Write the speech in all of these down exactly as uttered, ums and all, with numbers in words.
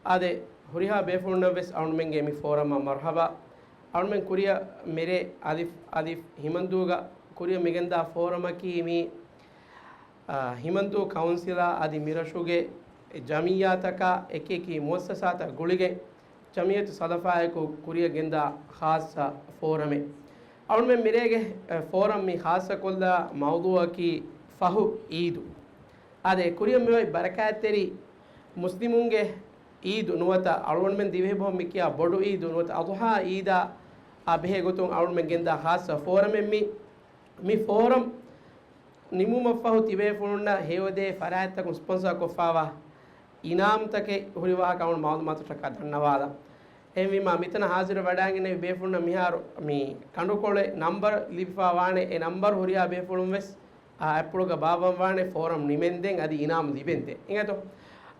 އާދެ، ހުރިހާ ބޭފުޅުންނަށް ވެސް އަޅުމެންގެ މި ފޯރަމަށް މަރުޙަބާ. އަޅުމެން ކުރިއަށް މިރޭ އަލިފް އަލިފް ހިމަންދޫގަ ކުރިއަށް މިގެންދާ ފޯރަމަކީ މި، އާ، ހިމަންދޫ ކައުންސިލާ އަދި މިރަށުގެ ޖަމިއްޔާތަކާ އެކިއެކި މުއައްސަސާތައް ގުޅިގެން ޖަމިއްޔަތު ސަލަފާއެކު ކުރިއަށް ގެންދާ ޚާއްޞަ ފޯރަމެއް. އަޅުމެން މިރޭގެ، އެ، ފޯރަމް މި ޚާއްޞަކޮށްލާ މައުޟޫޢަކީ ފަހު ޢީދު. އާދެ، ކުރިއަށް މިއޮތް ބަރަކާތްތެރި މުސްލިމުންގެ ޢީދު ނުވަތަ އަޅުގަނޑުމެން ދިވެހި ބަހުން މި ކިޔާ ބޮޑު ޢީދު ނުވަތަ އަޟުޙާ ޢީދާ އާ ބެހޭ ގޮތުން އަޅުގަނޑުމެން ގެންދާ ޚާއްޞަ ފޯރަމެއް މި. މި ފޯރަމް ނިމުމަށްފަހު ތިބޭފުޅުންނަށް ހެޔޮދޭ ފަރާތްތަކުން ސްޕޮންސާ ކޮށްފާވާ އިނާމްތަކެއް ހުރި ވާހަކަ އަޅުގަނޑު މައުލޫމާތުތަކަށް ދަންނަވާލަން. އެހެންވީމާ، މިތަނަށް ހާޒިރު ވަޑައިގެންނެވި ބޭފުޅުންނަށް މިހާރު މި ކަނޑުކޮޅެއް ނަންބަރު ލިބިފާ ވާނެ. އެ ނަންބަރު ހުރިހާ ބޭފުޅުން ވެސް އާ އެޕްޕުޅުގަ ބާއްވަން ވާނެ ފޯރަމް ނިމެންދެން އަދި އިނާމް ލިބެންދެން. އިނގޭތޯ؟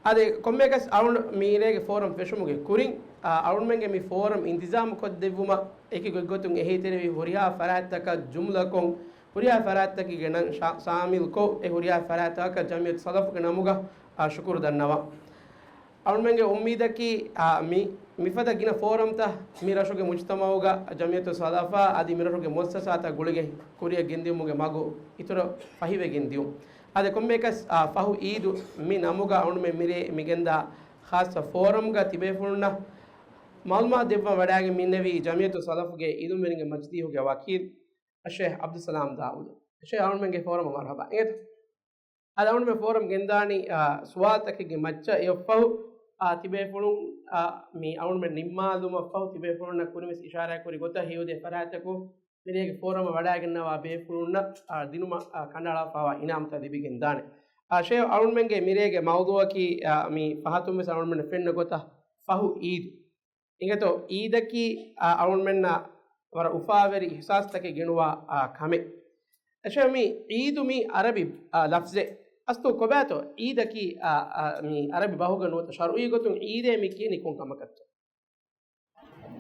އަދި ކޮންމެއަކަސް އަޅުން މިރޭގެ ފޯރަމް ފެށުމުގެ ކުރިން، އާ އަޅުންމެންގެ މި ފޯރަމް އިންތިޒާމު ކޮށްދެއްވުމަށް އެކި ގޮތްގޮތުން އެހީތެރިވި ހުރިހާ ފަރާތްތަކަށް ޖުމްލަކޮށް، ހުރިހާ ފަރާތްތަކެއްގެ ނަން ޝާ-، ޝާމިލްކޮށް، އެ ހުރިހާ ފަރާތްތަކަށް ޖަމިއްޔަތު ސަލަފުގެ ނަމުގަ، އާ، ޝުކުރު ދަންނަވަން. އަޅުމެންގެ އުއްމީދަކީ، އާ، މި، މިފަދަ ގިނަ ފޯރަމްތައް މި ރަށުގެ މުޖްތަމަޢުގަ ޖަމިއްޔަތު ސަލަފާ އަދި މިރަށުގެ މުއައްސަސާތައް ގުޅިގެން ކުރިއަށް ގެންދިއުމުގެ މަގު އިތުރަށް ފަހިވެގެން ދިއުން. އާދެ، ކޮންމެއަކަސް، އާ، ފަހު ޢީދު މި ނަމުގަ އަޅުމެން މިރޭ މިގެންދާ ޚާއްޞަ ފޯރަމްގަ ތިބޭފުޅުންނަށް މަޢުލޫމާތު ދެއްވަން ވަޑައިގެން މިންނެވީ ޖަމިއްޔަތު ސަލަފުގެ އިލްމުވެރިންގެ މަޖިލީހުގެ ވަކީލް އައްޝައިޚް ޢަބްދުއްސަލާމް ދާއޫދު. އައްޝައިޚް، އަޅުމެންގެ ފޯރަމަށް މަރުޙަބާ. އިނގޭތަ؟ އަދި އަޅުމެން ފޯރަމް ގެންދާނީ، އާ، ސުވާލުތަކެއްގެ މައްޗަށް. އެއަށްފަހު، އާ، ތިބޭފުޅުން، އާ، މި އަޅުމެން ނިންމާލުމަށްފަހު ތިބޭފުޅުންނަށް ކުރިންވެސް އިޝާރާތްކުރި ގޮތަށް ހެޔޮދޭ ފަރާތްތަކުން މިރޭގެ ފޯރަމަށް ވަޑައިގަންނަވާ ބޭފުޅުންނަށް، އާ، ދިނުމަށް، އާ، ކަނޑައަޅާފައިވާ އިނާމްތައް ލިބިގެން ދާނެ. އާ، ޝޭޚް، އަޅުމެންގެ މިރޭގެ މައުޟޫޢަކީ، އާ، މި ފަހަތުންވެސް އަޅުމެންނަށް ފެންނަ ގޮތަށް ފަހު ޢީދު. އިނގޭތޯ، ޢީދަކީ، އާ، އަޅުމެންނަށް ވަރަށް އުފާވެރި އިޙްސާސްތަކެއް ގެނުވާ، އާ، ކަމެއް. އެއްޗެއް މި ޢީދު މި ޢަރަބި، އާ، ލަފްޒެއް. އަސްލު ކޮބާތޯ ޢީދަކީ، އާ، އާ، މި ޢަރަބި ބަހުގަ ނުވަތަ ޝަރުޢީ ގޮތުން ޢީދޭ މި ކިޔަނީ ކޮން ކަމަކަށްތޯ؟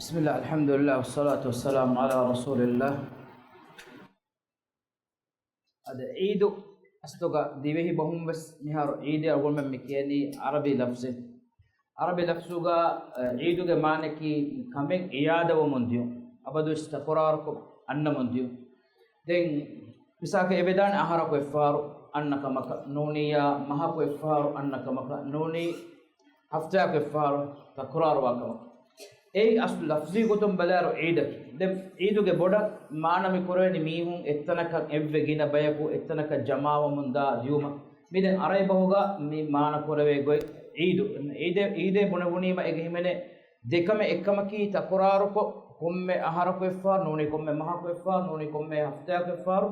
بسم الله، الحمد لله، والصلاة والسلام على رسول الله. އަދި ޢީދު އަސްލުގަ ދިވެހި ބަހުން ވެސް މިހާރު ޢީދޭ އަޅުގަނޑުމެން މި ކިޔަނީ ޢަރަބި ލަފްޒެއް. ޢަރަބި ލަފްޒުގަ، އަ، ޢީދުގެ މާނައަކީ ކަމެއް އިޢާދަވަމުން ދިޔުން، އަބަދުވެސް ތަކުރާރުކޮށް އަންނަމުން ދިޔުން. ދެން މިސާލަކަށް އެބަދާނެ އަހަރަކު އެއްފަހަރު އަންނަ ކަމަކަށް ނޫނިއްޔާ، މަހަކު އެއްފަހަރު އަންނަ ކަމަކަށް ނޫނީ، ހަފްތާއަކު އެއްފަހަރު ތަކުރާރުވާ ކަމަކަށް. އެއީ އަސްލު ލަފްޒީ ގޮތުން ބަލާއިރު ޢީދަކީ. ދެން ޢީދުގެ ބޮޑަށް މާނަ މި ކުރެވެނީ މީހުން އެއްތަނަކަށް އެއްވެ ގިނަ ބަޔަކު އެއްތަނަކަށް ޖަމާވަމުން ދާ ދިޔުމަށް. މި ދެން ޢަރަބި ބަހުގަ މި މާނަ ކުރެވޭ ގޮތް ޢީދު. ޢީދޭ، ޢީދޭ ބުނެވުނީމަ އޭގެ ހިމެނޭ ދެކަމެއް. އެއްކަމަކީ ތަކުރާރުކޮށް ކޮންމެ އަހަރަކު އެއްފަހަރު ނޫނީ، ކޮންމެ މަހަކު އެއްފަހަރު ނޫނީ، ކޮންމެ ހަފްތާއަކު އެއްފަހަރު،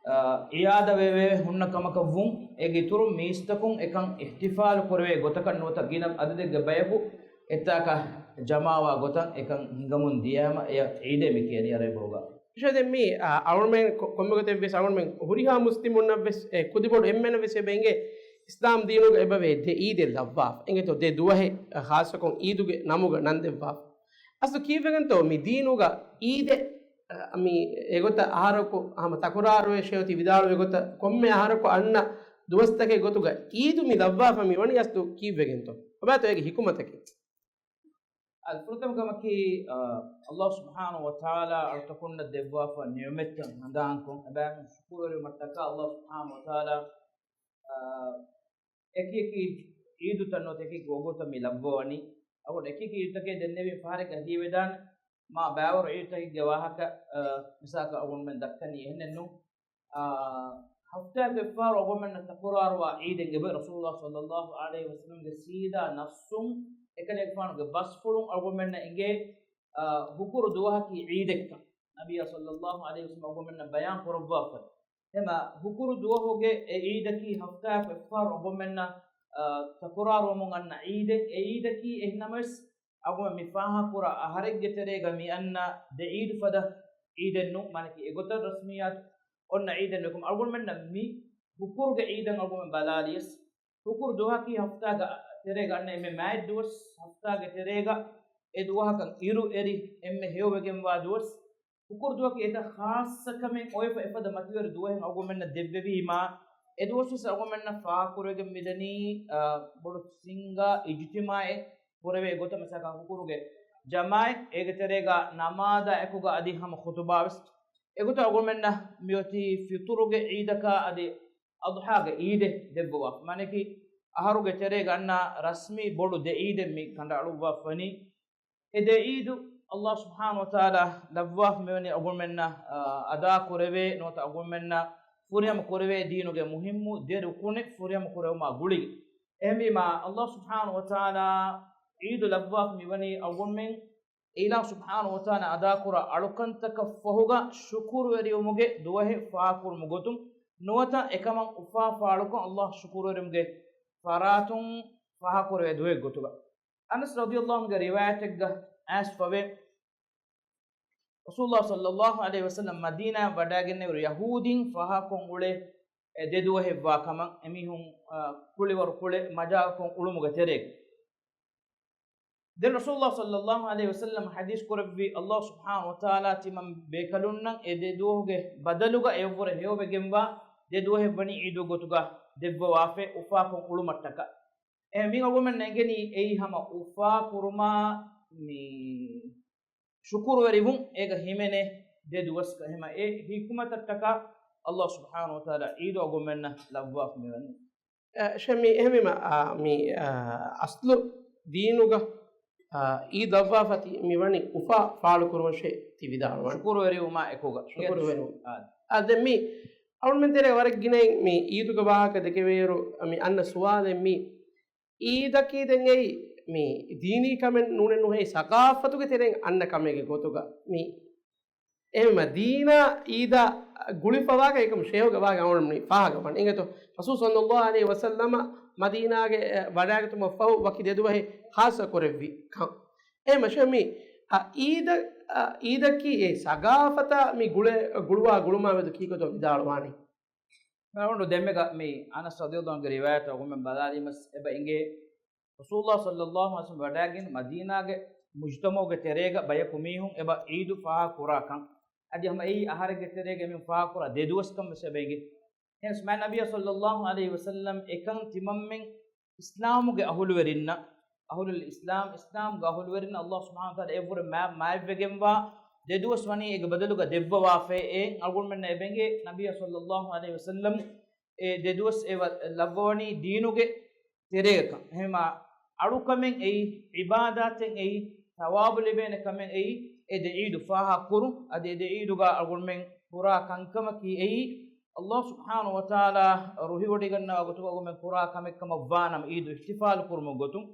އާ، އިޢާދަވެވޭ ހުންނަ ކަމަކަށް ވުން. އޭގެ އިތުރުން މީސްތަކުން އެކަން އިޙްތިފާލު ކުރެވޭ ގޮތަކަށް ނުވަތަ ގިނަ އަދަދެއްގެ ބަޔަކު އެއްތާކަށް ޖަމާވާ ގޮތަށް އެކަން ހިނގަމުން ދިޔައިމަ އެޔަށް ޢީދޭ މި ކިޔަނީ ޢަރަބި ބަހުގަ. އެއްޗެއް ދެން މި، އާ، އަޅުމެން ކޮ-، ކޮންމެ ގޮތެއް ވެސް އަޅުމެން ހުރިހާ މުސްލިމުންނަށް ވެސް، އެ، ކުދިބޮޑު އެންމެނަށް ވެސް އެބަ އެނގޭ އިސްލާމް ދީނުގަ އެބަވޭ ދެ ޢީދެއް ލައްވާފަ. އިނގޭތޯ، ދެ ދުވަހެއް، އަ، ޚާއްޞަކޮށް ޢީދުގެ ނަމުގަ ނަން ދެއްވާފަ. އަސްލު ކީއްވެގެންތޯ މި ދީނުގަ ޢީދެއް، އަ، މި އެގޮތަށް އަހަރަކު ހަމަ ތަކުރާރުވެ ޝޭޚް ތި ވިދާޅުވި ގޮތަށް ކޮންމެ އަހަރަކު އަންނަ ދުވަސްތަކެއް ގޮތުގަ ޢީދު މި ލައްވާފަ މި ވަނީ އަސްލު ކީއްވެގެންތޯ؟ ކޮބާތޯ އޭގެ ޙިކުމަތަކީ؟ އަދި ފުރަތަމަ ކަމަކީ، އަ، ﷲ ސުބްޙާނަހޫ ވަތަޢާލާ އަޅުތަކުންނަށް ދެއްވާފަ ނިޢުމަތްތައް ހަނދާންކޮށް، އެބައިމީހުން ޝުކުރުވެރިވުމަށްޓަކާ ﷲ ސުބްޙާނަހޫ ވަތަޢާލާ، އަ، އެކި އެކި ޢީދުތައް ނުވަތަ އެކި އެކި ގޮތްގޮތަށް މި ލައްވަވަނީ. އަޅުގަނޑު އެކި އެކި ޢީދުތަކެއް ދެންނެވި ފަހަރެއްގަ ހީވެދާނެ، މާ ބައިވަރު ޢީދުތަކެއްގެ ވާހަކަ، އަ، މިސާލަކަށް އަޅުގަނޑުމެން ދައްކަނީ އެހެނެއްނު. އާ، ހަފްތާއަކު އެއްފަހަރު އަޅުގަނޑުމެންނަށް ތަކުރާރުވާ ޢީދެއް އެބަ ރަސޫލުﷲ ޞައްލަﷲ ޢަލައިހި ވަސައްލަމްގެ ސީދާ ނައްޞުން އެކަލޭގެފާނުގެ ބަސްފުޅުން އަޅުގަނޑުމެންނަށް އެނގޭ، އާ، ހުކުރު ދުވަހަކީ ޢީދެއްކަން. ނަބިއްޔާ ޞައްލަﷲ ޢަލައިހި ވަސައްލަމް އަޅުގަނޑުމެންނަށް ބަޔާން ކުރައްވާފަ. އެމަ ހުކުރު ދުވަހުގެ އެ ޢީދަކީ ހަފްތާއަކު އެއްފަހަރު އަޅުގަނޑުމެންނަށް، އާ، ތަކުރާރުވަމުން އަންނަ ޢީދެއް. އެ ޢީދަކީ އެހެންނަމަވެސް އަޅުގަނޑު މި ފާހަގަކުރާ އަހަރެއްގެ ތެރޭގަ މި އަންނަ ދެ ޢީދު ފަދަ ޢީދެއް ނޫން. މާނައަކީ އެގޮތަށް ރަސްމިއްޔާތު އޮންނަ ޢީދެއް ނޫން. އަޅުގަނޑުމެންނަށް މި ހުކުރުގެ ޢީދަށް އަޅުގަނޑުމެން ބަލާލިޔަސް، ހުކުރު ދުވަހަކީ ހަފްތާގެ ތެރޭގަ އަންނަ އެންމެ މާތް ދުވަސް، ހަފްތާގެ ތެރޭގަ އެ ދުވަހަކަށް އިރު އެރި އެންމެ ހެޔޮވެގެންވާ ދުވަސް. ހުކުރު ދުވަހަކީ އެތައް ޚާއްޞަ ކަމެއް އޮވެފަ އެފަދަ މަތިވެރި ދުވަހެއް އަޅުގަނޑުމެންނަށް ދެއްވެވީމާ، އެ ދުވަސްވެސް އަޅުގަނޑުމެންނަށް ފާހަގަކުރެވިގެން މިދަނީ، އާ، ބޮޑު ސިންގާ އިޖުތިމާޢެއް. ކުރެވޭ ގޮތަށް މިސާލަކަށް ހުކުރުގެ ޖަމާޢަތް، އޭގެ ތެރޭގަ ނަމާދާ އެކުގަ އަދި ހަމަ ޚުތުބާވެސް. އެގޮތަށް އަޅުގަނޑުމެންނަށް މިއޮތީ ފިޠުރުގެ ޢީދަކާ އަދި އަޟްޙާގެ ޢީދެއް ދެއްވަވާފަ. މާނައަކީ، އަހަރުގެ ތެރޭގަ އަންނަ ރަސްމީ ބޮޑު ދެ ޢީދެއް މި ކަނޑައަޅުއްވާފަ ވަނީ. އެ ދެ ޢީދު ﷲ ސުބްޙާނަހޫ ވަތަޢާލާ ލައްވާފަ މިވަނީ އަޅުގަނޑުމެންނަށް، އާ، އަދާ ކުރެވޭ ނުވަތަ އަޅުގަނޑުމެންނަށް ފުރިހަމަ ކުރެވޭ ދީނުގެ މުހިއްމު ދެ ރުކުނެއް ފުރިހަމަ ކުރެވުމާ ގުޅިގެން. އެހެންވީމާ، ﷲ ސުބްޙާނަހޫ ވަތަޢާލާ ޢީދު ލައްވާފަ މިވަނީ އަޅުގަނޑުމެން އިލާހު ސުބްޙާނަހޫ ވަތަޢާލާ އަދާކުރާ އަޅުކަންތަކަށް ފަހުގަ ޝުކުރުވެރިވުމުގެ ދުވަހެއް ފާހަގަކުރުމުގެ ގޮތުން ނުވަތަ އެކަމަށް އުފާ ފާޅުކޮށް ﷲ ޝުކުރުވެރިވުމުގެ ފަރާތުން ފާހަގަކުރެވޭ ދުވަހެއް ގޮތުގަ. އަނަސް ރަޟިޔަﷲ ޢަންހުގެ ރިވާޔަތެއްގަ އައިސްފަވޭ، ރަސޫލުﷲ ޞައްލަﷲ ޢަލައިހި ވަސައްލަމް މަދީނާއަށް ވަޑައިގެންނެވި ޔަހޫދީން ފާހަގަކޮށް އުޅޭ އެ ދެ ދުވަހެއްވާ ކަމަށް، އެމީހުން، އާ، ކުޅިވަރު ކުޅެ މަޖާލުކޮށް އުޅުމުގެ ތެރޭގަ. ދެން ރަސޫލުﷲ ޞައްލަﷲ ޢަލައިހި ވަސައްލަމް ޙަދީޘް ކުރެއްވި، ﷲ ސުބްޙާނަހޫ ވަތަޢާލާ ތިމަން ބޭކަލުންނަށް އެ ދެ ދުވަހުގެ ބަދަލުގަ އެއަށްވުރެ ހެޔޮވެގެންވާ ދެ ދުވަހެއް ވަނީ ޢީދު ގޮތުގަ ދެއްވަވާފަ އުފާކޮށް އުޅުމަށްޓަކާ. އެ މި އަޅުގަނޑުމެންނަށް އެނގެނީ އެއީ ހަމަ އުފާކުރުމާ މި ޝުކުރުވެރިވުން އޭގަ ހިމެނޭ ދެ ދުވަސްގަ. އެހެމަ އެ ޙިކުމަތަށްޓަކާ ﷲ ސުބްޙާނަހޫ ވަތަޢާލާ ޢީދު އަޅުގަނޑުމެންނަށް ލައްވާފަ މިވަނީ. އަ، ޝަމީ، އެހެންވީމަ، އަ، މި، އަ، އަސްލު ދީނުގަ، އަ، ޢީދު ލައްވާފަ ތި މިވަނީ އުފާ ފާޅުކުރުމަށޭ ތި ވިދާޅުވަނީ. ޝުކުރުވެރިވުމާ އެކުގަ. ޝުކުރުވެރިވުން. އާ. އާ، ދެން މި އަޅުމެން ތެރޭ ވަރަށް ގިނައިން މި ޢީދުގެ ވާހަކަ ދެކެވޭއިރު މި އަންނަ ސުވާލެއް މި ޢީދަކީ ދެން އެއީ މި ދީނީ ކަމެއް ނޫނެއް ނުހޭ، ސަޤާފަތުގެ ތެރެއިން އަންނަ ކަމެއްގެ ގޮތުގަ މި އެހެންވީމަ ދީނާ ޢީދާ ގުޅިފަވާގަ އެކަމު ޝޭހުގެ ވާގެ އަޅުން މި ފާހަގަވާން އިނގޭތޯ. ރަސޫލު ޞައްލަﷲ ޢަލައިހި ވަސައްލަމަ މަދީނާގެ، އެ، ވަޑައިގަތުމަށް ފަހު ވަކި ދެ ދުވަހެއް ޚާއްޞަ ކުރެއްވި ކަން. އެހެންވީމަ ޝޭހު މި، އަ، ޢީދަ، އަ، ޢީދަކީ އެ ސަޤާފަތާ މި ގުޅޭ، ގުޅުވާ ގުޅުމާ މެދު ކީކޮތޯ ވިދާޅުވާނީ؟ އަޅުގަނޑު ދެންމެގަ މި އަނަސް ރަޟިޔަﷲ ޢަންހުގެ ރިވާޔަތު އަޅުގަނޑުމެން ބަލާލީމަސް އެބަ އިނގޭ، ރަސޫލުﷲ ޞައްލަﷲ ޢަލައިހި ވަސައްލަމް ވަޑައިގެން މަދީނާގެ މުޖުތަމަޢުގެ ތެރޭގަ ބަޔަކު މީހުން އެބަ ޢީދު ފާހަގަ ކުރާ ކަން. އަދި ހަމަ އެއީ އަހަރެއްގެ ތެރޭގަ މި ފާހަގަ ކުރާ ދެ ދުވަސް ކަން ވެސް އެބަ އިނގޭ. އެހެނަސް މާތް ނަބިއްޔާ ޞައްލަﷲ ޢަލައިހި ވަސައްލަމް އެކަން ތިމަންމެން އިސްލާމުގެ އަހުލުވެރިންނަށް، އަހުލުލް އިސްލާމް، އިސްލާމްގެ އަހުލުވެރިންނަށް ﷲ ސުބްޙާނަހޫ ވަތަޢާލާ އެއަށްވުރެ މާ-، މާތްވެގެންވާ ދެ ދުވަސް ވަނީ އޭގެ ބަދަލުގަ ދެއްވަވާފައޭ. އެއިން އަޅުގަނޑުމެންނަށް އެބަ އިނގޭ ނަބިއްޔާ ޞައްލަﷲ ޢަލައިހި ވަސައްލަމް އެ ދެ ދުވަސް އެ ވަ-، ލައްވަވަނީ ދީނުގެ ތެރޭގަކަން. އެހެމާ އަޅުކަމެއް އެއީ، ޢިބާދާތެއް އެއީ، ޘަވާބު ލިބޭނެ ކަމެއް އެއީ، އެ ދެ ޢީދު ފާހަގަ ކުރުން، އަދި އެ ދެ ޢީދުގަ އަޅުގަނޑުމެން ކުރާ ކަންކަމަކީ އެއީ، ﷲ ސުބްޙާނަހޫ ވަތަޢާލާ ރުހިވޮޑިގަންނަވާ ގޮތުގަ އަޅުގަނޑުމެން ކުރާ ކަމެއް ކަމަށްވާނަމަ، ޢީދު އިޙްތިފާލު ކުރުމުގެ ގޮތުން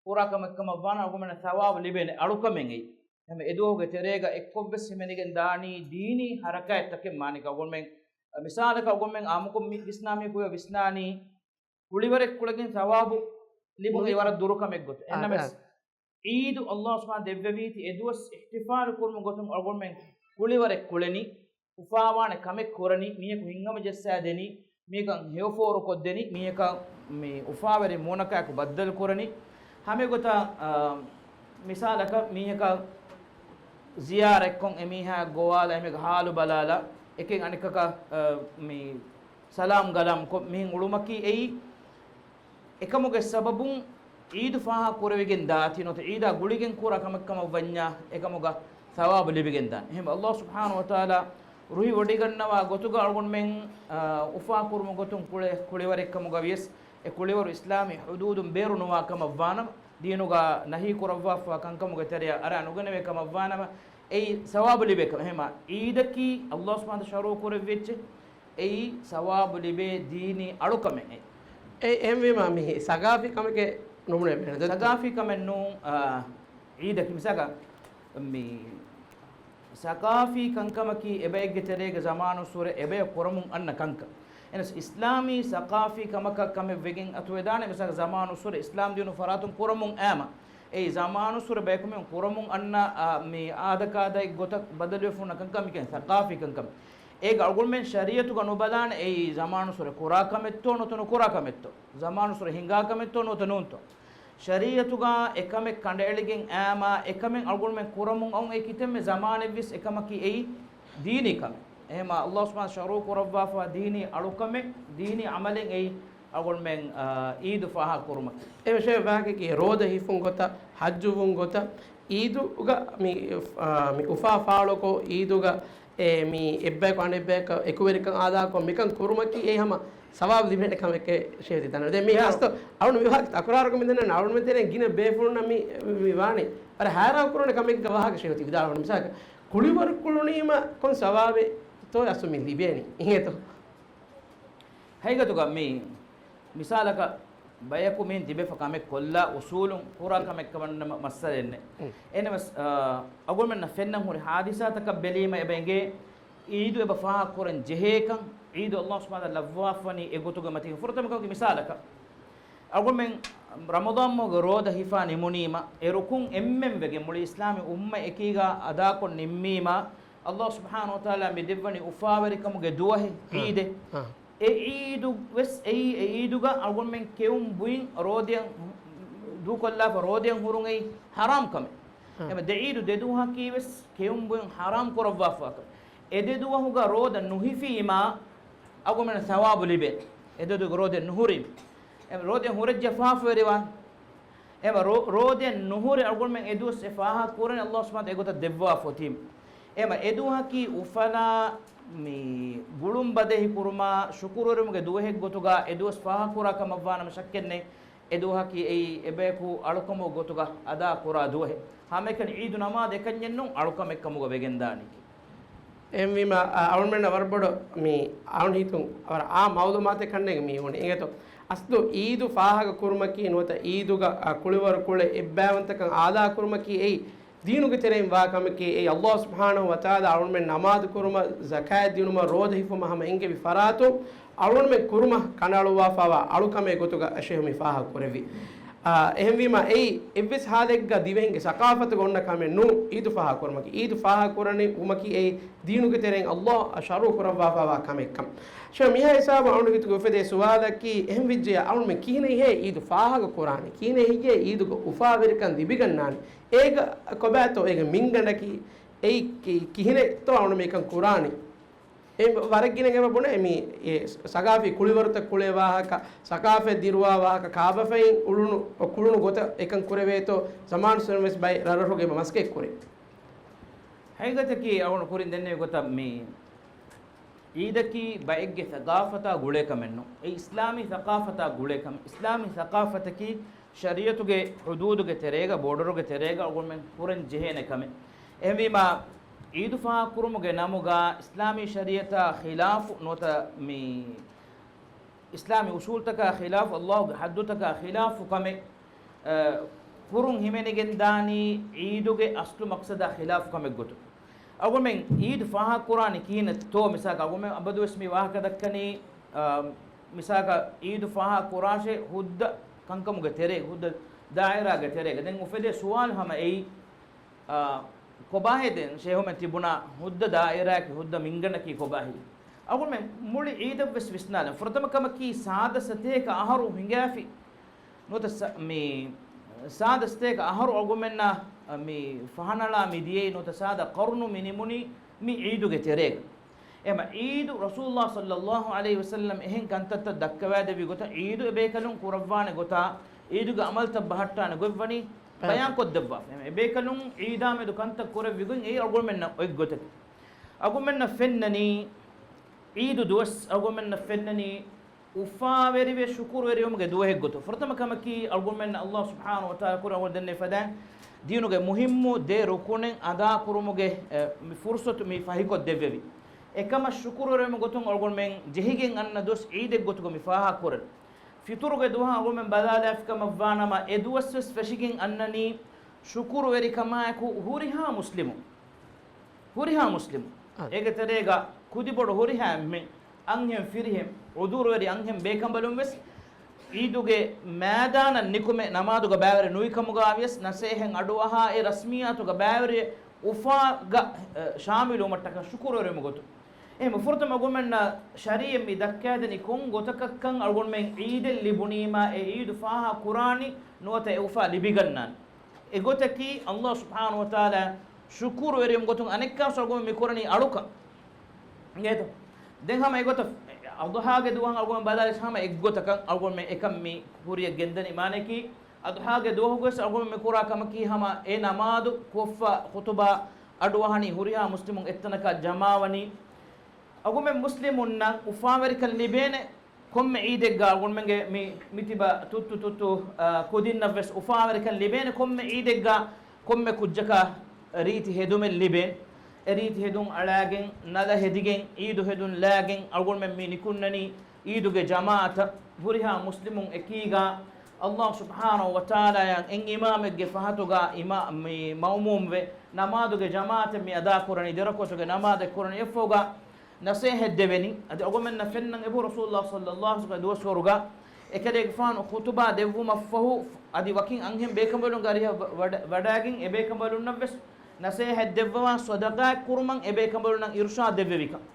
ކުރާ ކަމެއް ކަމަށްވާނަމަ އަޅުގަނޑުމެންނަށް ޘަވާބު ލިބޭނެ އަޅުކަމެއް އެއީ. އެހެމަ އެ ދުވަހުގެ ތެރޭގަ އެއްކޮށްވެސް ހިމެނިގެން ދާނީ ދީނީ ޙަރަކާތްތަކެއް މާނައަކީ އަޅުގަނޑުމެން، މިސާލަކަށް އަޅުގަނޑުމެން ޢާއްމުކޮށް މި ވިސްނާ މީހަކު ވިސްނާނީ، ކުޅިވަރެއް ކުޅެގެން ޘަވާބު ލިބުން އެ ވަރަށް ދުރު ކަމެއް ގޮތަށް. އާ، އެންނަމެސް، އާ. ޢީދު ﷲ ސުބްޙާނަހޫ ދެއްވެވީތީ އެ ދުވަސް އިޙްތިފާލު ކުރުމުގެ ގޮތުން އަޅުގަނޑުމެން ކުޅިވަރެއް ކުޅެނީ، އުފާވާނެ ކަމެއް ކުރަނީ، މީހަކު ހިތްހަމަޖައްސާދެނީ، މީހަކަށް ހެޔޮފޯރުކޮށްދެނީ، މީހަކަށް މި އުފާވެރި މޫނަކާއެކު ބައްދަލު ކުރަނީ. ހަމައެގޮތަށް، އާ، މިސާލަކަށް މީހަކަށް ޒިޔާރަތްކޮށް އެމީހާ ގޮވާލާ އެމީހާގެ ހާލު ބަލާލާ އެކެއް އަނެކަކަށް، އާ، މި ސަލާމް ގަލާމްކޮށް މިހެން އުޅުމަކީ އެއީ، އެކަމުގެ ސަބަބުން ޢީދު ފާހަގަ ކުރެވިގެން ދާތީ ނުވަތަ ޢީދާ ގުޅިގެން ކުރާ ކަމެއް ކަމަށް ވަންޏާ އެކަމުގަ ޘަވާބު ލިބިގެން ދާނެ. އެހެން ﷲ ސުބްޙާނަހޫ ވަތަޢާލާ ރުހިވޮޑިގަންނަވާ ގޮތުގަ އަޅުގަނޑުމެން، އާ، އުފާކުރުމުގެ ގޮތުން ކުޅެ-، ކުޅިވަރެއްކަމުގަ ވިޔަސް، އެ ކުޅިވަރު އިސްލާމީ ޙުދޫދުން ބޭރު ނުވާ ކަމަށް ވާނަމަ، ދީނުގަ ނަހީ ކުރައްވާފަވާ ކަންކަމުގެ ތެރެއަށް އަރާ ނުގެނެވޭ ކަމަށް ވާނަމަ، އެއީ ޘަވާބު ލިބޭ ކަމެއް. އެހެމާ ޢީދަކީ ﷲ ސުބްޙާނަހޫ ވަތަޢާލާ ޝަރުޢު ކުރެއްވި އެއްޗެއް. އެއީ ޘަވާބު ލިބޭ ދީނީ އަޅުކަމެއް. އެ-، އެހެންވީމާ މި ސަޤާފީ ކަމެކޭ ނުބުނެ މެނެ. ސަޤާފީ ކަމެއް ނޫން، އާ، ޢީދަކީ މިސާލަކަށް މި ސަޤާފީ ކަންކަމަކީ އެބައެއްގެ ތެރޭގަ ޒަމާނުއްސުރެ އެބަޔަށް ކުރަމުން އަންނަ ކަންކަން. އެހެނަސް އިސްލާމީ ސަޤާފީ ކަމަކަށް ކަމެއް ވެގެން އަތުވެދާނެ މިސާލަކަށް ޒަމާނުއްސުރެ އިސްލާމް ދީނު ފަރާތުން ކުރަމުން އައިމަ، އެއީ ޒަމާނުއްސުރެ ބަޔަކު މި ކުރަމުން އަންނަ، އާ، މި އާދަކާދައި ގޮތަށް ބަދަލުވެފަ ހުންނަ ކަންކަން މިކަން ސަޤާފީ ކަންކަން. އޭގަ އަޅުގަނޑުމެން ޝަރީޢަތުގަ ނުބަލާނެ އެއީ ޒަމާނުއްސުރެ ކުރާ ކަމެއްތޯ ނުވަތަ ނުކުރާ ކަމެއްތޯ، ޒަމާނުއްސުރެ ހިނގާ ކަމެއްތޯ ނުވަތަ ނޫންތޯ. ޝަރީޢަތުގަ އެކަމެއް ކަނޑައެޅިގެން އައިމާ، އެކަމެއް އަޅުގަނޑުމެން ކުރަމުން އައުން އެ ކިތަންމެ ޒަމާނެއްވެސް އެކަމަކީ އެއީ ދީނީ ކަމެއް. އެހެމާ ﷲ ސުބްޙާނަހޫ ޝަރުޢު ކުރައްވާފަ ދީނީ އަޅުކަމެއް، ދީނީ ޢަމަލެއް އެއީ، އަޅުގަނޑުމެން، އާ، އީދު ފާހަގަ ކުރުމަކީ. އެ ވިޝަޔަ ވާހަކައަކީ ރޯދަ ހިފުން ގޮތަށް، ޙައްޖުވުން ގޮތަށް، އީދުގަ މި، އާ، މި އުފާ ފާޅުކޮށް، އީދުގަ އެ މި އެއްބަޔަކު އަނެއްބަޔަކަށް އެކުވެރިކަން އާދާކޮށް މިކަން ކުރުމަކީ އެ ހަމަ ސަވާބު ލިބޭނެ ކަމެކޭ ޝޭޚް ދަންނަވަނީ. ދެން މި އާ. އަސްލު އަޅުން މި ވާހަކަ ތަކުރާރުކޮށް މި ދަންނަވަނީ އަޅުންމެން ތެރެއިން ގިނަ ބޭފުޅުންނަށް މި، މި ވާނީ. ވަރަށް ހައިރާން ކުރުވަނި ކަމެއްގެ ވާހަކަ ޝޭޚް ތި ވިދާޅުވަނީ. މިސާލަކަށް ކުޅިވަރު ކުޅުނީމަ ކޮން ސަވާބެއްތޯ އަސްލު މި ލިބޭނީ؟ އިނގޭތޯ؟ ހަގީގަތުގަ މި މިސާލަކަށް ބަޔަކު މިއިން ތިބެފަ ކަމެއް ކޮށްލާ އުސޫލުން ކުރާ ކަމެއް ކަމަށް ނަމަ މައްސަލައެއް ނެތް. އެހެނަސް، އަ، އަޅުގަނޑުމެންނަށް ފެންނަން ހުރި ހާދިސާތަކަށް ބެލީމަ އެބަ އެނގޭ އީދު އެބަ ފާހަގަ ކުރަން ޖެހޭކަން، އީދު އައްލާހު ސުބްޙާނަހު ވަތަޢާލާ ލައްވާފަވަނީ އެ ގޮތުގެ މަތިން. ފުރަތަމަ ކަމަކީ މިސާލަކަށް، އަޅުގަނޑުމެން ރަމަޟާން މަހުގެ ރޯދަ ހިފާ ނިމުނީމަ، އެ ރުކުން އެންމެން ވެގެން މުޅި އިސްލާމީ އުއްމަތް އެކީގާ އަދާކޮށް ނިންމީމަ، އައްލާހު ސުބްޙާނަހު ވަތަޢާލާ މި ދެއްވަނީ އުފާވެރިކަމުގެ ދުވަހެއް، އާ، އީދެއް. އާ. އެ އީދު ވެސް އެއީ، އެ އީދުގަ އަޅުގަނޑުމެން ކެއުން ބުއިން ރޯދަޔަށް ދޫކޮށްލާފަ ރޯދަޔަށް ހުރުން އެއީ ޙަރާމް ކަމެއް. އާ. އެމަ ދެ އީދު ދެ ދުވަހަކީ ވެސް ކެއުން ބުއިން ޙަރާމް ކުރައްވާފަ ކަމެއް. އެ ދެ ދުވަހުގަ ރޯދަ ނުހިފީމާ، އަޅުގަނޑުމެންނަށް ސަވާބު ލިބޭ. އެ ދެ ދުވަހުގަ ރޯދަ ނުހުރީ. އެ ރޯދަ ހުރެއްޖެ ފާފަވެރިވާން. އެމަ ރޯ-، ރޯދަ ނުހުރެ އަޅުގަނޑުމެން އެ ދުވަސް އެ ފާހަގަ ކުރަނީ އައްލާހު ސުބްޙާނަހު ވަތަޢާލާ އެގޮތަށް ދެއްވާފަ އޮތީމަ. އެމަ އެ ދުވަހަކީ އުފަލާ މި ގުޅުން ބަދަހި ކުރުމާ ޝުކުރުވެރިވުމުގެ ދުވަހެއް ގޮތުގަ އެ ދުވަސް ފާހަގަ ކުރާ ކަމަށްވާނަމަ ޝައްކެއް ނެތް. އެ ދުވަހަކީ އެއީ އެބަޔަކު އަޅުކަމުގެ ގޮތުގަ އަދާ ކުރާ ދުވަހެއް. ހަމައެކަނި އީދު ނަމާދު އެކަންޏެއް ނޫން އަޅުކަމެއް ކަމުގަ ވެގެންދާނީކީ. އެހެންވީމަ، އަ، އަޅުމެންނަށް ވަރަށް ބޮޑު މި އަޅުން ހިތުން ވަރަށް އާ މައުލޫމާތެއް ކަންނޭނގެ މީހުން އިނގޭތޯ. އަސްލު އީދު ފާހަގަ ކުރުމަކީ ނުވަތަ އީދުގަ، އަ، ކުޅިވަރު ކުޅެ އެއްބައިވަންތަކަން އާދާ ކުރުމަކީ އެއީ ދީނުގެ ތެރެއިން ވާ ކަމެކޭ. އެއީ އައްލާހު ސުބްޙާނަހު ވަތަޢާލާ އަޅުމެން ނަމާދު ކުރުމަށް، ޒަކާތް ދިނުމަށް، ރޯދަ ހިފުމަށް ހަމަ އެންގެވި ފަރާތުން އަޅުމެން ކުރުމަށް ކަނޑައަޅުއްވާފައިވާ އަޅުކަމެއް ގޮތުގަ ޝޭޚް މި ފާހަގަ ކުރެއްވި. އާ، އެހެންވީމަ އެއީ އެއްވެސް ހާލެއްގަ ދިވެހިންގެ ސަޤާފަތުގަ އޮންނަ ކަމެއް ނޫން އީދު ފާހަގަ ކުރުމަކީ. އީދު ފާހަގަ ކުރަނީ ވުމަކީ އެއީ ދީނުގެ ތެރެއިން އައްލާހު ޝަރުޢު ކުރައްވާފައިވާ ކަމެއްކަން. ޝޭޚް މިހާ ހިސާބަށް އަޅުގަނޑު ހިތުގަ އުފެދޭ ސުވާލަކީ، އެހެންވެއްޖެޔާ އަޅުމެން ކިހިނެއްހޭ އީދު ފާހަގަ ކުރާނީ؟ ކިހިނެއްހެއްޔޭ އީދުގަ އުފާވެރިކަން ލިބިގަންނާނީ؟ އޭގަ ކޮބާތޯ އޭގެ މިންގަނޑަކީ؟ އެއީ ކި-، ކިހިނެއްތޯ އަޅުމެން މިކަން ކުރާނީ؟ އެ ވަރަށް ގިނަ އެބަ ބުނޭ މި އެ ސަގާފީ ކުޅިވަރުތައް ކުޅޭ ވާހަކަ، ސަގާފަތް ދިރުވާ ވާހަކަ، ކާބަފައިން އުޅުނު، ކުޅުނު ގޮތަށް އެކަން ކުރެވޭތޯ، ޒަމާން ސުން ވެސް ބައެއް ރަށްރަށުގައި މަސައްކަތް ކުރޭ. ހަގީގަތަކީ އަޅުގަނޑު ކުރިން ދެންނެވި ގޮތަށް މި އީދަކީ ބައެއްގެ ސަގާފަތާ ގުޅޭ ކަމެއް ނޫން. އެ އިސްލާމީ ސަގާފަތާ ގުޅޭ ކަމެއް. އިސްލާމީ ސަގާފަތަކީ ޝަރީޢަތުގެ ޙުދޫދުގެ ތެރޭގަ، ބޯޑަރުގެ ތެރޭގަ އަޅުގަނޑުމެން ކުރަން ޖެހޭނެ ކަމެއް. އެހެންވީމާ، އީދު ފާހަގަކުރުމުގެ ނަމުގަ އިސްލާމީ ޝަރީޢަތާ ޚިލާފު ނުވަތަ މި އިސްލާމީ އުޞޫލުތަކާ ޚިލާފު، އައްލާހުގެ ޙައްދުތަކާ ޚިލާފު ކަމެއް، އަ، ކުރުން ހިމެނިގެންދާނީ އީދުގެ އަސްލު މަޤްޞަދާ ޚިލާފު ކަމެއް ގޮތުން. އަޅުގަނޑުމެން އީދު ފާހަގަކުރާނީ ކިހިނެއްތޯ؟ މިސާލަކަށް އަޅުގަނޑުމެން އަބަދުވެސް މި ވާހަކަ ދައްކަނީ، އަ، މިސާލަކަށް އީދު ފާހަގަކުރާށޭ ހުއްދަ ކަންކަމުގެ ތެރޭގަ، ހުއްދަ ދާއިރާގެ ތެރޭގަ. ދެން އުފެދޭ ސުވާލު ހަމަ އެއީ، އާ، ކޮބާހޭ ދެން ޝޭޚުމެން ތިބުނާ ހުއްދަ ދާއިރާއަކީ ހުއްދަ މިންގަނޑަކީ ކޮބާހޭ؟ އަޅުގަނޑުމެން މުޅި އީދަށްވެސް ވިސްނާލަން. ފުރަތަމަ ކަމަކީ ސާދަ ސަތޭކަ އަހަރު ހިނގާފި ނުވަތަ ސަ-، މި ސާދަ ސަތޭކަ އަހަރު އަޅުގަނޑުމެންނަށް މި ފަހަނަޅާ މި ދިޔައީ ނުވަތަ ސާދަ ޤަރުނު މި ނިމުނީ މި އީދުގެ ތެރޭގަ. އެމަ އީދު ރަސޫލުﷲ ޞައްލަﷲ ޢަލައިހި ވަސައްލަމް އެހެން ކަންތައްތައް ދައްކަވާދެއްވި ގޮތަށް، އީދު އެބޭކަލުން ކުރައްވާނެ ގޮތާ، އީދުގެ ޢަމަލްތައް ބަހައްޓާނެ ގޮތްވަނީ ބަޔާން ކޮށްދެއްވާފަ. އެމަ އެބޭކަލުން އީދާމެދު ކަންތައް ކުރެއްވި ގޮތް އެއީ އަޅުގަނޑުމެންނަށް އޮތް ގޮތަކީ. އަޅުގަނޑުމެންނަށް ފެންނަނީ، އީދު ދުވަސް އަޅުގަނޑުމެންނަށް ފެންނަނީ އުފާވެރިވެ ޝުކުރުވެރިވުމުގެ ދުވަހެއް ގޮތުން. ފުރަތަމަ ކަމަކީ، އަޅުގަނޑުމެންނަށް ﷲ ސުބްޙާނަހޫ ވަތަޢާލާ ކުރިން އަޅުގަނޑު ދެންނެވި ފަދައިން، ދީނުގެ މުހިއްމު ދެ ރުކުނެއް އަދާކުރުމުގެ، އެ، މި ފުރުޞަތު މި ފަހިކޮށްދެއްވެވި. އެކަމަށް ޝުކުރުވެރިވުމުގެ ގޮތުން އަޅުގަނޑުމެން ޖެހިގެން އަންނަ ދުވަސް ޢީދެއް ގޮތުގަ މި ފާހަގަކުރަން. ފިޠުރުގެ ދުވަހަށް އަޅުގަނޑުމެން ބަލާލާފިކަމަށްވާނަމަ، އެ ދުވަސްވެސް ފެށިގެން އަންނަނީ ޝުކުރުވެރިކަމާއެކު ހުރިހާ މުސްލިމު، ހުރިހާ މުސްލިމު، އާ، އޭގެ ތެރޭގަ ކުދިބޮޑު ހުރިހާ އެންމެން، އަންހެން ފިރިހެން، ޢުޛުރުވެރި އަންހެން ބޭކަނބަލުން ވެސް ޢީދުގެ މައިދާނަށް ނިކުމެ ނަމާދުގަ ބައިވެރި ނުވިކަމުގަ ވިޔަސް، ނަސޭހަތް އަޑުއަހާ އެ ރަސްމިއްޔާތުގަ ބައިވެރި އުފާގަ، އެ، ޝާމިލުވުމަށްޓަކާ ޝުކުރުވެރިވުމުގެ ގޮތުން. އެހެން ފުރަތަމަ އަޅުގަނޑުމެންނަށް ޝަރީޢަތް މި ދައްކާދެނީ ކޮން ގޮތަކަށްކަން އަޅުގަނޑުމެން ޢީދެއް ލިބުނީމާ އެ ޢީދު ފާހަގަ ކުރާނީ ނުވަތަ އެ އުފާ ލިބިގަންނާނީ. އެގޮތަކީ ﷲ ސުބްޙާނަހޫ ވަތަޢާލާ ޝުކުރުވެރިވުމުގެ ގޮތުން އަނެއްކާވެސް އަޅުގަނޑުމެން މި ކުރަނީ އަޅުކަން. އިނގޭތޯ؟ ދެން ހަމަ އެގޮތަށް އަޟްޙާގެ ދުވަހަށް އަޅުގަނޑު ބަލާލި ހަމަ އެއްގޮތަކަށް އަޅުގަނޑު އެކަން މި ކުރިއަށް ގެންދަނީ. މާނައަކީ، އަޟްޙާގެ ދުވަހުގަވެސް އަޅުގަނޑު މި ކުރާ ކަމަކީ ހަމަ އެ ނަމާދު ކޮށްފަ ޚުޠުބާ އަޑުއަހަނީ، ހުރިހާ މުސްލިމުން އެއްތަނަކަށް ޖަމާވަނީ. އަޅުގަނޑުމެން މުސްލިމުންނަށް އުފާވެރިކަން ލިބޭނެ ކޮންމެ ޢީދެއްގަ އަޅުގަނޑުމެންގެ މި، މިތިބަ ތުއްތު ތުއްތު، އާ، ކުދިންނަށްވެސް އުފާވެރިކަން ލިބޭނެ ކޮންމެ ޢީދެއްގަ ކޮންމެ ކުއްޖަކަށް ރީތި ހެދުމެއް ލިބޭ. އެ ރީތި ހެދުން އަޅާގެން، ނަލަ ހެދިގެން، ޢީދު ހެދުން ލާގެން އަޅުގަނޑުމެން މި ނިކުންނަނީ ޢީދުގެ ޖަމާޢަތަށް. ހުރިހާ މުސްލިމުން އެކީގަ ﷲ ސުބްޙާނަހޫ ވަތަޢާލާއަށް އެއް އިމާމެއްގެ ފަހަތުގަ އިމާ-، މި މައުމޫމްވެ، ނަމާދުގެ ޖަމާޢަތެއް މި އަދާކުރަނީ، ދެރަކުޢަތުގެ ނަމާދެއް ކުރަނީ އެއްފަހުގަ ނަސޭހަތް ދެވެނީ. އަދި އަޅުގަނޑުމެންނަށް ފެންނަން އެބަހުރި ރަސޫލުﷲ ޞައްލަﷲ ޢަލައިހި ވަސައްލަމްގެ ދުވަސްވަރުގަ އެކަލޭގެފާނު ޚުޠުބާ ދެއްވުމަށް ފަހު، އަދި ވަކިން އަންހެން ބޭކަނބަލުންގެ އަރިހަށް ވަ-، ވަޑަ-، ވަޑައިގެން އެ ބޭކަނބަލުންނަށްވެސް ނަސޭހަތް ދެއްވަވާ، ޞަދަޤާތް ކުރުމަށް އެ ބޭކަނބަލުންނަށް އިރުޝާދު ދެއްވެވިކަން.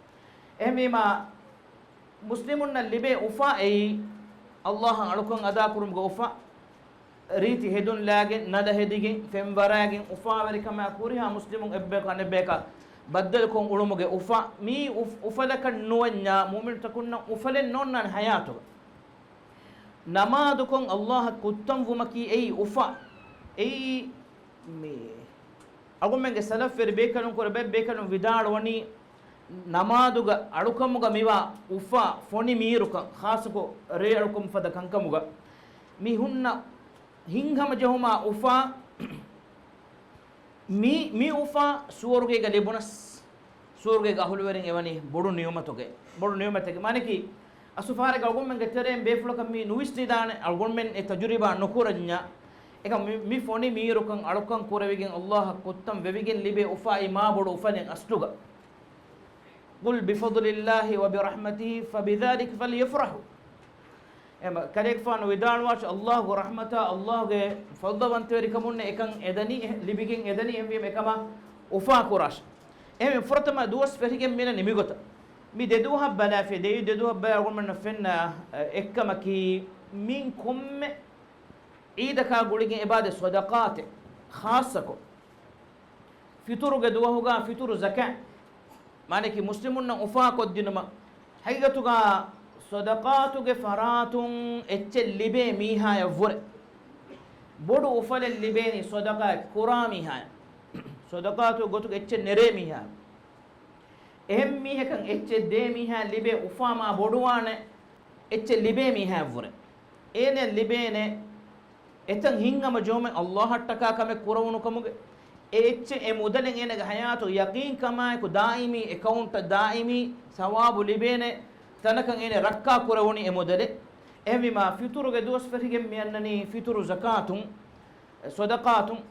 އެހެންވީމާ، މުސްލިމުންނަށް ލިބޭ އުފާ އެއީ، ﷲ އަށް އަޅުކަން އަދާކުރުމުގެ އުފާ، ރީތި ހެދުން ލާގެން، ނަލަ ހެދިގެން، ފެން ވަރާގެން، އުފާވެރިކަމާ ހުރިހާ މުސްލިމުން އެއްބަޔަކު އަނެއްބަޔަކަށް ބައްދަލުކޮށް އުޅުމުގެ އުފާ. މިއީ އުފް-، އުފަލަކަށް ނުވަންޏާ، މުއުމިނުތަކުންނަށް އުފަލެއް ނޯންނާނެ ޙަޔާތުގަ. ނަމާދުކޮށް ﷲ އަށް ކުއްތަން ވުމަކީ އެއީ އުފާ. އެއީ މި އަޅުގަނޑުމެންގެ ސަލަފްވެރި ބޭކަލުން ކުރެ ބައެއް ބޭކަލުން ވިދާޅުވަނީ، ނަމާދުގަ އަޅުކަމުގަ މިވާ އުފާ ފޮނި މީރުކަން، ޚާއްޞަކޮށް ރޭ އަޅުކަން ފަދަ ކަންކަމުގަ މި ހުންނަ ހިތްހަމަޖެހުމާ އުފާ، މި، މި އުފާ ސުވަރުގޭގަ ލިބުނަސް، ސުވަރުގޭގެ އަހުލުވެރިން އެވަނީ ބޮޑު ނިޢުމަތުގެ، ބޮޑު ނިޢުމަތެއްގެ. މާނައަކީ، އަސުލު ފަހަރެއްގަ އަޅުގަނޑުމެންގެ ތެރެއިން ބޭފުޅަކަށް މި ނުވިސްނިދާނެ، އަޅުގަނޑުމެން އެ ތަޖުރިބާ ނުކުރަންޏާ. އެކަމް މި، މި ފޮނި މީރުކަން އަޅުކަން ކުރެވިގެން ﷲ އަށް ކުއްތަން ވެވިގެން ލިބޭ އުފާއީ މާ ބޮޑު އުފަލެއް އަސްލުގަ. قل بفضل الله وبرحمته فبذلك فليفرحوا. އެމަ، ކަލޭގެފާނު ވިދާޅުވާށި، ﷲ ގެ ރަޙްމަތާ، ﷲ ގެ ފަޟްލުވަންތަވެރިކަމުން އެކަން އެދަނީ، އެ، ލިބިގެން އެދަނީ، އެހެންވީމަ އެކަމަށް އުފާ ކުރާށި. އެހެން ފުރަތަމަ ދުވަސް ފެށިގެން މިނަނީ މިގޮތަށް. މި ދެ ދުވަހަށް ބަލާފި، ދެ ދެ ދުވަހަށް ބަލާ އަޅުގަނޑުމެންނަށް ފެންނަ، އެއްކަމަކީ، މިން ކޮންމެ ޢީދަކާ ގުޅިގެން އެބާދޭ ޞަދަޤާތެއް، ޚާއްޞަކޮށް ފިޠުރުގެ ދުވަހުގަ ފިޠުރު ޒަކާތް، މާނައަކީ މުސްލިމުންނަށް އުފާކޮށްދިނުމަށް. ހަގީގަތުގަ ޞަދަޤާތުގެ ފަރާތުން އެއްޗެއް ލިބޭ މީހާޔަށްވުރެ ބޮޑު އުފަލެއް ލިބޭނީ ޞަދަޤާތް ކުރާ މީހާޔަށް. ޞަދަޤާތު ގޮތުގަ އެއްޗެއް ނެރޭ މީހާޔަށް. އެހެން މީހަކަށް އެއްޗެއް ދޭ މީހާ ލިބޭ އުފާ މާ ބޮޑުވާނެ، އެއްޗެއް ލިބޭ މީހާއަށްވުރެ. އޭނަ ލިބޭނެ އެތަން ހިތްހަމަޖެހުމެއް ﷲ އަށްޓަކާ ކަމެއް ކުރެވުނު ކަމުގެ، އެ އެއްޗެއް އެ މުދަލެއް އޭނަގެ ޙަޔާތު ޔަޤީންކަމާއެކު ދާއިމީ އެކައުންޓަށް ދާއިމީ ސަވާބު ލިބޭނެ ތަނަކަށް އޭނަ ރައްކާ ކުރެވުނީ އެ މުދަލެއް. އެހެންވީމާ ފިޠުރުގެ ދުވަސް ފެށިގެން މިއަންނަނީ ފިޠުރު ޒަކާތުން، ޞަދަޤާތުން،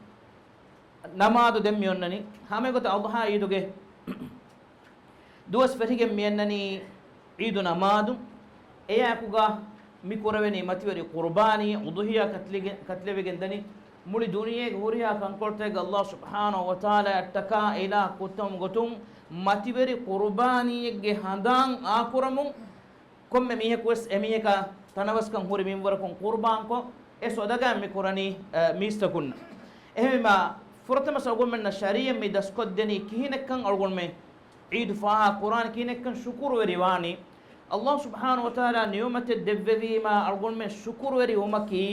ނަމާދު ދެން މިއޮންނަނީ. ހަމައެގޮތަށް އަޟްޙާ ޢީދުގެ ދުވަސް ފެށިގެން މިއަންނަނީ ޢީދު ނަމާދު. އެއާއެކުގަ މި ކުރެވެނީ މަތިވެރި ޤުރުބާނީ، އުޟުޙިޔާ ކަތިލިގެ-، ކަތިލެވިގެން ދަނީ. މުޅި ދުނިޔޭގެ ހުރިހާ ކަންކޮޅުތަކެއްގަ ﷲ ސުބްޙާނަހޫ ވަތަޢާލާ އަށްޓަކާ އިލާހަށް ކުއްތަމުގެ ގޮތުން މަތިވެރި ޤުރުބާނީއެއްގެ ހަނދާން އާކުރަމުން ކޮންމެ މީހަކުވެސް އެމީހަކާ ތަނަވަސްކަން ހުރި މިންވަރަކުން ޤުރުބާންކޮށް، އެ ޞަދަޤާތް މި ކުރަނީ، އަ، މީސްތަކުންނަށް. އެހެންވީމާ، ފުރަތަމަ އަޅުގަނޑުމެންނަށް ޝަރީޢަތް މި ދަސްކޮށްދެނީ ކިހިނެއްކަން އަޅުގަނޑުމެން ޢީދު ފާހާ ކުރާނީ، ކިހިނެއްކަން ޝުކުރުވެރިވާނީ. ﷲ ސުބްޙާނަހޫ ވަތަޢާލާ ނިޢުމަތެއް ދެއްވެވީމާ، އަޅުގަނޑުމެން ޝުކުރުވެރިވުމަކީ،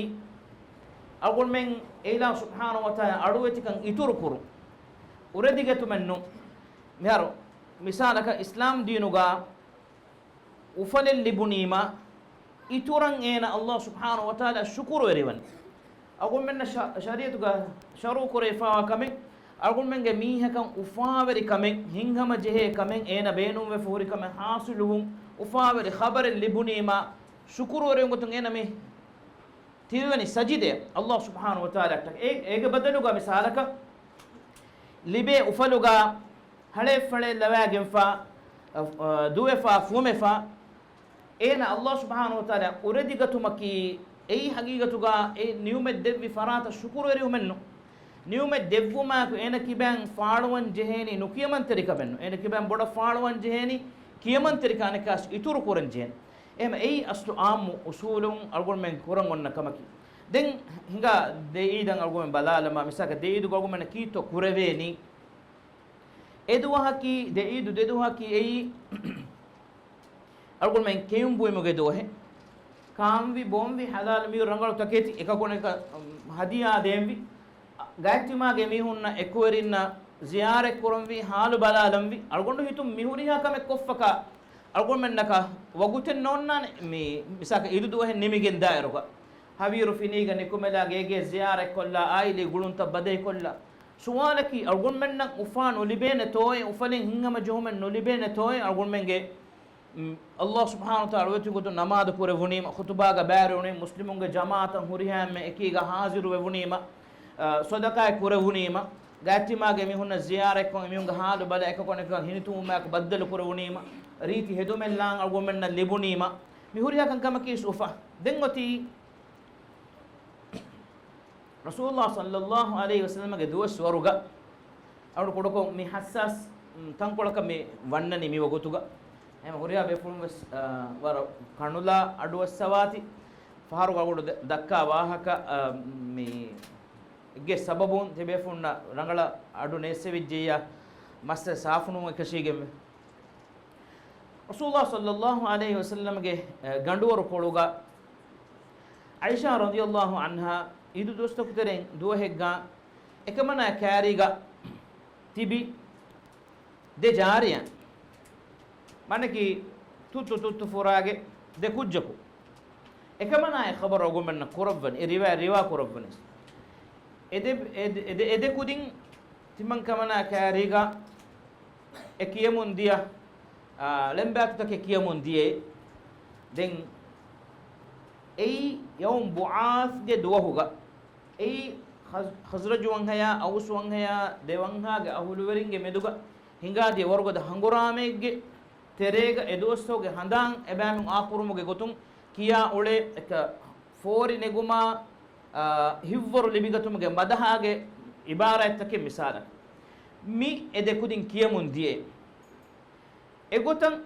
އަޅުގަނޑުމެން އެ އިލާހު ސުބްޙާނަހޫ ވަތަޢާލާ އަޑުއެތިކަން އިތުރުކުރުން. އުރެދިގަތުމެއްނު. މިހާރު މިސާލަކަށް އިސްލާމް ދީނުގަ އުފަލެއް ލިބުނީމަ، އިތުރަށް އޭނަ ﷲ ސުބްޙާނަހޫ ވަތަޢާލާ ޝުކުރުވެރިވަން. އަޅުގަނޑުމެންނަށް ޝަ-، ޝަރީޢަތުގަ ޝަރުޢު ކުރެވިފައިވާ ކަމެއް، އަޅުގަނޑުމެންގެ މީހަކަށް އުފާވެރި ކަމެއް، ހިތްހަމަޖެހޭ ކަމެއް، އޭނަ ބޭނުންވެފަ ހުރި ކަމެއް ޙާޞިލުވުން، އުފާވެރި ޚަބަރެއް ލިބުނީމަ، ޝުކުރުވެރިވުން ގޮތުން އޭނަ މި ތިރިވަނީ ސަޖިދައަށް ﷲ ސުބްޙާނަހޫ ވަތަޢާލާއަށްޓަކާ. އޭ-، އޭގެ ބަދަލުގަ މިސާލަކަށް، ލިބޭ އުފަލުގަ ހަޅޭއްފަޅޭއް ލަވާގެންފަ، އަ، އަ، ދުވެފަ، ފުމެފަ، އޭނަ ﷲ ސުބްޙާނަހޫ ވަތަޢާލާ އުރެދިގަތުމަކީ، އެއީ ހަގީގަތުގަ އެ ނިޢުމަތް ދެއްވި ފަރާތަށް ޝުކުރުވެރިވުމެއްނު. ނިޢުމަތް ދެއްވުމާއެކު އޭނަ ކިބައިން ފާޅުވަން ޖެހޭނީ ނުކިޔަމަންތެރިކަމެއްނު. އޭނަ ކިބައިން ބޮޑަށް ފާޅުވަން ޖެހޭނީ ކިޔަމަންތެރިކަން އަނެއްކާވެސް އިތުރު ކުރަން ޖެހޭނެ. އެހެމަ އެއީ އަސްލު އާއްމު އުސޫލުން އަޅުގަނޑުމެން ކުރަން އޮންނަ ކަމަކީ. ދެން ހިނގާ ދެ ޢީދަށް އަޅުގަނޑުމެން ބަލާލަމާ، މިސާލަކަށް ދެ ޢީދުގަ އަޅުގަނޑުމެންނަށް ކީއްތޯ ކުރެވޭނީ؟ އެ ދުވަހަކީ، ދެ ޢީދު ދެ ދުވަހަކީ އެއީ، އަ، އަޅުގަނޑުމެން ކެއުން ބުއިމުގެ ދުވަހެއް ކާންވި ބޮންވި ހަލާލު މިއުރު ރަނގަޅު ތަކެތި އެކަކުނަކަށް ހަދިޔާ ދޭންވި. ގާތްތިމާގެ މީހުންނަށް އެކުވެރިންނަށް ޒިޔާރަތް ކުރަންވީ، ހާލު ބަލާލަންވީ. އަޅުގަނޑު ހިތުން މި ހުރިހާ ކަމެއް ކޮށްފަކާ އަޅުގަނޑުމެންނަކަށް ވަގުތެއް ނޯންނާނެ. މި މިސާކަށް އީދު ދުވަހެއް ނިމިގެން ދާއިރުގަ ހަވީރު ފިނީގަ ނިކުމެލާ ގޭގޭ ޒިޔާރަތްކޮށްލާ އާއިލީ ގުޅުންތައް ބަދަހިކޮށްލާ. ސުވާލަކީ އަޅުގަނޑުމެންނަށް އުފާ ނުލިބޭނެތޯއޭ، އުފަލެއް ހިތްހަމަޖެހުމެއް ނުލިބޭނެތޯއޭ އަޅުގަނޑުމެންގެ އައްލާހު ސުބްޙާނަހު ވަތަޢާލާ އޮތުގޮތުން ނަމާދު ކުރެވުނީމަ، ޚުތުބާގަ ބައިވެރިވުނީމަ، މުސްލިމުންގެ ޖަމާޢަތަށް ހުރިހާ އެންމެ އެކީގަ ހާޒިރު ވެވުނީމަ، އަ، ޞަދަޤާތް ކުރެވުނީމަ، ގާތްތިމާގެ މީހުންނަށް ޒިޔާރަތްކޮށް، އެމީހުންގެ ހާލު ބަލަ އެކަކު އަނެކަކަށް ހިނިތުންވުމާއެކު ބައްދަލު ކުރެވުނީމަ، ރީތި ހެދުމެއްލާން އަޅުގަނޑުމެންނަށް ލިބުނީމަ، މި ހުރިހާ ކަންކަމަކީ ސުފަ. ދެން އޮތީ ރަސޫލުﷲ ޞައްލަﷲު ޢަލައިހި ވަސައްލަމަގެ ދުވަސްވަރުގަ އަޅު ކުޑަކޮށް މި ޙައްސާސް، މް، ތަންކޮޅަކަށް މި ވަންނަނީ މި ވަގުތުގަ. އެހެން ހުރިހާ ބޭފުޅުން ވެސް، އާ، ވަރަށް ކަނުލާ އަޑުއައްސަވާތި. ފަހަރު އަޅުގަނޑު ދަ-، ދައްކާ ވާހަކަ، އާ، މި ގެ ސަބަބުން ތިބޭފުންނަށް ރަނގަޅަށް އަޑު ނޭއްސެވިއްޖެއްޔާ މައްސަލަ ސާފުނުވުން އެކަށީގެން. ރަސޫލުﷲ ޞައްލަﷲު ޢަލައިހި ވަސައްލަމަގެ، އެ، ގަނޑުވަރު ކޮޅުގަ ޢާއިޝާ ރަޟިޔަﷲު ޢަންހާ އީދު ދުވަސްތަކު ތެރެއިން ދުވަހެއްގަ އެކަމަނާ ކާރީގަ ތިބި ދެ ޖާރިޔަން. މާނަކީ ތުއްތު ތުއްތު ފުރާގެ ދެ ކުއްޖަކު. އެކަމަނާ އެ ޚަބަރު އަޅުގަނޑުމެންނަށް ކުރައްވަނީ، އެ ރިވާ، ރިވާ ކުރައްވަނީ. އެ ދެ، އެ ދެ، އެ ދެ، އެ ދެ ކުދިން ތިމަން ކަމަނާ ކާރީގަ އެ ކިޔަމުން ދިޔަ، އާ، ޅެންބާތުތަކެއް ކިޔަމުން ދިޔައޭ. ދެން އެއީ ޔައުމު ބުޢާޘްގެ ދުވަހުގަ، އެއީ ޚަޒް-، ޚަޒްރަޖު ވަންހަޔާ، އައުސް ވަންހަޔާ، ދެ ވަންހާގެ އަހުލުވެރިންގެ މެދުގަ ހިނގާދިޔަ ވަރުގަދަ ހަނގުރާމައެއްގެ ތެރޭގަ އެ ދުވަސްތަކުގެ ހަނދާން އެބައިމީހުން އާކުރުމުގެ ގޮތުން ކިޔާ އުޅޭ އެކަ ފޯރި ނެގުމާ، އާ، ހިތްވަރު ލިބިގަތުމުގެ މަދަހާގެ އިބާރާތްތަކެއް މިސާލަކަށް. މި އެ ދެ ކުދިން ކިޔަމުން ދިޔައޭ. އެގޮތަށް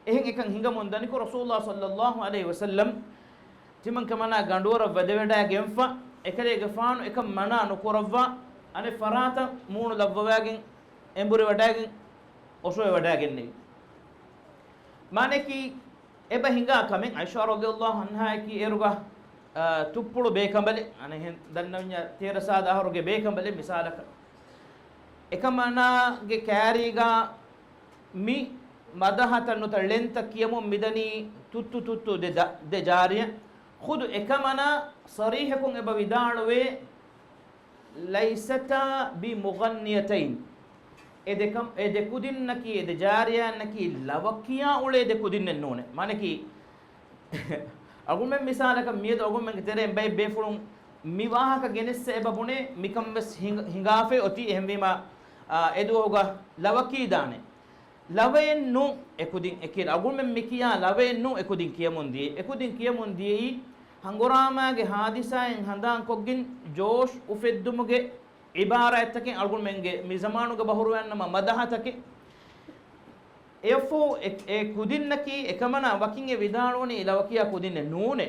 އެހެން އެކަން ހިނގަމުން ދަނިކޮށް، ރަސޫލުﷲ ޞައްލަﷲު ޢަލައިހި ވަސައްލަމް ތިމަން ކަމަނާ ގަނޑުވަރަށް ވަދެވަޑައިގެންފަ، އެކަލޭގެފާނު އެކަން މަނާ ނުކުރައްވާ، އަނެއް ފަރާތަށް މޫނު ލައްވަވައިގެން، އެނބުރިވަޑައިގެން، އޮށޯވެވަޑައިގެންނެވި. މާނައަކީ، އެބަ ހިނގާ ކަމެއް ޢާއިޝާ ރަޟިޔަﷲު ޢަންހާއަކީ އޭރުގަ، އާ، ތުއްޕުޅު ބޭކަނބަލެއް، އަނެއްހެން ދަންނަވަންޏާ ތޭރަ ސާދަ އަހަރުގެ ބޭކަނބަލެއް މިސާލަކަށް. އެކަމަނާގެ ކާރީގަ މި މަދަހަތައް ނުތަ ޅެންތައް ކިޔަމުން މިދަނީ ތުއްތު ތުއްތު ދެ ދަ-، ދެ ޖާރިޔަން. ޚުދު އެކަމަނާ ޞަރީޙަކޮށް އެބަ ވިދާޅުވޭ، "ليستا بمغنيتين." އެ ދެކަމް-، އެ ދެ ކުދިންނަކީ، އެ ދެ ޖާރިޔާންނަކީ ލަވަކިޔާ އުޅޭ ދެ ކުދިންނެއް ނޫނޭ. މާނައަކީ، އަޅުގަނޑުމެން މިސާލަކަށް މިއަދު އަޅުގަނޑުމެންގެ ތެރެއިން ބައެއް ބޭފުޅުން މި ވާހަކަ ގެނެއްސަ އެބަ ބުނޭ، މިކަން ވެސް ހިނގ-، ހިނގާފައި އޮތީ. އެހެންވީމަ، އާ، އެ ދުވަހުގަ ލަވަކީ ދާނެ. ލަވައެއް ނޫން އެ ކުދިން އެކި-، އަޅުގަނޑުމެން މި ކިޔާ ލަވައެއް ނޫން އެ ކުދިން ކިޔަމުން ދިޔައީ. އެ ކުދިން ކިޔަމުން ދިޔައީ ހަނގުރާމާގެ ހާދިސާއިން ހަނދާންކޮށްގެން ޖޯޝް އުފެއްދުމުގެ ޢިބާރާތްތަކެއް، އަޅުގަނޑުމެންގެ މި ޒަމާނުގަ ބަހުރުވާނަމަ މަދަހަތަކެއް. އެއަށްފަހު އެ، އެ ކުދިންނަކީ އެކަމަނާ ވަކިން އެ ވިދާޅުވަނީ ލަވަކިޔާ ކުދިންނެއް ނޫނޭ.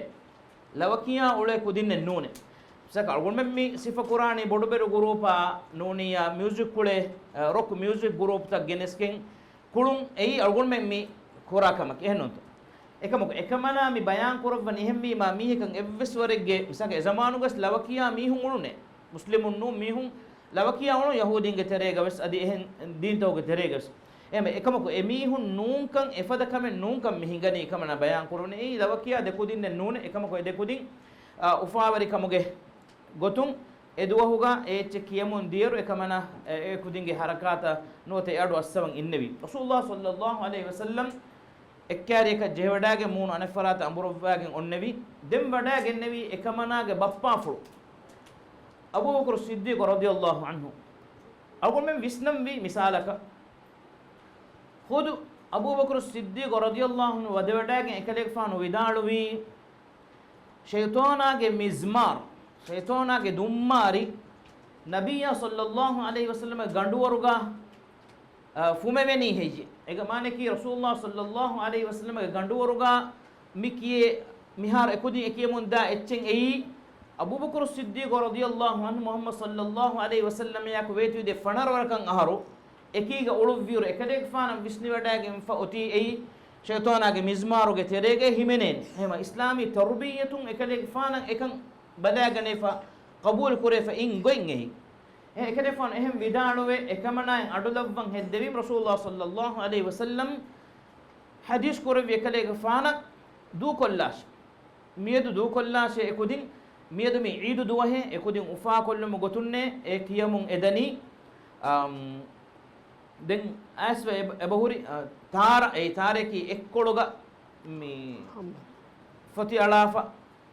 ލަވަކިޔާ އުޅޭ ކުދިންނެއް ނޫނޭ. މިސާލަކަށް އަޅުގަނޑުމެން މި ސިފަކުރާނީ ބޮޑުބެރު ގުރޫޕާ ނޫނިއްޔާ މިއުޒިކް ކުޅޭ، އަ، ރޮކް މިއުޒިކް ގުރޫޕްތައް ގެނެސްގެން ކުޅުން އެއީ އަޅުގަނޑުމެން މި ކުރާ ކަމަކީ. އެހެންނޫންތަ؟ އެކަމަކު އެކަމަނާ މި ބަޔާން ކުރައްވަނީ އެހެންވީމާ މީހަކަށް އެއްވެސް ވަރެއްގެ މިސާލަކަށް އެ ޒަމާނުގަސް ލަވަކިޔާ މީހުން އުޅުނޭ. މުސްލިމުން ނޫން މީހުން ލަވަކިޔާ އުޅުނު ޔަހޫދީންގެ ތެރޭގަ ވެސް އަދި އެހެން ދީންތަކުގެ ތެރޭގަ ވެސް. އެހެން އެކަމަކު އެ މީހުން ނޫންކަން އެފަދަ ކަމެއް ނޫންކަން މި ހިނގަނީ އެކަމަނާ ބަޔާން ކުރުނީ. އެއީ ލަވަކިޔާ ދެ ކުދިންނެއް ނޫނޭ. އެކަމަކު އެ ދެ ކުދިން، އާ، އުފާވެރިކަމުގެ ގޮތުން އެ ދުވަހުގަ އެ އެއްޗެއް ކިޔަމުން ދިޔައިރު އެކަމަނާ އެ، އެ ކުދިންގެ ހަރަކާތަށް ނުވަތަ އެ އަޑު އައްސަވަން އިންނެވި. ރަސޫލުﷲ ޞައްލަﷲު ޢަލައިހި ވަސައްލަމް އެއްކާރިއަކަށް ޖެހިވަޑައިގެން މޫނު އަނެއްފަރާތަށް އަނބުރައްވާގެން އޮންނެވި. ދެން ވަޑައިގެންނެވީ އެކަމަނާގެ ބައްޕާފުޅު އަބޫބަކުރު ޞިއްދީޤު ރަޟިޔަﷲު ޢަންހު. އަޅުގަނޑުމެން ވިސްނަންވީ މިސާލަކަށް، ޚުދު އަބޫބަކުރު ޞިއްދީޤު ރަޟިޔަﷲު ޢަންހު ވަދެވަޑައިގެން އެކަލޭގެފާނު ވިދާޅުވީ، ޝައިޠާނާގެ މިޒްމާރު، ޝައިޠާނާގެ ދުންމާރި، ނަބިއްޔާ ޞައްލަﷲު ޢަލައިހި ވަސައްލަމަގެ ގަނޑުވަރުގަ، އަ، ފުމެވެނީ ހެއްޔެ؟ އޭގެ މާނައަކީ ރަސޫލުﷲ ޞައްލަﷲު ޢަލައިހި ވަސައްލަމަގެ ގަނޑުވަރުގަ މި ކިޔޭ، މިހާރު އެކުދިން އެކިޔަމުންދާ އެއްޗެއް އެއީ، އަބޫބަކުރު ޞިއްދީޤު ރަޟިޔަﷲު ޢަންހު މުޙައްމަދު ޞައްލަﷲު ޢަލައިހި ވަސައްލަމަޔާއެކު ވޭތުވެދިޔަ ފަނަރަ ވަރަކަށް އަހަރު އެކީގަ އުޅުއްވިއިރު އެކަލޭގެފާނަށް ވިސްނިވަޑައިގެންފަ އޮތީ އެއީ، ޝައިޠާނާގެ މިޒްމާރުގެ ތެރޭގައި ހިމެނޭނެ. އެހެމަ އިސްލާމީ ތަރުބިއްޔަތުން އެކަލޭގެފާނަށް އެކަން ބަލާގަނެފަ، ޤަބޫލު ކުރެފަ އިން ގޮތް އެއީ. އެ އެކަލޭގެފާނު އެހެން ވިދާޅުވެ، އެކަމަނާއިން އަޑުލައްވަން ހެއްދެވީމަ، ރަސޫލާ ޞައްލައްލާހު ޢަލައިހި ވަސައްލަމް ޙަދީޘް ކުރެއްވި އެކަލޭގެފާނަށް ދޫކޮށްލާށޭ. މިއަދު ދޫކޮށްލާށޭ އެކުދިން، މިއަދު މި ޢީދު ދުވަހޭ އެކުދިން އުފާކޮށްލުމުގެ ގޮތުންނޭ އެ ކިޔަމުން އެދަނީ. އަމް، ދެން އައިސްވެ އެބަ، އެބަހުރި، އަ، ތާރަ، އެ ތާރައަކީ އެއްކޮޅުގަ މި ހަމަ. ފޮތި އަޅާފަ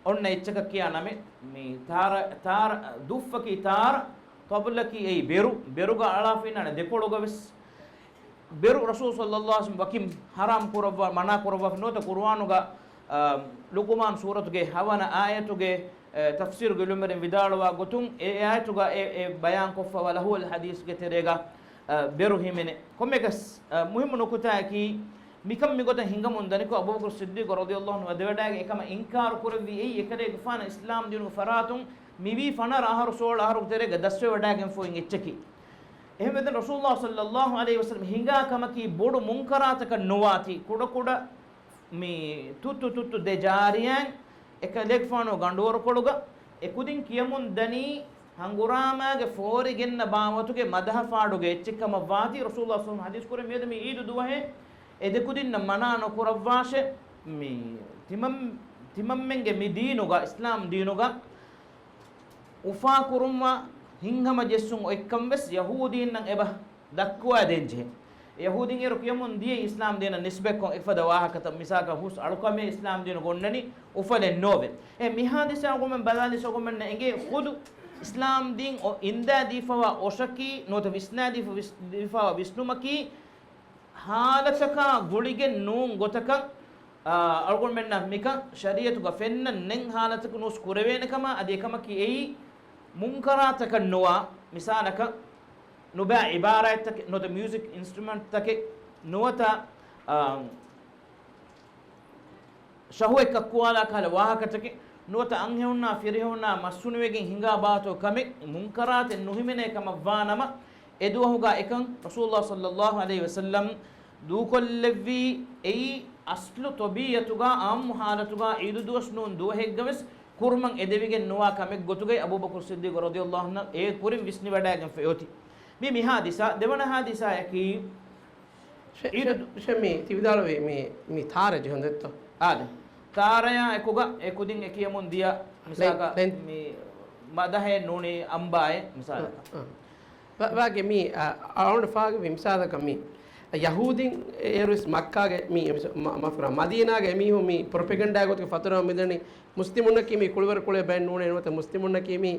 އޮންނަ އެއްޗަކަށް ކިޔާ ނަމެއް. މި ތާރަ، ތާރަ، ދުއްފަކީ ތާރަ، ޠަބްލަކީ އެއީ ބެރު، ބެރުގަ އަޅާފަ އިންނާނެ ދެކޮޅުގަ ވެސް. ބެރު ރަސޫލު ޞައްލައްލާހު ޢަލައިހި ވަސައްލަމް ވަކިން ޙަރާމް ކުރައްވާ، މަނާ ކުރައްވާފަ ނުވަތަ ޤުރުއާނުގަ، އާ، ލުޤުމާން ސޫރަތުގެ ހަވަނަ އާޔަތުގެ، އެ، ތަފްސީރުގެ ޢިލްމުވެރިން ވިދާޅުވާ ގޮތުން އެ އާޔަތުގަ އެ، އެ ބަޔާންކޮށްފަވާ ލަހުވަލް ޙަދީޘްގެ ތެރޭގަ، އަ، ބެރު ހިމެނޭ. ކޮންމެއަކަސް، އަ، މުހިއްމު ނުކުތާއަކީ، މިކަން މިގޮތަށް ހިނގަމުން ދަނިކޮށް، އަބޫބަކުރު ޞިއްދީޤު ރަޟިޔައްލާހު ޢަންހު ވަދެވަޑައިގެން އެކަމަށް އިންކާރު ކުރެއްވި އެއީ، އެކަލޭގެފާނަށް އިސްލާމް ދީނުގެ ފަރާތުން މިވީ ފަނަރަ އަހަރު ސޯޅަ އަހަރުގެ ތެރޭގަ ދަސްވެވަޑައިގެންފަ އޮތް އެއްޗަކީ. އެހެންވެ ދެން ރަސޫލު ޞައްލައްލާހު ޢަލައިހި ވަސައްލަމް ހިނގާ ކަމަކީ ބޮޑު މުންކަރާތަކަށް ނުވާތީ، ކުޑަކުޑަ މި ތުއްތު ތުއްތު ދެ ޖާރިޔާއިން އެކަލޭގެފާނު ގަނޑުވަރުކޮޅުގަ އެކުދިން ކިޔަމުން ދަނީ ހަނގުރާމާގެ ފޯރި ގެންނަ ބާވަތުގެ މަދަހަ ފާޑުގެ އެއްޗެއް ކަމަށް ވާތީ، ރަސޫލު ޞައްލައްލާހު ޢަލައިހި ވަސައްލަމް ޙަދީޘް ކުރެއްވި މިއަދު މި ޢީދު ދުވަހޭ އެ ދެކުދިންނަށް މަނާ ނުކުރައްވާށޭ. މި ތިމަން، ތިމަންމެންގެ މި ދީނުގަ، އިސްލާމް ދީނުގަ އުފާކުރުންވާ ހިތްހަމަޖެއްސުން އޮތްކަން ވެސް ޔަހޫދީންނަށް އެބަ ދައްކުވާ ދޭންޖެހޭ. ޔަހޫދީން އޭރު ކިޔަމުން ދިޔަ އިސްލާމް ދީނަށް ނިސްބަތްކޮށް އެފަދަ ވާހަކަތައް، މިސާލަކަށް ހުސް އަޅުކަމެއް އިސްލާމް ދީނުގަ އޮންނަނީ އުފަލެއް ނޯވެ. އެ މި ހާދިސާ އަޅުގަނޑުމެން ބަލާލި އަޅުގަނޑުމެންނަށް އެނގޭ ޚުދު އިސްލާމް ދީން އޮ-، އިންދާ ދީފަވާ އޮށަކީ ނުވަތަ ވިސްނާ ދީފަ-، ވިސް-، ދީފަވާ ވިސްނުމަކީ ހާލަތަކާ ގުޅިގެން ނޫން ގޮތަކަށް، އާ، އަޅުގަނޑުމެންނަށް މިކަން ޝަރީޢަތުގަ ފެންނަން ނެތް ހާލަތަކު ނޫސް ކުރެވޭނެ ކަމަށް، އަދި އެކަމަކީ އެއީ މުންކަރާތަކަށް ނުވާ، މިސާލަކަށް ނުބައި އިބާރާތްތަކެއް ނުވަތަ މިއުޒިކް އިންސްޓްރުމެންޓްތަކެއް ނުވަތަ، އާ، ޝަހުވަތް ކައްކުވާލާ ކަހަލަ ވާހަކަތަކެއް ނުވަތަ އަންހެނުންނާ ފިރިހެނުންނާ މަސްހުނިވެގެން ހިނގާ ބާވަތު ކަމެއް މުންކަރާތެއް ނުހިމެނޭ ކަމަށް ވާ ނަމަ، އެ ދުވަހުގަ އެކަން ރަސޫލު ޞައްލައްލާހު ޢަލައިހި ވަސައްލަމް ދޫކޮށްލެއްވީ އެއީ އަސްލު ޠަބީޢަތުގަ ޢާއްމު ޙާލަތުގަ ޢީދު ދުވަސް ނޫން ދުވަހެއްގަ ވެސް ކުރުމަށް އެދެވިގެން ނުވާ ކަމެއް ގޮތުގައި އަބޫބަކުރު ޞިއްދީޤު ރަޟިޔައްލާހު ޢަންހު އެ ކުރިން ވިސްނިވަޑައިގެންފަ އޮތީ. މީ މި ހާދިސާ. ދެވަނަ ހާދިސާއަކީ ޝެ-، އީދު ޝެ-، ޝެ މީ ތި ވިދާޅުވީ މީ، މީ ތާރަ ޖެހުން ދެއްތޯ؟ އާދެ. ތާރަޔާ އެކުގަ އެ ކުދިން އެ ކިޔަމުން ދިޔަ މިސާލަކަށް ލެން-، ލެން-، މި މަދަހެއް ނޫނީ އަނބާއެއް މިސާލަކަށް. އަ، އަ. ވާ-، ވާގެ މީ، އަ، އަޅުގަނޑު ފާގެ މި މިސާލަކަށް މީ ޔަހޫދީން އޭރުވެސް މައްކާގެ މީ މި-، މަ-، މަފުރާ މަދީނާގެ އެމީހުން މީ ޕްރޮޕެގަންޑާ ގޮތުގެ ފަތުރަމަ މިދަނީ މުސްލިމުންނަކީ މީ ކުޅިވަރު ކުޅޭ ބައެއް ނޫނޭ ނުވަތަ މުސްލިމުންނަކީ މީ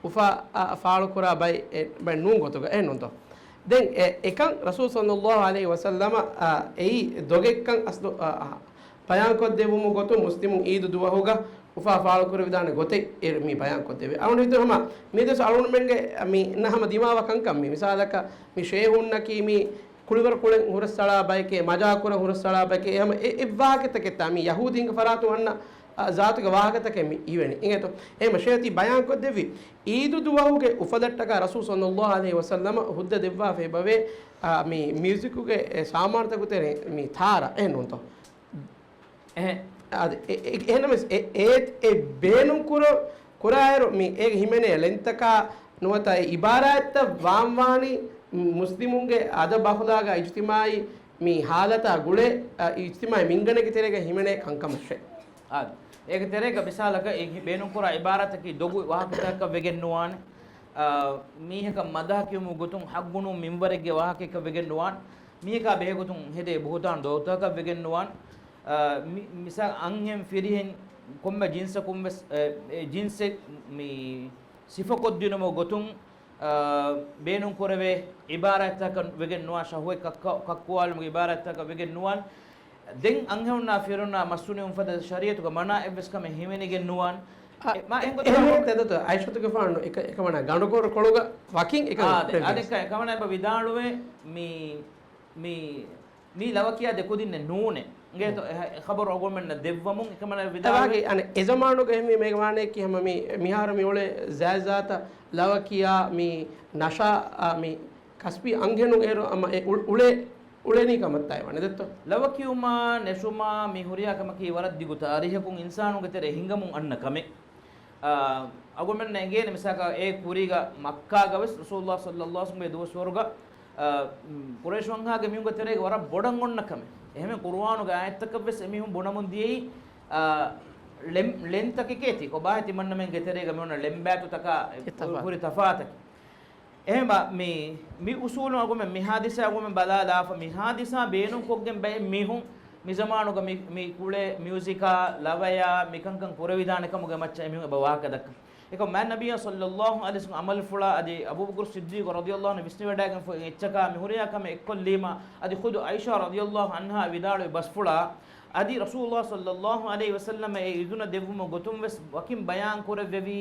އުފާ، އަ، ފާޅުކުރާ ބައެއް، އެ، ބައެއް ނޫން ގޮތުގަ އެހެންނޫންތޯ؟ ދެން އެ، އެކަން ރަސޫލު ޞައްލައްލާހު ޢަލައިހި ވަސައްލަމަ، އަ، އެއީ ދޮގެއްކަން އަސްލު، އަ، އަ، ބަޔާންކޮށްދެއްވުމުގެ ގޮތުން މުސްލިމުން އީދު ދުވަހުގަ އުފާ ފާޅުކުރެވިދާނެ ގޮތެއް އޭރު މީ ބަޔާންކޮށްދެއްވި. އަޅުގަނޑު ހިތުން ހަމަ މި ދުވަސް އަޅުގަނޑުމެންގެ މި އިންނަ ހަމަ ދިމާވާ ކަންކަން މީ. މިސާލަކަށް މި ޝޭހުންނަކީ މީ ކުޅިވަރު ކުޅެން ހުރަސްއަޅާ ބަޔެކޭ، މަޖާކުރަން ހުރަސްއަޅާ ބަޔެކޭ. ހަމަ އެ، އެއްވާހަކަތަކެއްތާ މީ ޔަހޫދީންގެ ފަރާތުން އަންނަ، އަ، ޒާތުގެ ވާހަކަތަކެއް މި އިވެނީ. އިނގޭތޯ؟ އެހެން ޝޭހު ތި ބަޔާންކޮށްދެއްވި އީދު ދުވަހުގެ އުފަލަށްޓަކާ ރަސޫލު ޞައްލައްލާހު ޢަލައިހި ވަސައްލަމަ ހުއްދަ ދެއްވާފައި ބަވޭ، އާ، މި މިއުޒިކުގެ އެ ސާމާނުތަކު ތެރޭ މި ތާރަ އެހެންނޫންތޯ؟ އެހެން. އާދެ، އެ، އެ، އެ، އެހެންނަމަވެސް އެ، އޭ، އެ ބޭނުންކުރ-، ކުރާއިރު މި އޭގެ ހިމެނޭ ޅެންތަކާ ނުވަތަ އެ އިބާރާތްތައް ވާންވާނީ މުސްލިމުންގެ އަދަބު އަޚުލާގާ އިޖްތިމާޢީ މި ހާލަތާ ގުޅޭ، އަ، އިޖްތިމާޢީ މިންގަނޑެއްގެ ތެރޭގަ ހިމެނޭ ކަންކަމަށޭ. އާދެ. އޭގެ ތެރޭގަ މިސާލަކަށް އެ ބޭނުންކުރާ އިބާރާތަކީ ދޮގު ވާހަކަތަކަކަށް ވެގެން ނުވާނެ. އާ، މީހަކަށް މަދަހަ ކިޔުމުގެ ގޮތުން ޙައްޤުނޫން މިންވަރެއްގެ ވާހަކައަކަށް ވެގެން ނުވާނެ. މީހަކާ ބެހޭގޮތުން ހެދޭ ބުހުތާން ދޮގުތަކަކަށް ވެގެން ނުވާނެ. އާ، މި-، މިސާލަކަށް އަންހެން ފިރިހެން ކޮންމެ ޖިންސަކުން ވެސް، އެ، އެ ޖިންސެއް މި ސިފަކޮށްދިނުމުގެ ގޮތުން، އާ، ބޭނުންކުރެވޭ އިބާރާތްތަކަކަށް ވެގެން ނުވާނެ، ޝަހުވަތް ކައްކަ-، ކައްކުވާލުމުގެ އިބާރާތްތަކަކަށް ވެގެން ނުވާނެ. ދެން އަންހެނުންނާ ފިރިހެނުންނާ މަސްހުނިވުން ފަދަ ޝަރީޢަތުގަ މަނާ އެއްވެސް ކަމެއް ހިމެނިގެން ނުވާނެ. އަ، އެ، މާ އެނގޮތަށް އެހެން ހަމަ ތެދުތަ އައިޝަތުގެފާނު އެކަ-، އެކަމަނާ ގަނޑުކޮރު ކޮޅުގަ ވަކިން އެކަމަށް އާ، ދެ-، އާ، ފެންވެސް. ދެން ކަ-، އެކަމަނާ އެބަ ވިދާޅުވޭ މި، މި، މީ ލަވަކިޔާ ދެ ކުދިންނެއް ނޫނޭ. އިނގޭތޯ، އެ ހަ-، އެ ޚަބަރު އަޅުގަނޑުމެންނަށް ދެއްވަމުން އެކަމަނާ އެބަ ވިދާޅުވޭ. އެވާގެ އަނެއް އެ ޒަމާނުގަ އެހެންވީ މޭގެ ވާނެއްކި ހަމަ މި، މިހާރު މި އުޅޭ ޒާތްޒާތަށް ލަވަކިޔާ މި ނަޝާ، އާ، މި ކަސްބީ އަންހެނުން އޭރު އަމަ އެ އު-، އުޅޭ، އުޅެނީ ކަމަށްތާއި ވާނެ ދެއްތޯ؟ ލަވަ ކިޔުމާ ނެށުމާ މި ހުރިހާ ކަމަކީ ވަރަށް ދިގު ތާރީހަކުން އިންސާނުންގެ ތެރޭ ހިނގަމުން އަންނަ ކަމެއް. އާ، އަޅުގަނޑުމެންނަށް އެނގޭނެ މިސާލަކަށް އެ ކުރީގަ މައްކާގަ ވެސް ރަސޫލުﷲ ޞައްލަﷲ ޢަލައިހި ވަސައްލަމްގެ ދުވަސްވަރުގަ، އާ، މް، ޤުރައިޝް ވަންހާގެ މީހުންގެ ތެރޭގަ ވަރަށް ބޮޑަށް އޮންނަ ކަމެއް. އެހެން ޤުރުއާނުގެ އާޔަތްތަކަށް ވެސް އެމީހުން ބުނަމުން ދިޔައީ، އާ، ޅެން، ޅެންތަކެކޭ ތި ކޮބާހޭ ތިމަންނަމެންގެ ތެރޭގަ މި އޮންނަ ޅެންބާތުތަކާ އެ ތަފާތު. ހުރި ތަފާތަކެއް. އެހެންވީމަ މި، މި އުސޫލުން އަޅުގަނޑުމެން މި ހާދިސާ އަޅުގަނޑުމެން ބަލާލާފަ، މި ހާދިސާ ބޭނުންކޮށްގެން ބައެއް މީހުން މި ޒަމާނުގަ މި، މި ކުޅޭ މިއުޒިކާ، ލަވަޔާ، މިކަންކަން ކުރެވިދާނެ ކަމުގެ މައްޗަށް އެމީހުން އެބަ ވާހަކަ ދައްކަން. އެކަމް މާތް ނަބިއްޔާ ޞައްލަﷲ ޢަލައިހި ވަސައްލަމް ޢަމަލުފުޅާ އަދި އަބޫބަކުރު ޞިއްދީޤު ރަޟިޔަﷲ ޢަންހު ވިސްނިވަޑައިގެންފަ އެއްޗަކާ މި ހުރިހާ ކަމެއް އެއްކޮށްލީމަ، އަދި ޚުދު ޢާއިޝާ ރަޟިޔަﷲ ޢަންހާ ވިދާޅުވި ބަސްފުޅާ، އަދި ރަސޫލުﷲ ޞައްލަﷲ ޢަލައިހި ވަސައްލަމަށް އެ އިޒުނަ ދެއްވުމުގެ ގޮތުން ވެސް ވަކިން ބަޔާން ކުރެއްވެވީ،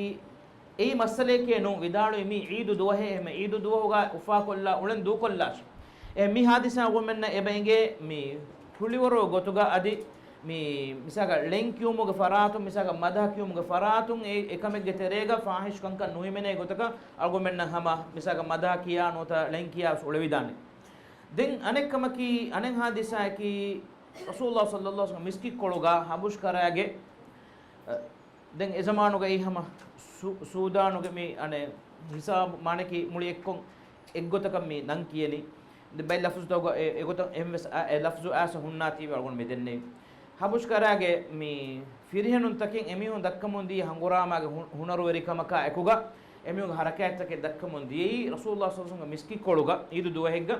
އެއީ މައްސަލައެކޭ ނޫން، ވިދާޅުވީ މީ ޢީދު ދުވަހޭ، އެހެން ޢީދު ދުވަހުގަ އުފާކޮށްލާ އުޅެން ދޫކޮށްލާށޭ. އެ މި ހާދިސާ އަޅުގަނޑުމެންނަށް އެބަ އެނގޭ މި ކުޅިވަރު ގޮތުގަ އަދި މި މިސާލަކަށް ޅެން ކިޔުމުގެ ފަރާތުން، މިސާލަކަށް މަދަޙަ ކިޔުމުގެ ފަރާތުން އެ އެކަމެއްގެ ތެރޭގަ ފާޙިޝް ކަންކަން ނުހިމެނޭ ގޮތަކަށް އަޅުގަނޑުމެންނަށް ހަމަ މިސާލަކަށް މަދަޙަ ކިޔާ ނުވަތަ ޅެން ކިޔާ ވެސް އުޅެވިދާނެ. ދެން އަނެއް ކަމަކީ، އަނެއް ހާދިސާއަކީ، ރަސޫލުﷲ ޞައްލަﷲ ޢަލައިހި ވަސައްލަމް މިސްކިތްކޮޅުގަ ހަބުޝްކަރާގެ، އަ، ދެން އެޒަމާނުގައި ހަމަ ސޫ-، ސޫދާނުގެ މި އަނެއް ހިސާބު މާނައަކީ މުޅި އެއްކޮށް އެއްގޮތަކަށް މި ނަން ކިޔެނީ. ދެ ބައެއް ލަފުޒުތަކުގަ އެ، އެގޮތަށް އެހެންވެސް އަ، އެ ލަފުޒު އައިސް ހުންނާތީވެ އަޅުގަނޑު މި ދެންނެވި. ހަބުޝްކަރާގެ މި ފިރިހެނުންތަކެއް އެމީހުން ދައްކަމުން ދިޔަ ހަނގުރާމާގެ ހު-، ހުނަރުވެރިކަމަކާ އެކުގަ، އެމީހުންގެ ހަރަކާތްތަކެއް ދައްކަމުން ދިޔައީ ރަސޫލުﷲ ޞައްލަﷲ ޢަލައިހި ވަސައްލަމްގެ މިސްކިތްކޮޅުގަ އީދު ދުވަހެއްގަ.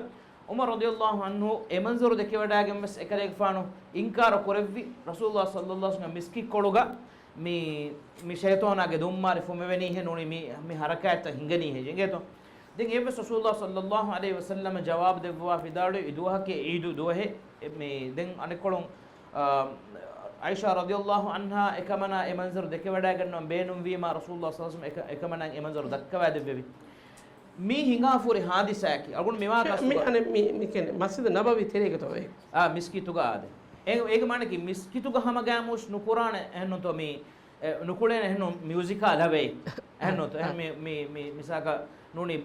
ޢުމަރު ރަޟިޔަﷲ ޢަންހު އެ މަންޒަރު ދެކެވަޑައިގެން ވެސް އެކަލޭގެފާނު އިންކާރު ކުރެއްވި، ރަސޫލުﷲ ޞައްލަﷲ ޢަލައިހި ވަސައްލަމްގެ މިސްކިތްކޮޅުގަ މި، މި ޝައިޠާނާގެ ދުންމާރި ފުމެވެނީހޭ ނޫނީ މި، މި ހަރަކާތްތައް ހިނގަނީހޭ އެނގޭތޯ؟ ދެން އެއްވެސް ރަސޫލުﷲ ޞައްލަﷲ ޢަލައިހި ވަސައްލަމަ ޖަވާބު ދެއްވާ ވިދާޅުވި، އެ ދުވަހަކީ އީދު ދުވަހެއް. މި ދެން އަނެއްކޮޅުން، އާ، ޢާއިޝާ ރަޟިޔަﷲ ޢަންހާ އެކަމަނާ އެ މަންޒަރު ދެކެވަޑައިގަންނަވަން ބޭނުންވީމާ، ރަސޫލުﷲ ޞައްލަﷲ ޢަލައިހި ވަސައްލަމަ އެކަ-، އެކަމަނާ އެ މަންޒަރު ދައްކަވައިދެއްވެވި. މީ ހިނގާފުރި ހާދިސާއަކީ. އަޅުގަނޑު މިވާ މި، ގަސްތުގަ އަނެއް މި، މި ކެނެ މަސްޖިދު ނަބަވީ ތެރޭގަތޯ އޭ؟ އާ، މިސްކިތުގަ އާދެ. އޭ، އޭގެ މާނައަކީ މިސްކިތުގަ ހަމަ ގާމޫސް ނުކުރާނެ އެހެންނުތޯ މި، އެ، ނުކުޅޭނެ އެހެންނު މިއުޒިކާ ލަވައެއް. އެހެންނުތޯ؟ އެހެން މި، މި، މި، މިސާލަކަށް ނޫނީ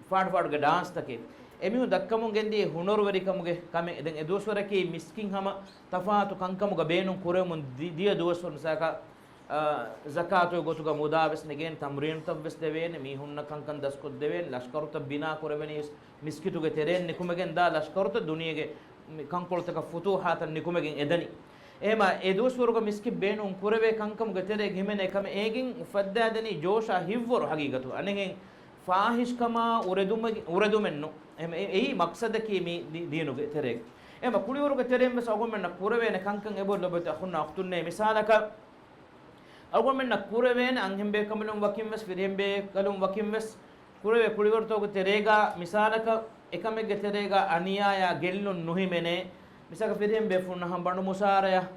ފާޑު ފާޑުގެ ޑާންސްތަކެއް. އެމީހުން ދައްކަމުން ގެންދިޔަ ހުނަރުވެރިކަމުގެ ކަމެއް. ދެން އެ ދުވަސްވަރަކީ މިސްކިތް ހަމަ ތަފާތު ކަންކަމުގަ ބޭނުން ކުރެވެމުން ދި-، ދިޔަ ދުވަސްވަރު މިސާލަކަށް އާ، ޒަކާތުގެ ގޮތުގަ މުދާ ވެސް ނެގޭނެ، ތަމްރީނުތައް ވެސް ދެވޭނެ، މީހުންނަށް ކަންކަން ދަސްކޮށްދެވޭނެ، ލަޝްކަރުތައް ބިނާ ކުރެވެނީ ވެސް މިސްކިތުގެ ތެރެއިން ނިކުމެގެން ދާ ލަޝްކަރުތައް ދުނިޔޭގެ މި ކަންކޮޅުތަކަށް ފުތޫޙާތައް ނިކުމެގެން އެދަނީ. އެހެމާ އެ ދުވަސްވަރުގަ މިސްކިތް ބޭނުން ކުރެވޭ ކަންކަމުގެ ތެރޭގަ ހިމެނޭ ކަމެއް އޭގެން އުފައްދާދެނީ ޖޯޝާ ހިތްވަރު ހަގީގަތުގަ. އަނެއްހެން ފާހިޝްކަމާ އުރެދުމެ-، އުރެދުމެއްނު. އެ-، އެ-، އެއީ މަޤްޞަދަކީ މި ދީ-، ދީނުގެ ތެރޭގަ. އެހެމާ ކުޅިވަރުގެ ތެރެއިން ވެސް އަޅުގަނޑުމެންނަށް ކުރެވޭނެ ކަންކަން އެބަ ލޮބުވެތި އަޚުންނާ އުޚްތުންނޭ. މިސާލަކަށް އަޅުގަނޑުމެންނަށް ކުރެވޭނެ އަންހެންބޭކަލުން ވަކިން ވެސް، ފިރިހެންބޭކަލުން ވަކިން ވެސް ކުރެވޭ ކުޅިވަރުތަކުގެ ތެރޭގަ މިސާލަކަށް އެކަމެއްގެ ތެރޭގަ އަނިޔާޔާ ގެއްލުން ނުހިމެނޭ. މިސާލަކަށް ފިރިހެން ބޭފުޅުންނަށް ހަމަ ބަނޑު މުސާރަޔަށް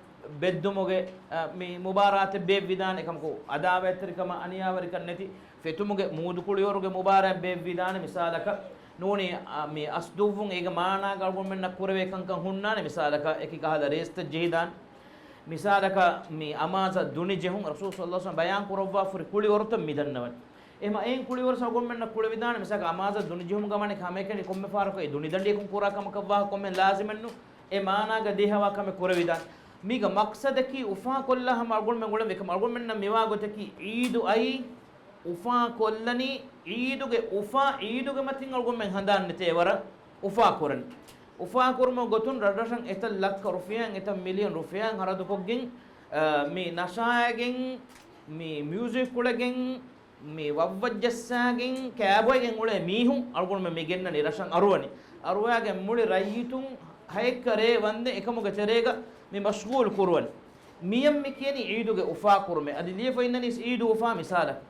ބެއްދުމުގެ، އަ، މި މުބާރާތެއް ބޭއްވިދާނެ، އެކަމަކު އަދާވަތްތެރިކަމާ އަނިޔާވެރިކަން ނެތި ފެތުމުގެ މޫދުކުޅިވަރުގެ މުބާރާތް ބޭއްވިދާނެ. މިސާލަކަށް ނޫނީ، އަ، މި އަސް ދުއްވުން އޭގެ މާނާގަ އަޅުގަނޑުމެންނަށް ކުރެވޭ ކަންކަން ހުންނާނެ. މިސާލަކަށް އެކި ކަހަލަ ރޭސްތައް ޖެހިދާނެ. މިސާލަކަށް މި އަމާޒަށް ދުނި ޖެހުން ރަސޫލު ޞައްލަﷲ ޢަލައިހި ވަސައްލަމަ ބަޔާން ކުރައްވާފަ ހުރި ކުޅިވަރުތައް މި ދަންނަވަނީ. އެހެމާ އެހެން ކުޅިވަރު އަޅުގަނޑުމެންނަށް ކުޅެވިދާނެ. މިސާލަކަށް އަމާޒަށް ދުނި ޖެހުމުގަ ވަނީ ހަމައެކަނި ކޮންމެ ފަހަރަކު އެ ދުނި ދަނޑިއަކުން ކުރާ ކަމަކަށް ވާހަކަ ކޮންމެ ލާޒިމެއްނު. އެ މާނާގަ ދޭހަވާ ކަމެއް ކުރެވިދާނެ. މީގަ މަޤްޞަދަކީ އުފާކޮށްލާ ހަމަ އަޅުގަނޑުމެން އުޅެން ވެ ކަމަށް. އަޅުގަނޑުމެންނަށް މިވާ ގޮތަކީ ޢީދު އައީ އުފާކޮށްލަނީ، ޢީދުގެ އުފާ، ޢީދުގެ މަތިން އަޅުގަނޑުމެން ހަނދާން ނެތޭ ވަރަށް އުފާކުރަނީ. އުފާކުރުމުގެ ގޮތުން ރަށްރަށަށް އެތައް ލައްކަ ރުފިޔާއިން، އެތައް މިލިއަން ރުފިޔާއިން ހަރަދުކޮށްގެން، އަ، މި ނަޝާއިގެން، މި މިއުޒިކް ކުޅެގެން، މި ވައްވައްޖައްސާގެން ކާބޮއިގެން އުޅޭ މީހުން އަޅުގަނޑުމެން މި ގެންނަނީ ރަށަށް އަރުވަނީ. އަރުވާގެން މުޅި ރައްޔިތުން ހައެއްކަ ރޭ ވަންދެން އެކަމުގެ ތެރޭގަ މި މަޝްޣޫލު ކުރުވަނީ. މިއަށް މި ކިޔަނީ ޢީދުގެ އުފާކުރުމޭ. އަދި ލިޔެފަ އިންނަނީސް ޢީދު އުފާ މިސާލަކަށް.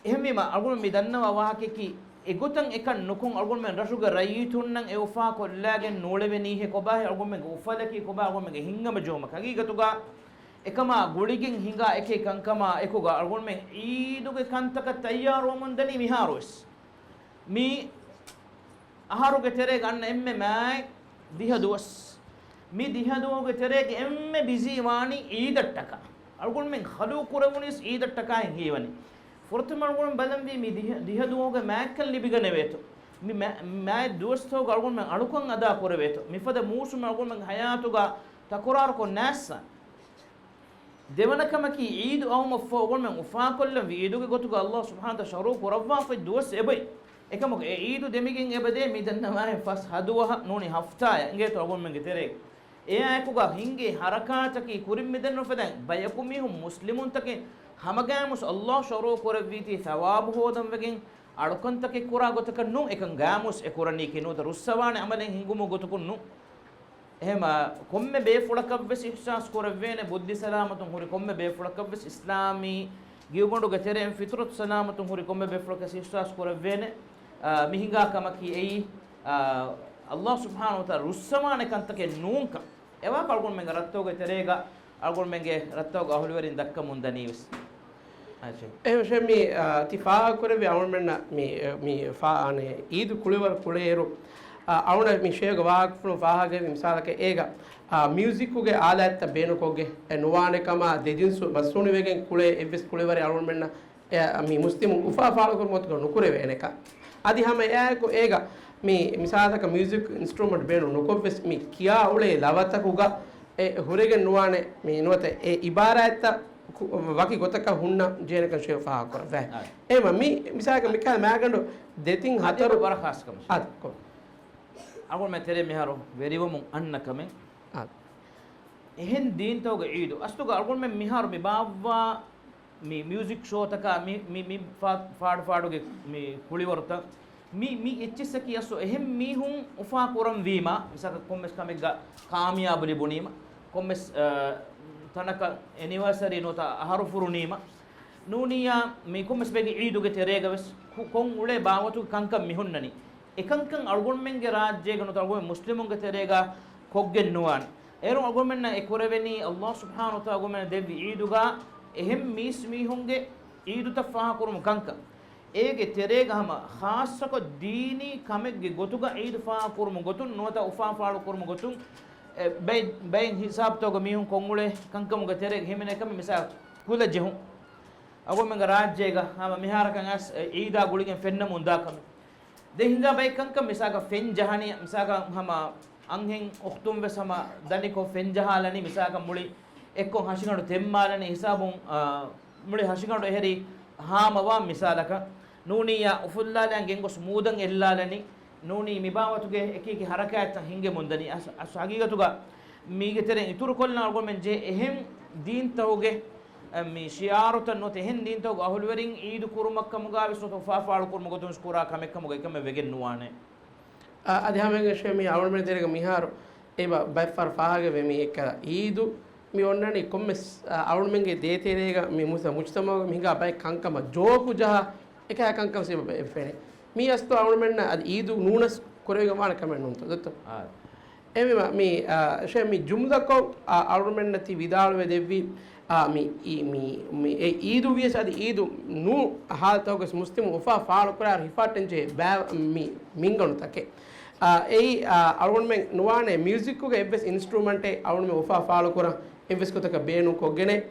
އެހެންވީމަ، އަޅުގަނޑު މި ދަންނަވާ ވާހަކައަކީ، އެގޮތަށް އެކަން ނުކޮށް، އަޅުގަނޑުމެން ރަށުގެ ރައްޔިތުންނަށް އެ އުފާ ކޮށްލާގެން ނޫޅެވެނީހޭ ކޮބާހޭ، އަޅުގަނޑުމެންގެ އުފަލަކީ ކޮބާ، އަޅުގަނޑުމެންގެ ހިންގަމަޖެހުމަކީ. ހަގީގަތުގަ އެކަމާ ގުޅިގެން ހިނގާ އެކި ކަންކަމާ އެކުގަ އަޅުގަނޑުމެން ޢީދުގެ ކަންތަކަށް ތައްޔާރުވަމުން ދަނީ މިހާރުވެސް. މި އަހަރުގެ ތެރޭގަ އަންނަ އެންމެ މާތް ދިހަ ދުވަސް. މި ދިހަ ދުވަހުގެ ތެރޭގަ އެންމެ ބިޒީ ވާނީ ޢީދަށްޓަކާ. އަޅުގަނޑުމެން ޚަލުޤު ކުރެވުނީސް ޢީދަށްޓަކާއިން ހީވަނީ. ފުރަތަމަ އަޅުގަނޑު ބަލަންވީ މި ދިހަ، ދިހަ ދުވަހުގެ މާތްކަން ލިބިގަނެވޭތޯ. މި މާ-، މާތް ދުވަސްތަކުގަ އަޅުގަނޑުމެން އަޅުކަން އަދާ ކުރެވޭތޯ؟ މިފަދަ މޫސުމެއް އަޅުގަނޑުމެން ހަޔާތުގަ ތަކުރާރުކޮށް ނާއްސާ. ދެވަނަ ކަމަކީ، ޢީދު އައުމަށްފަހު އަޅުގަނޑުމެން އުފާކޮށްލަންވީ ޢީދުގެ ގޮތުގަ ﷲ ސުބްޙާނަހޫ ވަތަޢާލާ ޝަރުޢު ކުރައްވާފައި ދުވަސް އެބައި. އެކަމަކު އެ ޢީދު ދެމިގެން އެބަދޭ މި ދަންނަވާހެން ފަސް ހަ ދުވަހަށް ނޫނީ ހަފްތާއަށް އިނގޭތޯ އަޅުގަނޑުމެންގެ ތެރޭގަ. އެއާއެކުގަ ހިނގޭ ޙަރަކާތަކީ ކުރިން މިދެން ނުފެދަން ބަޔަކު މީހުން މުސްލިމުންތަކެއް ހަމަގައިމުވެސް ﷲ ޝަރުޢު ކުރެއްވީތީ ޘަވާބު ހޯދަން ވެގެން އަޅުކަންތަކެއް ކުރާ ގޮތަކަށް ނޫން، އެކަން ގައިމުވެސް އެ ކުރަނީކީ ނުވަތަ ރުއްސަވާނެ ޢަމަލެއް ހިނގުމުގެ ގޮތަކުން ނޫން. އެހެން ކޮންމެ ބޭފުޅަކަށްވެސް އިޙްސާސް ކުރެވޭނެ، ބުއްދި ސަލާމަތުން ހުރި ކޮންމެ ބޭފުޅަކަށްވެސް އިސްލާމީ ގިއުގަނޑުގެ ތެރެއިން ފިޠުރަތު ސަލާމަތުން ހުރި ކޮންމެ ބޭފުޅަކަށް އިޙްސާސް ކުރެވޭނެ، އާ، މި ހިނގާ ކަމަކީ އެއީ، އާ، ﷲ ސުބްޙާނަހޫ ވަތަޢާލާ ރުއްސަވާނެ ކަންތަކެއް ނޫންކަން. އެވާހަކަ އަޅުގަނޑުމެންގެ ރަށްތަކުގެ ތެރޭގަ އަޅުގަނޑުމެންގެ ރަށްތަކުގެ އަހުލުވެރިން ދައްކަމުން ދަނީވެސް. އެހެން މި، އާ، ތި ފާހަގަކުރެއްވި އަޅުގަނޑުމެންނަށް މި، މި ފާ-، އަނެއް ޢީދު ކުޅިވަރު ކުޅޭއިރު، އާ، އަޅުގަނޑަށް މި ޝޭޚްގެ ވާހަކަފުޅުން ފާހަގަވި މިސާލަކަށް އޭގަ، އާ، މިއުޒިކުގެ އާލާތްތައް ބޭނުންކޮށްގެން އެ ނުވާނެ ކަމާ ދެޖިންސު މަސްނޫނިވެގެން ކުޅޭ އެއްވެސް ކުޅިވަރެއް އަޅުގަނޑުމެންނަށް އެ، މި މުސްލިމުން އުފާ ފާޅުކުރުމުގެ ގޮތުގަ ނުކުރެވޭނެކަން. އަދި ހަމަ އެއާއެކު އޭގަ މި މިސާލަކަށް މިއުޒިކް އިންސްޓްރުމަންޓް ބޭނުން ނުކޮށްވެސް މި ކިޔާ އުޅޭ ލަވަތަކުގަ އެ ހުރެގެން ނުވާނެ މި ނުވަތަ އެ އިބާރާތްތައް ކު-، ވަކި ގޮތަކަށް ހުންނަން ޖެހޭނެކަން ޝޭޚް ފާހަގަކުރައްވާ. އާ. އެހެންވީމަ މި މިސާލަކަށް މިކަހަލަ މައިގަނޑު ދެތިން ހަތަރު ވަރަށް ޚާއްޞަ ކަމެއް. އާ، ކޮ-، އަޅުގަނޑުމެން ތެރޭ މިހާރު ވެރިވަމުން އަންނަ ކަމެއް. އާ. އެހެން ދީންތަކުގެ ޢީދު. އަސްލުގަ އަޅުގަނޑުމެން މިހާރު މި ބާއްވާ މި މިއުޒިކް ޝޯތަކާ މި، މި، މި ފާ-، ފާޑު ފާޑުގެ މި ކުޅިވަރުތައް މި، މި އެއްޗިއްސަކީ އަސްލު އެހެން މީހުން އުފާ ކުރަންވީމާ، މިސާލަކަށް ކޮންމެސް ކަމެއްގަ ކާމިޔާބު ލިބުނީމަ، ކޮންމެސް، އަ، ތަނަކަށް އެނިވާސަރީ ނުވަތަ އަހަރު ފުރުނީމަ، ނޫނިއްޔާ މި ކޮންމެސް ބޭގެ ޢީދުގެ ތެރޭގަވެސް ކު-، ކޮން އުޅޭ ބާވަތުގެ ކަންކަން މިހުންނަނީ. އެކަންކަން އަޅުގަނޑުމެންގެ ރާއްޖޭގަ ނުވަތަ އަޅުގަނޑު މުސްލިމުންގެ ތެރޭގަ ކޮށްގެން ނުވާނެ. އޭރު އަޅުގަނޑުމެންނަށް އެ ކުރެވެނީ ﷲ ސުބްޙާނަހޫ ވަތަޢާލާ އަޅުގަނޑުމެންނަށް ދެއްވި ޢީދުގަ އެހެން މީސް މީހުންގެ ޢީދުތައް ފާހަގަކުރުމުގެ ކަންކަން. އޭގެ ތެރޭގަ ހަމަ ޚާއްޞަކޮށް ދީނީ ކަމެއްގެ ގޮތުގަ ޢީދު ފާހަގަކުރުމުގެ ގޮތުން ނުވަތަ އުފާ ފާޅުކުރުމުގެ ގޮތުން، އެ، ބައި-، ބައެއް ހިސާބުތަކުގަ މީހުން ކޮށްއުޅޭ ކަންކަމުގެ ތެރޭގަ ހިމެނޭ ކަމެއް މިސާލަކަށް ކުލަ ޖެހުން. އަޅުގަނޑުމެންގެ ރާއްޖޭގަ ހަމަ މިހާރަކަށް އައިސް އެ ޢީދާ ގުޅިގެން ފެންނަމުން ދާ ކަމެއް. ދެން ހިނގާ ބައެއް ކަންކަން މިސާލަކަށް ފެން ޖަހަނީ، މިސާލަކަށް ހަމަ އަންހެން އުޚްތުން ވެސް ހަމަ ދަނިކޮށް ފެން ޖަހާލަނީ، މިސާލަކަށް މުޅި އެއްކޮށް ހަށިގަނޑު ތެންމާލަނީ ހިސާބުން، އާ، މުޅި ހަށިގަނޑު އެހެރީ ހާމަވާ މިސާލަކަށް ނޫނިއްޔާ އުފުއްލާލަން ގެންގޮސް މޫދަށް އެއްލާލަނީ ނޫނީ މި ބާވަތުގެ އެކި އެކި ހަރަކާތްތައް ހިނގެމުންދަނީ. އަސް-، އަސް ހަގީގަތުގަ މީގެ ތެރެއިން އިތުރުކޮށްލަން އަޅުގަނޑުމެން ޖެހޭ އެހެން ދީންތަކުގެ އެ، މި ޝިޢާރުތައް ނުވަތަ އެހެން ދީންތަކުގެ އަހުލުވެރިން ޢީދު ކުރުމަށްކަމުގައިވެސް ނުވަތަ އުފާ ފާޅުކުރުމުގެ ގޮތުން ކުރާ ކަމެއްކަމުގައި ކަމެއް ވެގެން ނުވާނެ. އަ-، އަދި ހަމައެކަނި ޝޭޚް މި އަޅުގަނޑުމެން ތެރޭގަ މިހާރު އެބަ ބައެއްފަހަރު ފާހަގަވޭ މި އެއްކަލަ ޢީދު މި އޮންނަނީ ކޮންމެސް، އަ، އަޅުގަނޑުމެންގެ ދޭތެރޭގަ މި މުސް-، މުޖްތަމަޢުގަ މި ހިނގާ ބައެއް ކަންކަމަށް ޖޯކު ޖަހާ އެކަހަލަ ކަންކަން ވެސް އެބަ ފެނޭ. މީ އަސްލު އަޅުގަނޑުމެންނަށް އަދި ޢީދު ނޫނަސް ކުރެވިގެން ވާނެ ކަމެއް ނޫންތޯ ދޯ؟ އާ. އެހެންވީމަ މި، އާ، ޝޭޚް މި ޖުމްލަކޮށް، އާ، އަޅުގަނޑުމެންނަށް ތި ވިދާޅުވެ ދެއްވި، އާ، މި، އީ، މި، މި، އެ ޢީދު ވިޔަސް އަދި ޢީދު ނޫން ހާލަތަކުގަސް މުސްލިމު އުފާ ފާޅުކުރާ ހިފާއްޓަންޖެހޭ ބައި މި މިންގަނޑުތަކެއް. އާ، އެއީ، އާ، އަޅުގަނޑުމެން ނުވާނެ މިއުޒިކުގެ އެއްވެސް އިންސްޓްރުމަންޓެއް އަޅުގަނޑުމެން އުފާ ފާޅުކުރަން އެއްވެސް ގޮތަކަށް ބޭނުންކޮށްގެނެއް.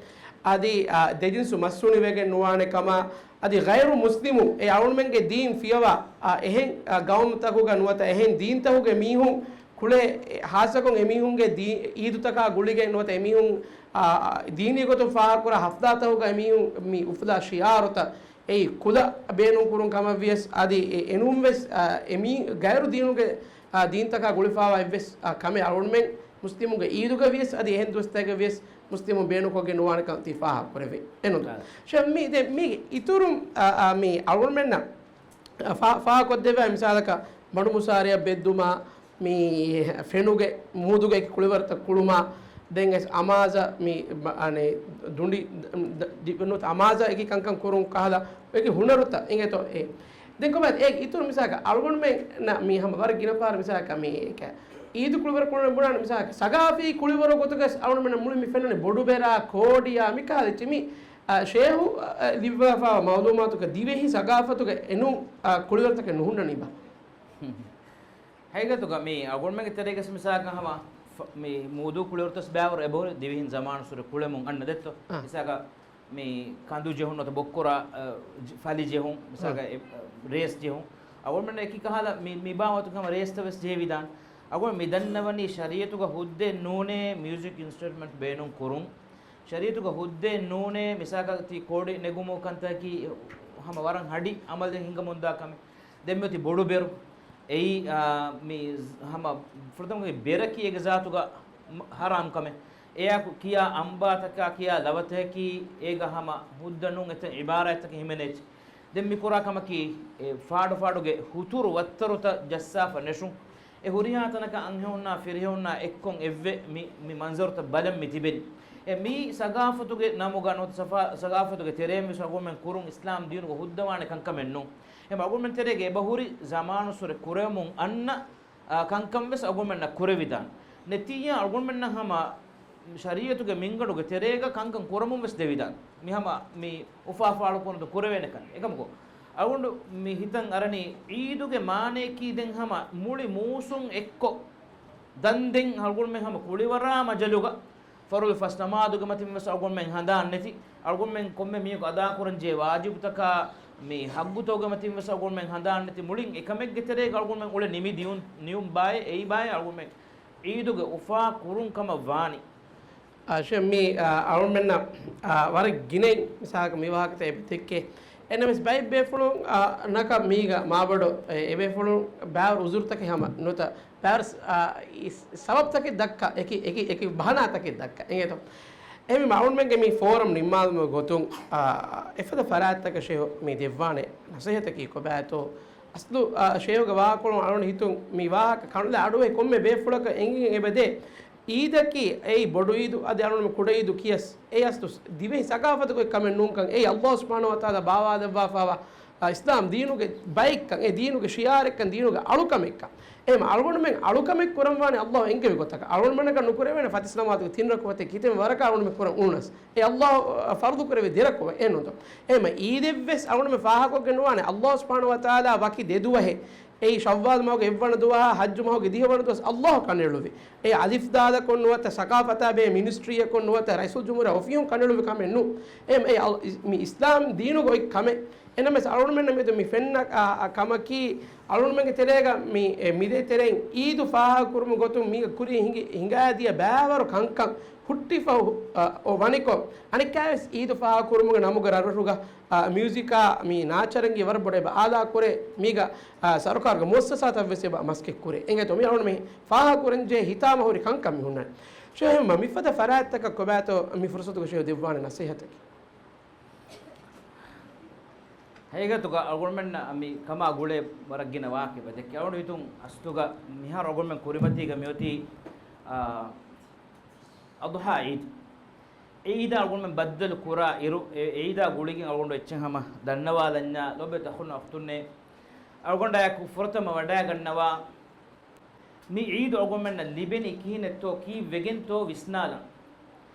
އަދި، އާ، ދެޖިންސު މަސް ހުނިވެގެން ނުވާނެ ކަމަށް، އަދި ޣައިރު މުސްލިމު އެ އަޅުގަނޑުމެންގެ ދީން ފިޔަވާ، އާ، އެހެން، އާ، ގައުމުތަކުގަ ނުވަތަ އެހެން ދީންތަކުގެ މީހުން ކުޅޭ، އެ، ހާއްސަކޮށް އެމީހުންގެ ދީ-، ޢީދުތަކާ ގުޅިގެން ނުވަތަ އެމީހުން، އާ، ދީނީ ގޮތުން ފާހަގަކުރާ ހަފްލާތަކުގަ އެމީހުން މި އުފުލާ ޝިޢާރުތައް އެއީ ކުލަ ބޭނުންކުރުން ކަމަށްވިޔަސް، އަދި އެ އެނޫންވެސް، އާ، އެމީ ޣައިރު ދީނުގެ، އާ، ދީންތަކާ ގުޅިފާވާ އެއްވެސް، އާ، ކަމެއް އަޅުގަނޑުމެން މުސްލިމުންގެ ޢީދުގަ ވިޔަސް އަދި އެހެން ދުވަސްތަކުގަ ވިޔަސް މުސްލިމުން ބޭނުންކޮށްގެން ނުވާނެކަން ތި ފާހަގަކުރެވޭ. އެނުން. އާ. ޝޭޚް މި، ދެ-، މީގެ އިތުރުން، އާ، އާ، މި އަޅުގަނޑުމެންނަށް ފާ-، ފާހަގަކޮށްދެއްވާ މިސާލަކަށް މަޑުމުސާރަޔަށް ބެއްދުމާ، މި ފެނުގެ މޫދުގެ އެކި ކުޅިވަރުތައް ކުޅުމާ، ދެން އައިސް އަމާޒަށް މި، މަ-، އަނެއް ދުނޑި، ދ-، ދ-، ދި-، ނުވަތަ އަމާޒަށް އެކި ކަންކަން ކުރުން ކަހަލަ އެކި ހުނަރުތައް އިނގޭތޯ އެ. ދެން ކޮބާ އޭގެ އިތުރު މިސާލަކަށް އަޅުގަނޑުމެންނަށް މި ހަމަ ވަރަށް ގިނަ ފަހަރު މިސާލަކަށް މި އެކަ ޢީދު ކުޅިވަރު ކުޅުން ބުނާނެ މިސާލަކަށް ސަގާފީ ކުޅިވަރު ގޮތުގަސް އަޅުގަނޑުމެންނަށް މުޅިން މި ފެންނަނީ ބޮޑުބެރާ، ކޯޑިޔާ މި ކަހަލަ އެއްޗެއް މި، އަ، ޝޭޚު، އަ، ލިބިވާފާވާ މަޢުލޫމާތުގަ ދިވެހި ސަގާފަތުގަ އެނޫން، އަ، ކުޅިވަރުތަކެއް ނުހުންނަނީ ބާ. ހަގީގަތުގަ މި އަޅުގަނޑުމެންގެ ތެރޭގަސް މިސާލަކަށް ހަމަ ފަ-، މި މޫދޫ ކުޅިވަރުތައް ބައިވަރު އެބަހުރި ދިވެހިން ޒަމާނުއްސުރެ ކުޅެމުން އަންނަ ދެއްތޯ؟ އަ. މިސާލަކަށް މި ކަނދު ޖެހުން ނުވަތަ ބޮއްކޮރާ، އަ، ޖ-، ފަލި ޖެހުން، މިސާލަކަށް އަ. އެ، އަ، ރޭސް ޖެހުން. އަޅުގަނޑުމެން އެކި ކަހަލަ މި، މި ބާވަތު ހަމަ ރޭސްތައް ވެސް ޖެހިވިދާނެ. އަޅުގަނޑު މި ދަންނަވަނީ ޝަރީއަތުގަ ހުއްދައެއް ނޫނޭ މިއުޒިކް އިންސްޓްރުމެންޓް ބޭނުން ކުރުން. ޝަރީއަތުގަ ހުއްދައެއް ނޫނޭ މިސާލަކަށް ތި ކޯޑި ނެގުމު ކަންތަކަކީ ހަމަ ވަރަށް ހަޑި އަމަލެއް ހިނގަމުންދާ ކަމެއް. ދެން މިއޮތީ ބޮޑު ބެރު. އެއީ، އާ، މި ހަމަ ފުރަތަމަ ބެރަކީ އޭގެ ޒާތުގަ މަ-، ޙަރާމް ކަމެއް. އެއާއެކު ކިޔާ އަނބާތަކާ ކިޔާ ލަވަތަކަކީ އޭގަ ހަމަ ހުއްދަ ނޫން އެތައް ޢިބާރާތްތަކެއް ހިމެނޭތި. ދެން މި ކުރާ ކަމަކީ، އެ، ފާޑު ފާޑުގެ ހުތުރު ވައްތަރުތައް ޖައްސާފަ ނެށުން. އެ ހުރިހާ ތަނަކަށް އަންހެނުންނާ ފިރިހެނުންނާ އެއްކޮށް އެއްވެ މި، މި މަންޒަރުތައް ބަލަން މި ތިބެނީ. އެ މީ ސަގާފަތުގެ ނަމުގަ ނުވަތަ ސަފާ-، ސަގާފަތުގެ ތެރެއިން ވެސް އަޅުގަނޑުމެން ކުރުން އިސްލާމް ދީނުގަ ހުއްދަވާނެ ކަންކަމެއް ނޫން. އެހެން އަޅުގަނޑުމެން ތެރޭގަ އެބަހުރި ޒަމާނުއްސުރެ ކުރެވެމުން އަންނަ، އާ، ކަންކަން ވެސް އަޅުގަނޑުމެންނަށް ކުރެވިދާނެ. ނެތިއްޔާ އަޅުގަނޑުމެންނަށް ހަމަ ޝަރީއަތުގެ މިންގަނޑުގެ ތެރޭގަ ކަންކަން ކުރަމުން ވެސް ދެވިދާނެ. މި ހަމަ މި އުފާ ފާޅުކުރުން ކުރެވޭނެ ކަން. އެކަމަކު، އަޅުގަނޑު މި ހިތަށް އަރަނީ ޢީދުގެ މާނަޔަކީ ދެން ހަމަ މުޅި މޫސުން އެއްކޮށް ދަންދެން އަޅުގަނޑުމެން ހަމަ ކުޅިވަރާ މަޖަލުގަ ފަރުޟު ފަސް ނަމާދުގެ މަތިން ވެސް އަޅުގަނޑުމެން ހަނދާން ނެތި. އަޅުގަނޑުމެން ކޮންމެ މީހަކު އަދާކުރަންޖެހޭ ވާޖިބުތަކާ މި ޙައްޤުތަކުގެ މަތިން ވެސް އަޅުގަނޑުމެން ހަނދާން ނެތި. މުޅިން އެކަމެއްގެ ތެރޭގަ އަޅުގަނޑުމެން އުޅެ ނިމި ދިޔުން، ނިޔުމް ބާއޭ، އެއީ ބާއޭ އަޅުގަނޑުމެން ޢީދުގެ އުފާ ކުރުން ކަމަށް ވާނީ. އާ، ޝޭޚް މީ، އާ، އަޅުގަނޑުމެންނަށް، އާ، ވަރަށް ގިނައިން މިސާލަކަށް މި ވާހަކަތައް އެބަ ދެއްކޭ. އެން އެމް އެސް ބައެއް ބޭފުޅުން، އާ، ނަކަށް މީގަ މާބޮޑު އެ، އެބޭފުޅުން ބާވަރު އުޒުރުތަކެއް ހަމަ ނުވަތަ ބާވަރު، އާ، ސަބަބުތަކެއް ދައްކާ، އެކި، އެކި، އެކި ބަހަނާތަކެއް ދައްކާ. އެނގޭތޯ؟ އެހެންވީމަ އަޅުގަނޑުމެންގެ މި ފޯރަމް ނިންމާލުމުގެ ގޮތުން، އާ، އެފަދަ ފަރާތްތަކަށް ޝޭޚް މި ދެއްވާނެ ނަސޭހަތަކީ ކޮބާތޯ؟ އަސްލު، އާ، ޝޭޚްގެ ވާހަކަކޮޅުން އަޅުގަނޑު ހިތުން މި ވާހަކަ ކަނުލާ އަޑުއެހި ކޮންމެ ބޭފުޅަކަށް އެނގިގެން އެބަދޭ. ޢީދަކީ އެއީ ބޮޑު ޢީދު، އަދި އަޅުގަނޑު ކުޑަ ޢީދު ކިޔަސް، އެ އަސްލު ދިވެހި ސަގާފަތުގެ ކަމެއް ނޫންކަން، އެއީ ﷲ ސުބްޙާނަހޫ ވަތަޢާލާ ބާވާލައްވާފައިވާ، އާ، އިސްލާމް ދީނުގެ ބައެއްކަން، އެ ދީނުގެ ޝިޢާރެއްކަން، ދީނުގެ އަޅުކަމެއްކަން. އެހެން އަޅުގަނޑުމެން އަޅުކަމެއް ކުރަންވާނެ ﷲ އެންގެވި ގޮތަކަށް. އަޅުގަނޑުމެންނަކަށް ނުކުރެވޭނެ ފަތިސް ނަމާދުގެ ތިން ރަކުޢަތެއް ކިތަންމެ ވަރަކަށް އަޅުގަނޑުމެން ކުރަން އުޅުނަސް. އެ ﷲ، އާ، ފަރުޟު ކުރެވި ދެ ރަކުޢަތެއް ނޫންތޯ؟ އެހެން ޢީދެއްވެސް އަޅުގަނޑުމެން ފާހަގަކޮށްގެން ނުވާނެ ﷲ ސުބްޙާނަހޫ ވަތަޢާލާ ވަކި ދެ ދުވަހެއް. އެއީ ޝައްވާލް މަހުގެ އެއްވަނަ ދުވަހާ ޙައްޖު މަހުގެ ދިހަވަނަ ދުވަސް ﷲ ކަންއެޅުއްވި. އެ އަލިފް ދާލަކުން ނުވަތަ ސަޤާފަތާ ބެހޭ މިނިސްޓްރީއަކުން ނުވަތަ ރައީސުލްޖުމްހޫރިއްޔާ އޮފީހުން ކަންއެޅުއްވި ކަމެއް ނޫން. އެ، އެ އަލް-، މި އިސްލާމް ދީނުގަ އޮތް ކަމެއް. އެނަމެސް އަޅުގަނޑުމެންނަށް މިއަދު މި ފެންނަ، އާ، އާ، ކަމަކީ، އަޅުގަނޑުމެންގެ ތެރޭގަ މި، އެ، މި ދޭތެރެއިން ޢީދު ފާހަގަކުރުމުގެ ގޮތުން މީގަ ކުރިން ހިނގި، ހިނގާދިޔަ ބައިވަރު ކަންކަން ހުއްޓިފަ، އަ، އޮ ވަނިކޮށް، އަނެއްކާވެސް ޢީދު ފާހަގަކުރުމުގެ ނަމުގަ ރަށްރަށުގަ، އަ، މިއުޒިކާ މި ނާޗަރަންގީ ވަރަށް ބޮޑަށް އެބަ އާލާ ކުރޭ. މީގަ، އަ، ސަރުކާރުގެ މުއައްސަސާތައް ވެސް އެބަ މަސްކެއް ކުރޭ. އެނގޭތޯ މި އަޅުގަނޑު މި ފާހަގަކުރަންޖެހޭ ހިތާމަ ހުރި ކަންކަން މި ހުންނަނީ. ޝޭޚް މިފަދަ ފަރާތްތަކަށް ކޮބާތޯ މި ފުރުޞަތުގަ ޝޭޚް ދެއްވާނެ ނަސޭހަތަކީ؟ ހަގީގަތުގަ އަޅުގަނޑުމެންނަށް މި ކަމާ ގުޅޭ ވަރަށް ގިނަ ވާހަކަ އެބަ ދެއްކޭ. އަޅުގަނޑު ހިތުން އަސްލުގަ މިހާރު އަޅުގަނޑުމެން ކުރިމަތީގަ މިއޮތީ، އާ، އަޟްޙާ ޢީދު. އެ ޢީދާ އަޅުގަނޑުމެން ބައްދަލު ކުރާ އިރު، އެ، އެ ޢީދާ ގުޅިގެން އަޅުގަނޑު އެއްޗެއް ހަމަ ދަންނަވާލަންޏާ، ލޯބިވެތި އަޚުންނާ އުޚްތުންނޭ، އަޅުގަނޑާއެކު ފުރަތަމަ ވަޑައިގަންނަވާ، މި ޢީދު އަޅުގަނޑުމެންނަށް ލިބެނީ ކިހިނެއްތޯ، ކީއްވެގެންތޯ ވިސްނާލަން.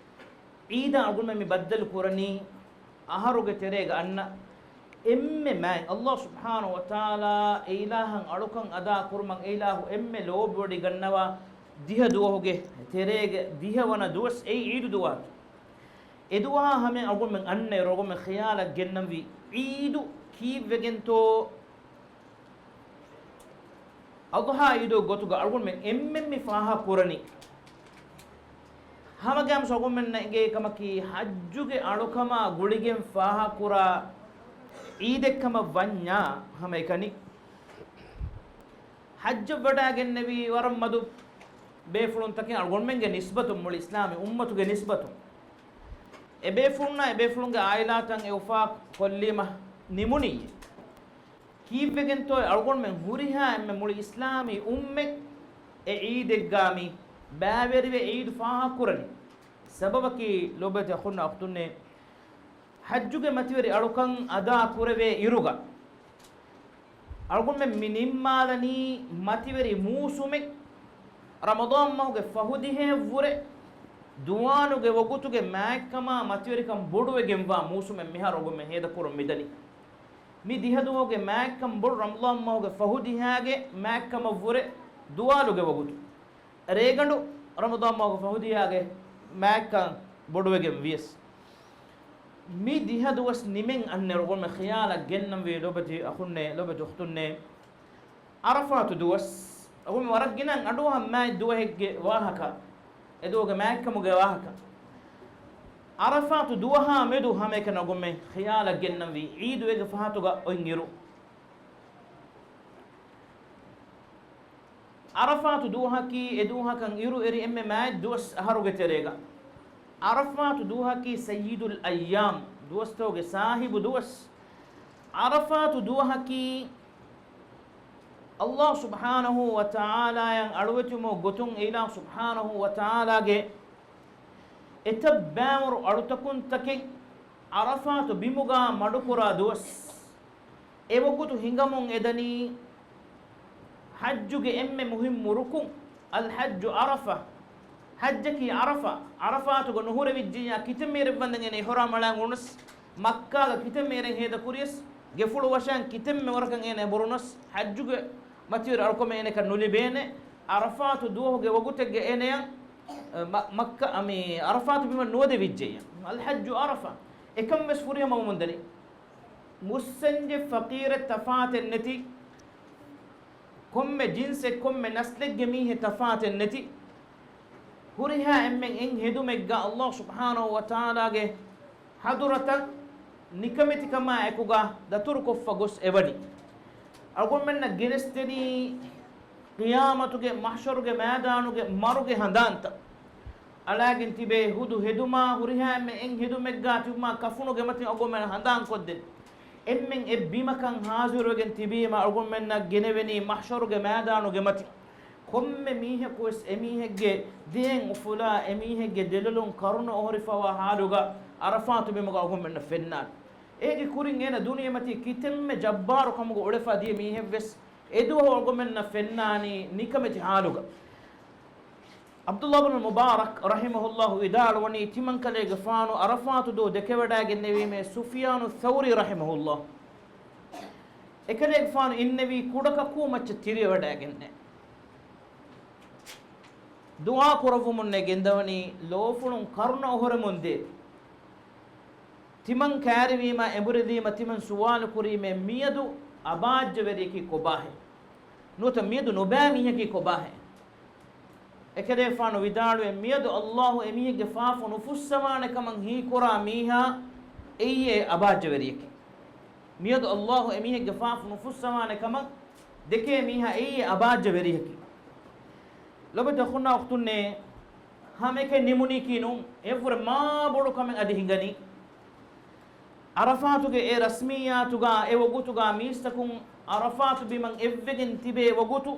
ޢީދާ އަޅުގަނޑުމެން މި ބައްދަލު ކުރަނީ، އަހަރުގެ ތެރޭގަ އަންނަ އެންމެ މާތް ﷲ ސުބްޙާނަހޫ ވަތަޢާލާ އެ އިލާހަށް އަޅުކަން އަދާ ކުރުމަށް އެ އިލާހު އެންމެ ލޯބިވެޑިގަންނަވާ ދިހަ ދުވަހުގެ ތެރޭގެ ދިހަވަނަ ދުވަސް އެއީ ޢީދު ދުވަހަކީ. އެ ދުވަހާ ހަމަ އަޅުގަނޑުމެން އަންނައިރު އަޅުގަނޑުމެން ޚިޔާލަށް ގެންނަންވީ ޢީދު ކީއްވެގެންތޯ؟ އަޟްޙާ ޢީދު ގޮތުގަ އަޅުގަނޑުމެން އެންމެން މި ފާހަގަ ކުރަނީ، ހަމަގައިމުވެސް އަޅުގަނޑުމެންނަށް އެނގޭ ކަމަކީ، ޙައްޖުގެ އަޅުކަމާ ގުޅިގެން ފާހަގަ ކުރާ ޢީދެއް ކަމަށް ވަންޏާ ހަމައެކަނި، ޙައްޖަށް ވަޑައިގެންނެވި ވަރަށް މަދު ބޭފުޅުންތަކެއް އަޅުގަނޑުމެންގެ ނިސްބަތުން، މުޅި އިސްލާމީ އުއްމަތުގެ ނިސްބަތުން، އެ ބޭފުޅުންނާ އެ ބޭފުޅުންގެ ޢާއިލާތައް އެ އުފާ ކޮށްލީމަ ނިމުނީ. ކީއްވެގެންތޯ އަޅުގަނޑުމެން ހުރިހާ އެންމެ މުޅި އިސްލާމީ އުއްމަތް އެ ޢީދެއްގާ މި ބައިވެރިވެ ޢީދު ފާހަގަކުރަނީ؟ ސަބަބަކީ ލޯބިވެތި އަޚުންނާ އުޚްތުންނޭ، ޙައްޖުގެ މަތިވެރި އަޅުކަން އަދާ ކުރެވޭ އިރުގަ، އަޅުގަނޑުމެން މި ނިންމާލަނީ މަތިވެރި މޫސުމެއް، ރަމަޟާން މަހުގެ ފަހު ދިހައަށްވުރެ ދުވާލުގެ ވަގުތުގެ މާތްކަމާ މަތިވެރިކަން ބޮޑުވެގެންވާ މޫސުމެއް މިހާރު އަޅުގަނޑުމެން ހޭދަކުރަން މިދަނީ. މި ދިހަ ދުވަހުގެ މާތްކަން ބޮޑު ރަމަޟާން މަހުގެ ފަހު ދިހަގެ މާތްކަމަށްވުރެ ދުވާލުގެ ވަގުތު. ރޭގަނޑު ރަމަޟާން މަހުގެ ފަހު ދިހަގެ މާތްކަން ބޮޑުވެގެން ވިޔަސް، މި ދިހަ ދުވަސް ނިމެން އަންނައިރު އަޅުގަނޑުމެން ޚިޔާލަށް ގެންނަންވީ ލޯބިވެތި އަޚުންނޭ، ލޯބިވެތި އުޚްތުންނޭ، ޢަރަފާތު ދުވަސް އަގުމެ ވަރަށް ގިނަ އަޑުއަހަން މާތް ދުވަހެއްގެ ވާހަކަ، އެ ދުވަހުގެ މާތްކަމުގެ ވާހަކަ. ޢަރަފާތު ދުވަހާ މެދު ހަމައެކަނި އަގުމެ ޚިޔާލަށް ގެންނަންވީ ޢީދު އޭގެ ފަހަތުގަ އޮތް އިރު. ޢަރަފާތު ދުވަހަކީ އެ ދުވަހަކަށް އިރު އެރި އެންމެ މާތް ދުވަސް އަހަރުގެ ތެރޭގަ. ޢަރަފާތު ދުވަހަކީ ސައްޔިދުލް އައްޔާމް، ދުވަސްތަކުގެ ސާހިބު ދުވަސް. ޢަރަފާތު ދުވަހަކީ ﷲ ސުބްޙާނަހޫ ވަތަޢާލާއަށް އަޅުވެތިވުމުގެ ގޮތުން އިލާހު ސުބްޙާނަހޫ ވަތަޢާލާގެ އެތައް ބައިވަރު އަޅުތަކުންތަކެއް ޢަރަފާތު ބިމުގަ މަޑުކުރާ ދުވަސް. އެވަގުތު ހިނގަމުން އެދަނީ ޙައްޖުގެ އެންމެ މުހިއްމު ރުކުން، އަލްޙައްޖު ޢަރަފާ. ޙައްޖަކީ ޢަރަފާ. ޢަރަފާތުގަ ނުހުރެވިއްޖިއްޔާ ކިތަންމެ އިރެއްވަންދެން އޭނަ އިޙްރާމް އަޅާން އުޅުނަސް، މައްކާގަ ކިތަންމެ އިރެއް ހޭދަ ކުރިޔަސް، ގެފުޅު ވަށާން ކިތަންމެ ވަރަކަށް އޭނަ ބުރުނަސް، ޙައްޖުގެ މަތިވެރި އަޅުކަމެއް އޭނައަކަށް ނުލިބޭނެ. ޢަރަފާތު ދުވަހުގެ ވަގުތެއްގަ އޭނަޔަށް، އަ، މަ-، މައްކާ، އަ، މި ޢަރަފާތު ބިމަށް ނުވަދެވިއްޖެއްޔާ. އަލްޙައްޖު ޢަރަފާ. އެކަން ވެސް ފުރިހަމަވަމުންދަނީ. މުއްސަންޖެއް ފަޤީރެއް ތަފާތެއް ނެތި، ކޮންމެ ޖިންސެއް ކޮންމެ ނަސްލެއްގެ މީހެއް ތަފާތެއް ނެތި، ހުރިހާ އެންމެން އެއް ހެދުމެއްގަ ﷲ ސުބްޙާނަހޫ ވަތަޢާލާގެ ޙަޟުރަތަށް ނިކަމެތިކަމާ އެކުގަ ދަތުރުކޮށްފަ ގޮސް އެވަނީ. އަޅުގަނޑުމެންނަށް ގެނެސްދެނީ ޤިޔާމަތުގެ މަޙްޝަރުގެ މައިދާނުގެ މަރުގެ ހަނދާންތައް އަޅާގެން ތިބޭ. ހުދު ހެދުމާ ހުރިހާ އެންމެ އެއް ހެދުމެއްގާ ތިބުމާ ކަފުނުގެ މަތިން އަޅުގަނޑުމެން ހަނދާންކޮށްދެން. އެންމެން އެ ބިމަކަށް ޙާޟިރުވެގެން ތިބީމަ އަޅުގަނޑުމެންނަށް ގެނެވެނީ މަޙްޝަރުގެ މައިދާނުގެ މަތިން. ކޮންމެ މީހަކުވެސް އެމީހެއްގެ ދެއަތް އުފުލާ، އެމީހެއްގެ ދެލޮލުން ކަރުނަ އޮހޮރިފަވާ ޙާލުގަ ޢަރަފާތު ބިމުގަ އަޅުގަނޑުމެންނަށް ފެންނާނެ. އޭގެ ކުރިން އޭނަ ދުނިޔެމަތީ ކިތަންމެ ޖައްބާރު ކަމުގަ އުޅެފަ ދިޔަ މީހެއްވެސް އެދުވަހު އަޅުގަނޑުމެންނަށް ފެންނާނީ ނިކަމެތި ޙާލުގަ. ޢަބްދުﷲ ބިން މުބާރަކް ރަޙިމަހުﷲ ވިދާޅުވަނީ، ތިމަންކަލޭގެފާނު ޢަރަފާތު ދުވަހު ދެކެވަޑައިގެންނެވީމޭ ސުފްޔާނު ޘައުރީ ރަޙިމަހުﷲ. އެކަލޭގެފާނު އިންނެވީ ކުޑަކަކޫ މައްޗަށް ތިރިވަޑައިގެންނޭ. ދުޢާ ކުރައްވަމުންނޭ ގެންދަވަނީ ލޯފުޅުން ކަރުނަ އޮހޮރެމުންދޭ. ތިމަން ކައިރިވީމާ އެނބުރެލީމަ ތިމަން ސުވާލު ކުރީމޭ މިއަދު އަބާއްޖަވެރިޔަކީ ކޮބާހޭ؟ ނުވަތަ މިއަދު ނުބައި މީހަކީ ކޮބާހޭ؟ އެކަލޭފާނު ވިދާޅުވެ، މިއަދު ﷲ އެމީހެއްގެ ފާފަ ނުފުއްސަވާނެ ކަމަށް ހީކުރާ މީހާ އެއީ އަބާއްޖަވެރިޔަކީ. މިއަދު ﷲ އެމީހެއްގެ ފާފަ ނުފުއްސަވާނެ ކަމަށް ދެކޭ މީހާ އެއީ އަބާއްޖަވެރިޔަކީ. ލޮބުވެތި އަޚުންނާ އުޚްތުންނޭ، ހަމައެކަނި ނިމުނީކީ ނޫން. އެއަށްވުރެ މާ ބޮޑު ކަމެއް އަދި ހިނގަނީ. ޢަރަފާތުގެ އެ ރަސްމިއްޔާތުގަ އެ ވަގުތުގަ މީސްތަކުން ޢަރަފާތު ބިމަށް އެއްވެގެން ތިބޭ ވަގުތު،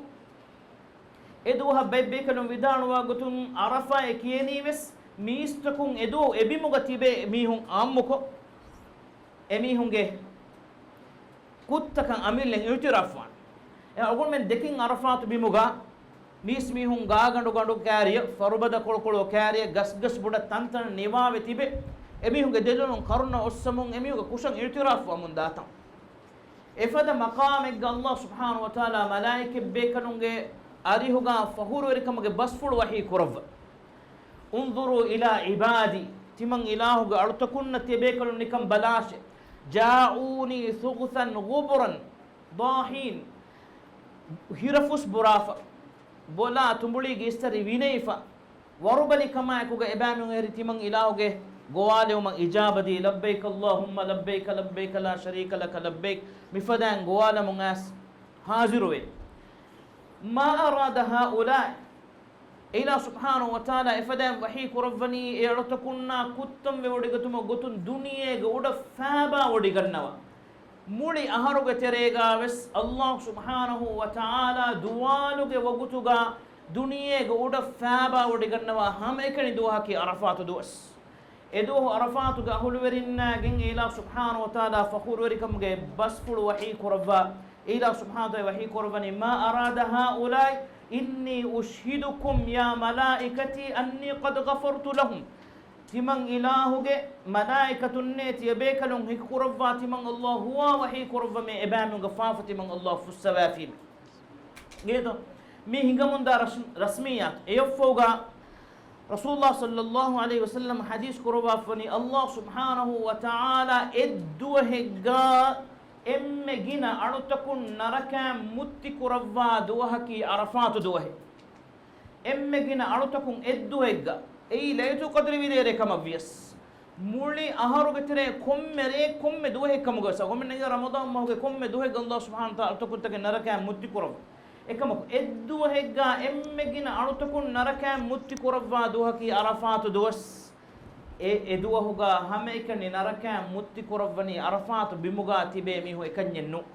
އެ ދުވަހަށް ބައެއް ބޭކަލުން ވިދާޅުވާ ގޮތުން ޢަރަފާތް ކިޔަނީ ވެސް މީސްތަކުން އެ ދުވަހު އެ ބިމުގަ ތިބޭ މީހުން ޢާއްމުކޮށް، އެމީހުންގެ ކުށްތަކަށް އަމިއްލައިން އިޢުތިރާފުވާނެ. އެ އަޅުގަނޑުމެން ދެކިން ޢަރަފާތު ބިމުގަ މީސްމީހުން ގާގަނޑު ގަނޑު ކާރިޔަށް، ފަރުބަދަ ކޮޅުކޮޅު ކާރިޔަށް، ގަސްގަސް ބުޑަށް ތަންތަނަށް ނިވާވެ ތިބެ، އެމީހުންގެ ދެލޮލުން ކަރުނަ އޮއްސަމުން އެމީހުންގެ ކުށަށް އިޢުތިރާފުވަމުން ދާތަން. އެފަދަ މަޤާމެއްގަ ﷲ ސުބްޙާނަހޫ ވަތަޢާލާ މަލާއިކަތްބޭކަލުންގެ އަރިހުގަ ފަޚުރުވެރިކަމުގެ ބަސްފުޅު ވަޙީ ކުރައްވަ. انظروا إلى عبادي، ތިމަން އިލާހުގެ އަޅުތަކުންނަށް ތިޔަބޭކަލުން ނިކަން ބަލާށޭ. جاءوني شخثا غبرا ضاحين، ހިރަފުސް ބުރާފަ، ބޮލާ ތުނބުޅީގެ އިސްތަށި ވިނެވިފަ، ވަރުބަލިކަމާއެކުގަ އެބައިމީހުން އެހެރީ ތިމަން އިލާހުގެ ގޮވާލެވުމަށް އިޖާބަދީ، لبيك اللهم لبيك لبيك لا شريك لك لبيك، މިފަދައިން ގޮވާލަމުން އައިސް ހާޒިރުވޭ. ما أراد هؤلاء، އެއިލާހު ސުބްޙާނަހޫ ވަތަޢާލާ އެފަދައިން ވަޙީ ކުރައްވަނީ، އެ އަޅުތަކުންނާ ކުށްތައް ވެވޮޑިގަތުމުގެ ގޮތުން ދުނިޔޭގެ އުޑަށް ފާބާވޮޑިގަންނަވާ. މުޅި އަހަރުގެ ތެރޭގަ ވެސް ﷲ ސުބްޙާނަހޫ ވަތަޢާލާ ދުވާލުގެ ވަގުތުގަ ދުނިޔޭގެ އުޑަށް ފާބާވޮޑިގަންނަވާ ހަމައެކަނި ދުވަހަކީ ޢަރަފާތު ދުވަސް. އެދުވަހު ޢަރަފާތުގެ އަހުލުވެރިންނާ ގެން އެއިލާހު ސުބްޙާނަހޫ ވަތަޢާލާ ފަޚުރުވެރިކަމުގެ ބަސްފުޅު ވަޙީ ކުރައްވާ. އެއިލާހު ސުބްޙާނަހޫ ވަތަޢާލާ ވަޙީ ކުރައްވަނީ، ما أراد هؤلاء إني أشهدكم يا ملائكتي أني قد غفرت لهم. ތިމަން އިލާހުގެ މަލާއިކަތުންނޭ، ތިޔަބޭކަލުން ހެކިކުރައްވާ، ތިމަން ﷲ ހުވާ ވަޙީ ކުރައްވަމޭ، އެބައިމީހުންގެ ފާފަ ތިމަން ﷲ ފުއްސަވައިފީމޭ. ގޭތޯ؟ މި ހިނގަމުންދާ ރަސް-، ރަސްމިއްޔާތު. އެއަށްފަހުގަ ރަސޫލުﷲ ޞައްލަﷲ ޢަލައިހި ވަސައްލަމަ ޙަދީޘް ކުރައްވާފަވަނީ، ﷲ ސުބްޙާނަހޫ ވަތަޢާލާ އެއްދުވަހެއްގަ އެންމެ ގިނަ އަޅުތަކުން ނަރަކައިން މުއްތި ކުރައްވާ ދުވަހަކީ ޢަރަފާތު ދުވަހެއް. އެންމެ ގިނަ އަޅުތަކުން އެއްދުވަހެއްގަ، އެއީ ލައިލަތުލް ޤަދްރި ވިދޭރޭ ކަމަށް ވިޔަސް، މުޅި އަހަރުގެ ތެރޭ ކޮންމެ ރެއެއް ކޮންމެ ދުވަހެއް ކަމުގަ ވެސް، އަޅުގަނޑުމެން ރަމަޟާން މަހުގެ ކޮންމެ ދުވަހެއްގަ ﷲ ސުބްޙާނަހޫ ވަތަޢާލާ އަޅުތަކުންތަކެއް ނަރަކައިން މުއްތި ކުރައްވަ. އެކަމަކު، އެއްދުވަހެއްގަ އެންމެ ގިނަ އަޅުތަކުން ނަރަކައިން މުއްތި ކުރައްވާ ދުވަހަކީ ޢަރަފާތު ދުވަސް. އެ، އެ ދުވަހުގަ ހަމައެކަނި ނަރަކައިން މުއްތި ކުރައްވަނީ ޢަރަފާތު ބިމުގަ ތިބޭ މީހުން އެކަންޏެއް ނޫން.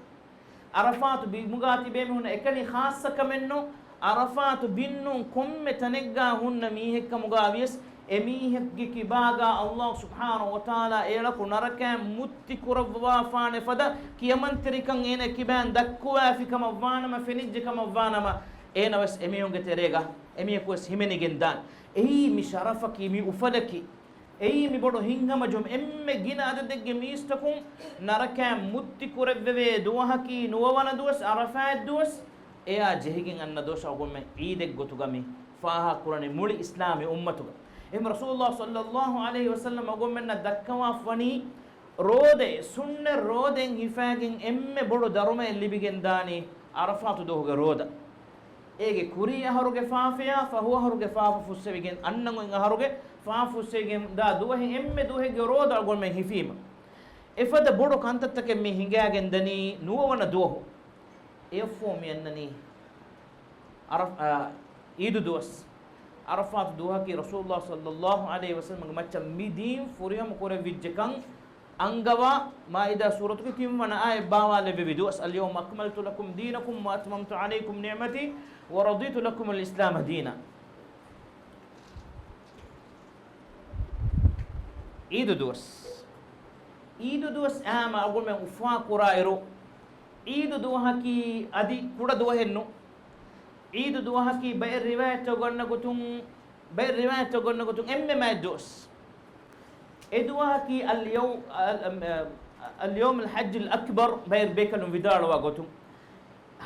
ޢަރަފާތު ބިމުގަ ތިބޭ މީހުން އެކަނި ޚާއްޞަ ކަމެއް ނޫން. ޢަރަފާތު ބިން ނޫން ކޮންމެ ތަނެއްގަ ހުންނަ މީހެއް ކަމުގަ ވިޔަސް، އެ މީހެއްގެ ކިބާގަ ﷲ ސުބްޙާނަހޫ ވަތަޢާލާ އޭޅަކު ނަރަކައިން މުއްތި ކުރައްވާފާނެ ފަދަ ކިޔަމަންތެރިކަން އޭނަ ކިބާއިން ދައްކުވާފި ކަމަށް ވާނަމަ، ފެނިއްޖެ ކަމަށް ވާނަމަ، އޭނަ ވެސް އެމީހުންގެ ތެރޭގަ އެމީހަކު ވެސް ހިމެނިގެން ދާނެ. އެއީ މި ޝަރަފަކީ، މި އުފަލަކީ. އެއީ މި ބޮޑު ހިތްހަމަޖެހުމެއް. އެންމެ ގިނަ އަދަދެއްގެ މީސްތަކުން ނަރަކައިން މުއްތި ކުރެއްވެވޭ ދުވަހަކީ ނުވަވަނަ ދުވަސް، ޢަރަފާތް ދުވަސް. އެއާ ޖެހިގެން އަންނަ ދުވަސް އަޅުގަނޑުމެން ޢީދެއް ގޮތުގަ މި ފާހަގަކުރަނީ މުޅި އިސްލާމީ އުއްމަތުގަ. އެހެން ރަސޫލުﷲ ޞައްލަﷲ ޢަލައިހި ވަސައްލަމަ އަޅުގަނޑުމެންނަށް ދައްކަވާފަ ވަނީ ރޯދައެއް، ސުންނަތް ރޯދައެއް ހިފާގެން އެންމެ ބޮޑު ދަރުމައެއް ލިބިގެން ދާނީ ޢަރަފާތު ދުވަހުގެ ރޯދަ. އޭގެ ކުރީ އަހަރުގެ ފާފަޔާ ފަހު އަހަރުގެ ފާފަ ފުއްސެވިގެން، އަންނަ އޮތް އަހަރުގެ ފާފަ ފުއްސެވިގެން ދާ ދުވަހެއް އެންމެ ދުވަހެއްގެ ރޯދަ އަޅުގަނޑުމެން ހިފީމަ، އެފަދަ ބޮޑު ކަންތައްތަކެއް މި ހިނގާގެން ދަނީ ނުވަވަނަ ދުވަހު. އެއަށްފަހު މި އަންނަނީ ޢަރަފް-، އާ، ޢީދު ދުވަސް. ޢަރަފާތު ދުވަހަކީ ރަސޫލުﷲ ޞައްލަﷲ ޢަލައިހި ވަސައްލަމަގެ މައްޗަށް މި ދީން ފުރިހަމަ ކުރެވިއްޖެކަން އަންގަވާ، މާއިދާ ސޫރަތުގެ ތިންވަނަ އާޔަތް ބާވާލެއްވެވި ދުވަސް، اليوم أكملت لكم دينكم وأتممت عليكم نعمتي ورضيت لكم الإسلام دينا. ޢީދު ދުވަސް. ޢީދު ދުވަސް އާމަ އަޅުގަނޑުމެން އުފާ ކުރާއިރު، ޢީދު ދުވަހަކީ އަދި ކުޑަ ދުވަހެއް ނޫން. ޢީދު ދުވަހަކީ ބައެއް ރިވާޔަތްތައް ގަންނަ ގޮތުން، ބައެއް ރިވާޔަތްތައް ގަންނަ ގޮތުން އެންމެ މާތް ދުވަސް. އެ ދުވަހަކީ އަލްޔައު-، އަލް-، އަލް-، އަލްޔައުމުލް ޙައްޖިލް އަކްބަރު، ބައެއް ބޭކަލުން ވިދާޅުވާ ގޮތުން،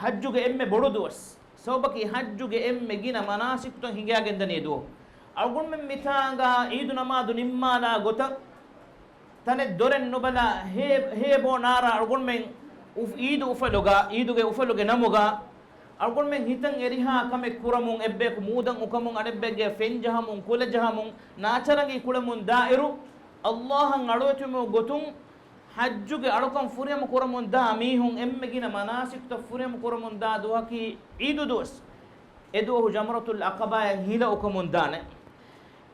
ޙައްޖުގެ އެންމެ ބޮޑު ދުވަސް. ސަބަބަކީ ޙައްޖުގެ އެންމެ ގިނަ މަނާސިކުތައް ހިނގާގެންދަނީ ދުވަހު. އަޅުގަނޑުމެން މިތާނގާ ޢީދު ނަމާދު ނިންމާލާ ގޮތަށް، ތަނެއް ދޮރެއް ނުބަލާ، ހޭ، ހޭ ބޯ ނާރާ އަޅުގަނޑުމެން އުފް-، ޢީދު އުފަލުގަ، ޢީދުގެ އުފަލުގެ ނަމުގަ، އަޅުގަނޑުމެން ހިތަށް އެރިހާ ކަމެއް ކުރަމުން، އެއްބަޔަކު މޫދަށް އުކަމުން، އަނެއްބައެއްގެ ފެން ޖަހަމުން، ކުލަ ޖަހަމުން، ނާޗަރަނގީ ކުޅެމުން ދާއިރު، ﷲ އަށް އަޅުވެތިވުމުގެ ގޮތުން، ޙައްޖުގެ އަޅުކަން ފުރިހަމަ ކުރަމުން ދާ މީހުން އެންމެ ގިނަ މަނާސިކުތައް ފުރިހަމަ ކުރަމުން ދާ ދުވަހަކީ ޢީދު ދުވަސް. އެ ދުވަހު ޖަމްރަތުލް ޢަޤަބާއަށް ހިލަ އުކަމުން ދާނެ.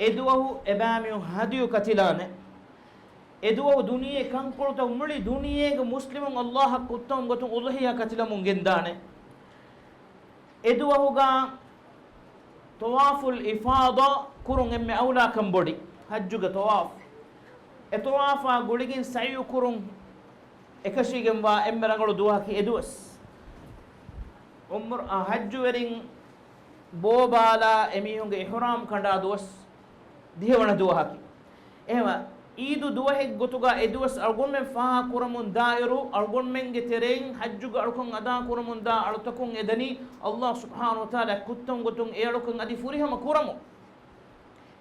އެ ދުވަހު އެބައިމީހުން ހަދިޔު ކަތިލާނެ. އެ ދުވަހު ދުނިޔެ ކަންކޮޅުތައް މުޅި ދުނިޔޭގެ މުސްލިމުން ﷲ އަށް ކުއްތަމުގެ ގޮތުން އުޟްޙިޔާ ކަތިލަމުން ގެންދާނެ. އެ ދުވަހުގަ ޠަވާފުލް އިފާޟާ ކުރުން އެންމެ އައުލާކަން ބޮޑި ޙައްޖުގެ ޠަވާފު. އެ ޠަވާފާ ގުޅިގެން ސަޢްޔު ކުރުން އެކަށީގެންވާ އެންމެ ރަނގަޅު ދުވަހަކީ އެ ދުވަސް. ޢުމްރާ، އަ، ޙައްޖުވެރިން ބޯބާލާ އެމީހުންގެ އިޙްރާމް ކަނޑާ ދުވަސް ދިހަވަނަ ދުވަހަކީ. އެހެންވެ، ޢީދު ދުވަހެއް ގޮތުގަ އެ ދުވަސް އަޅުގަނޑުމެން ފާހަގަ ކުރަމުން ދާއިރު، އަޅުގަނޑުމެންގެ ތެރެއިން ޙައްޖުގެ އަޅުކަން އަދާ ކުރަމުން ދާ އަޅުތަކުން އެދަނީ ﷲ ސުބްޙާނަހޫ ވަތަޢާލާ ކުއްތަން ގޮތުން އެ އަޅުކަން އަދި ފުރިހަމަ ކުރަމުން.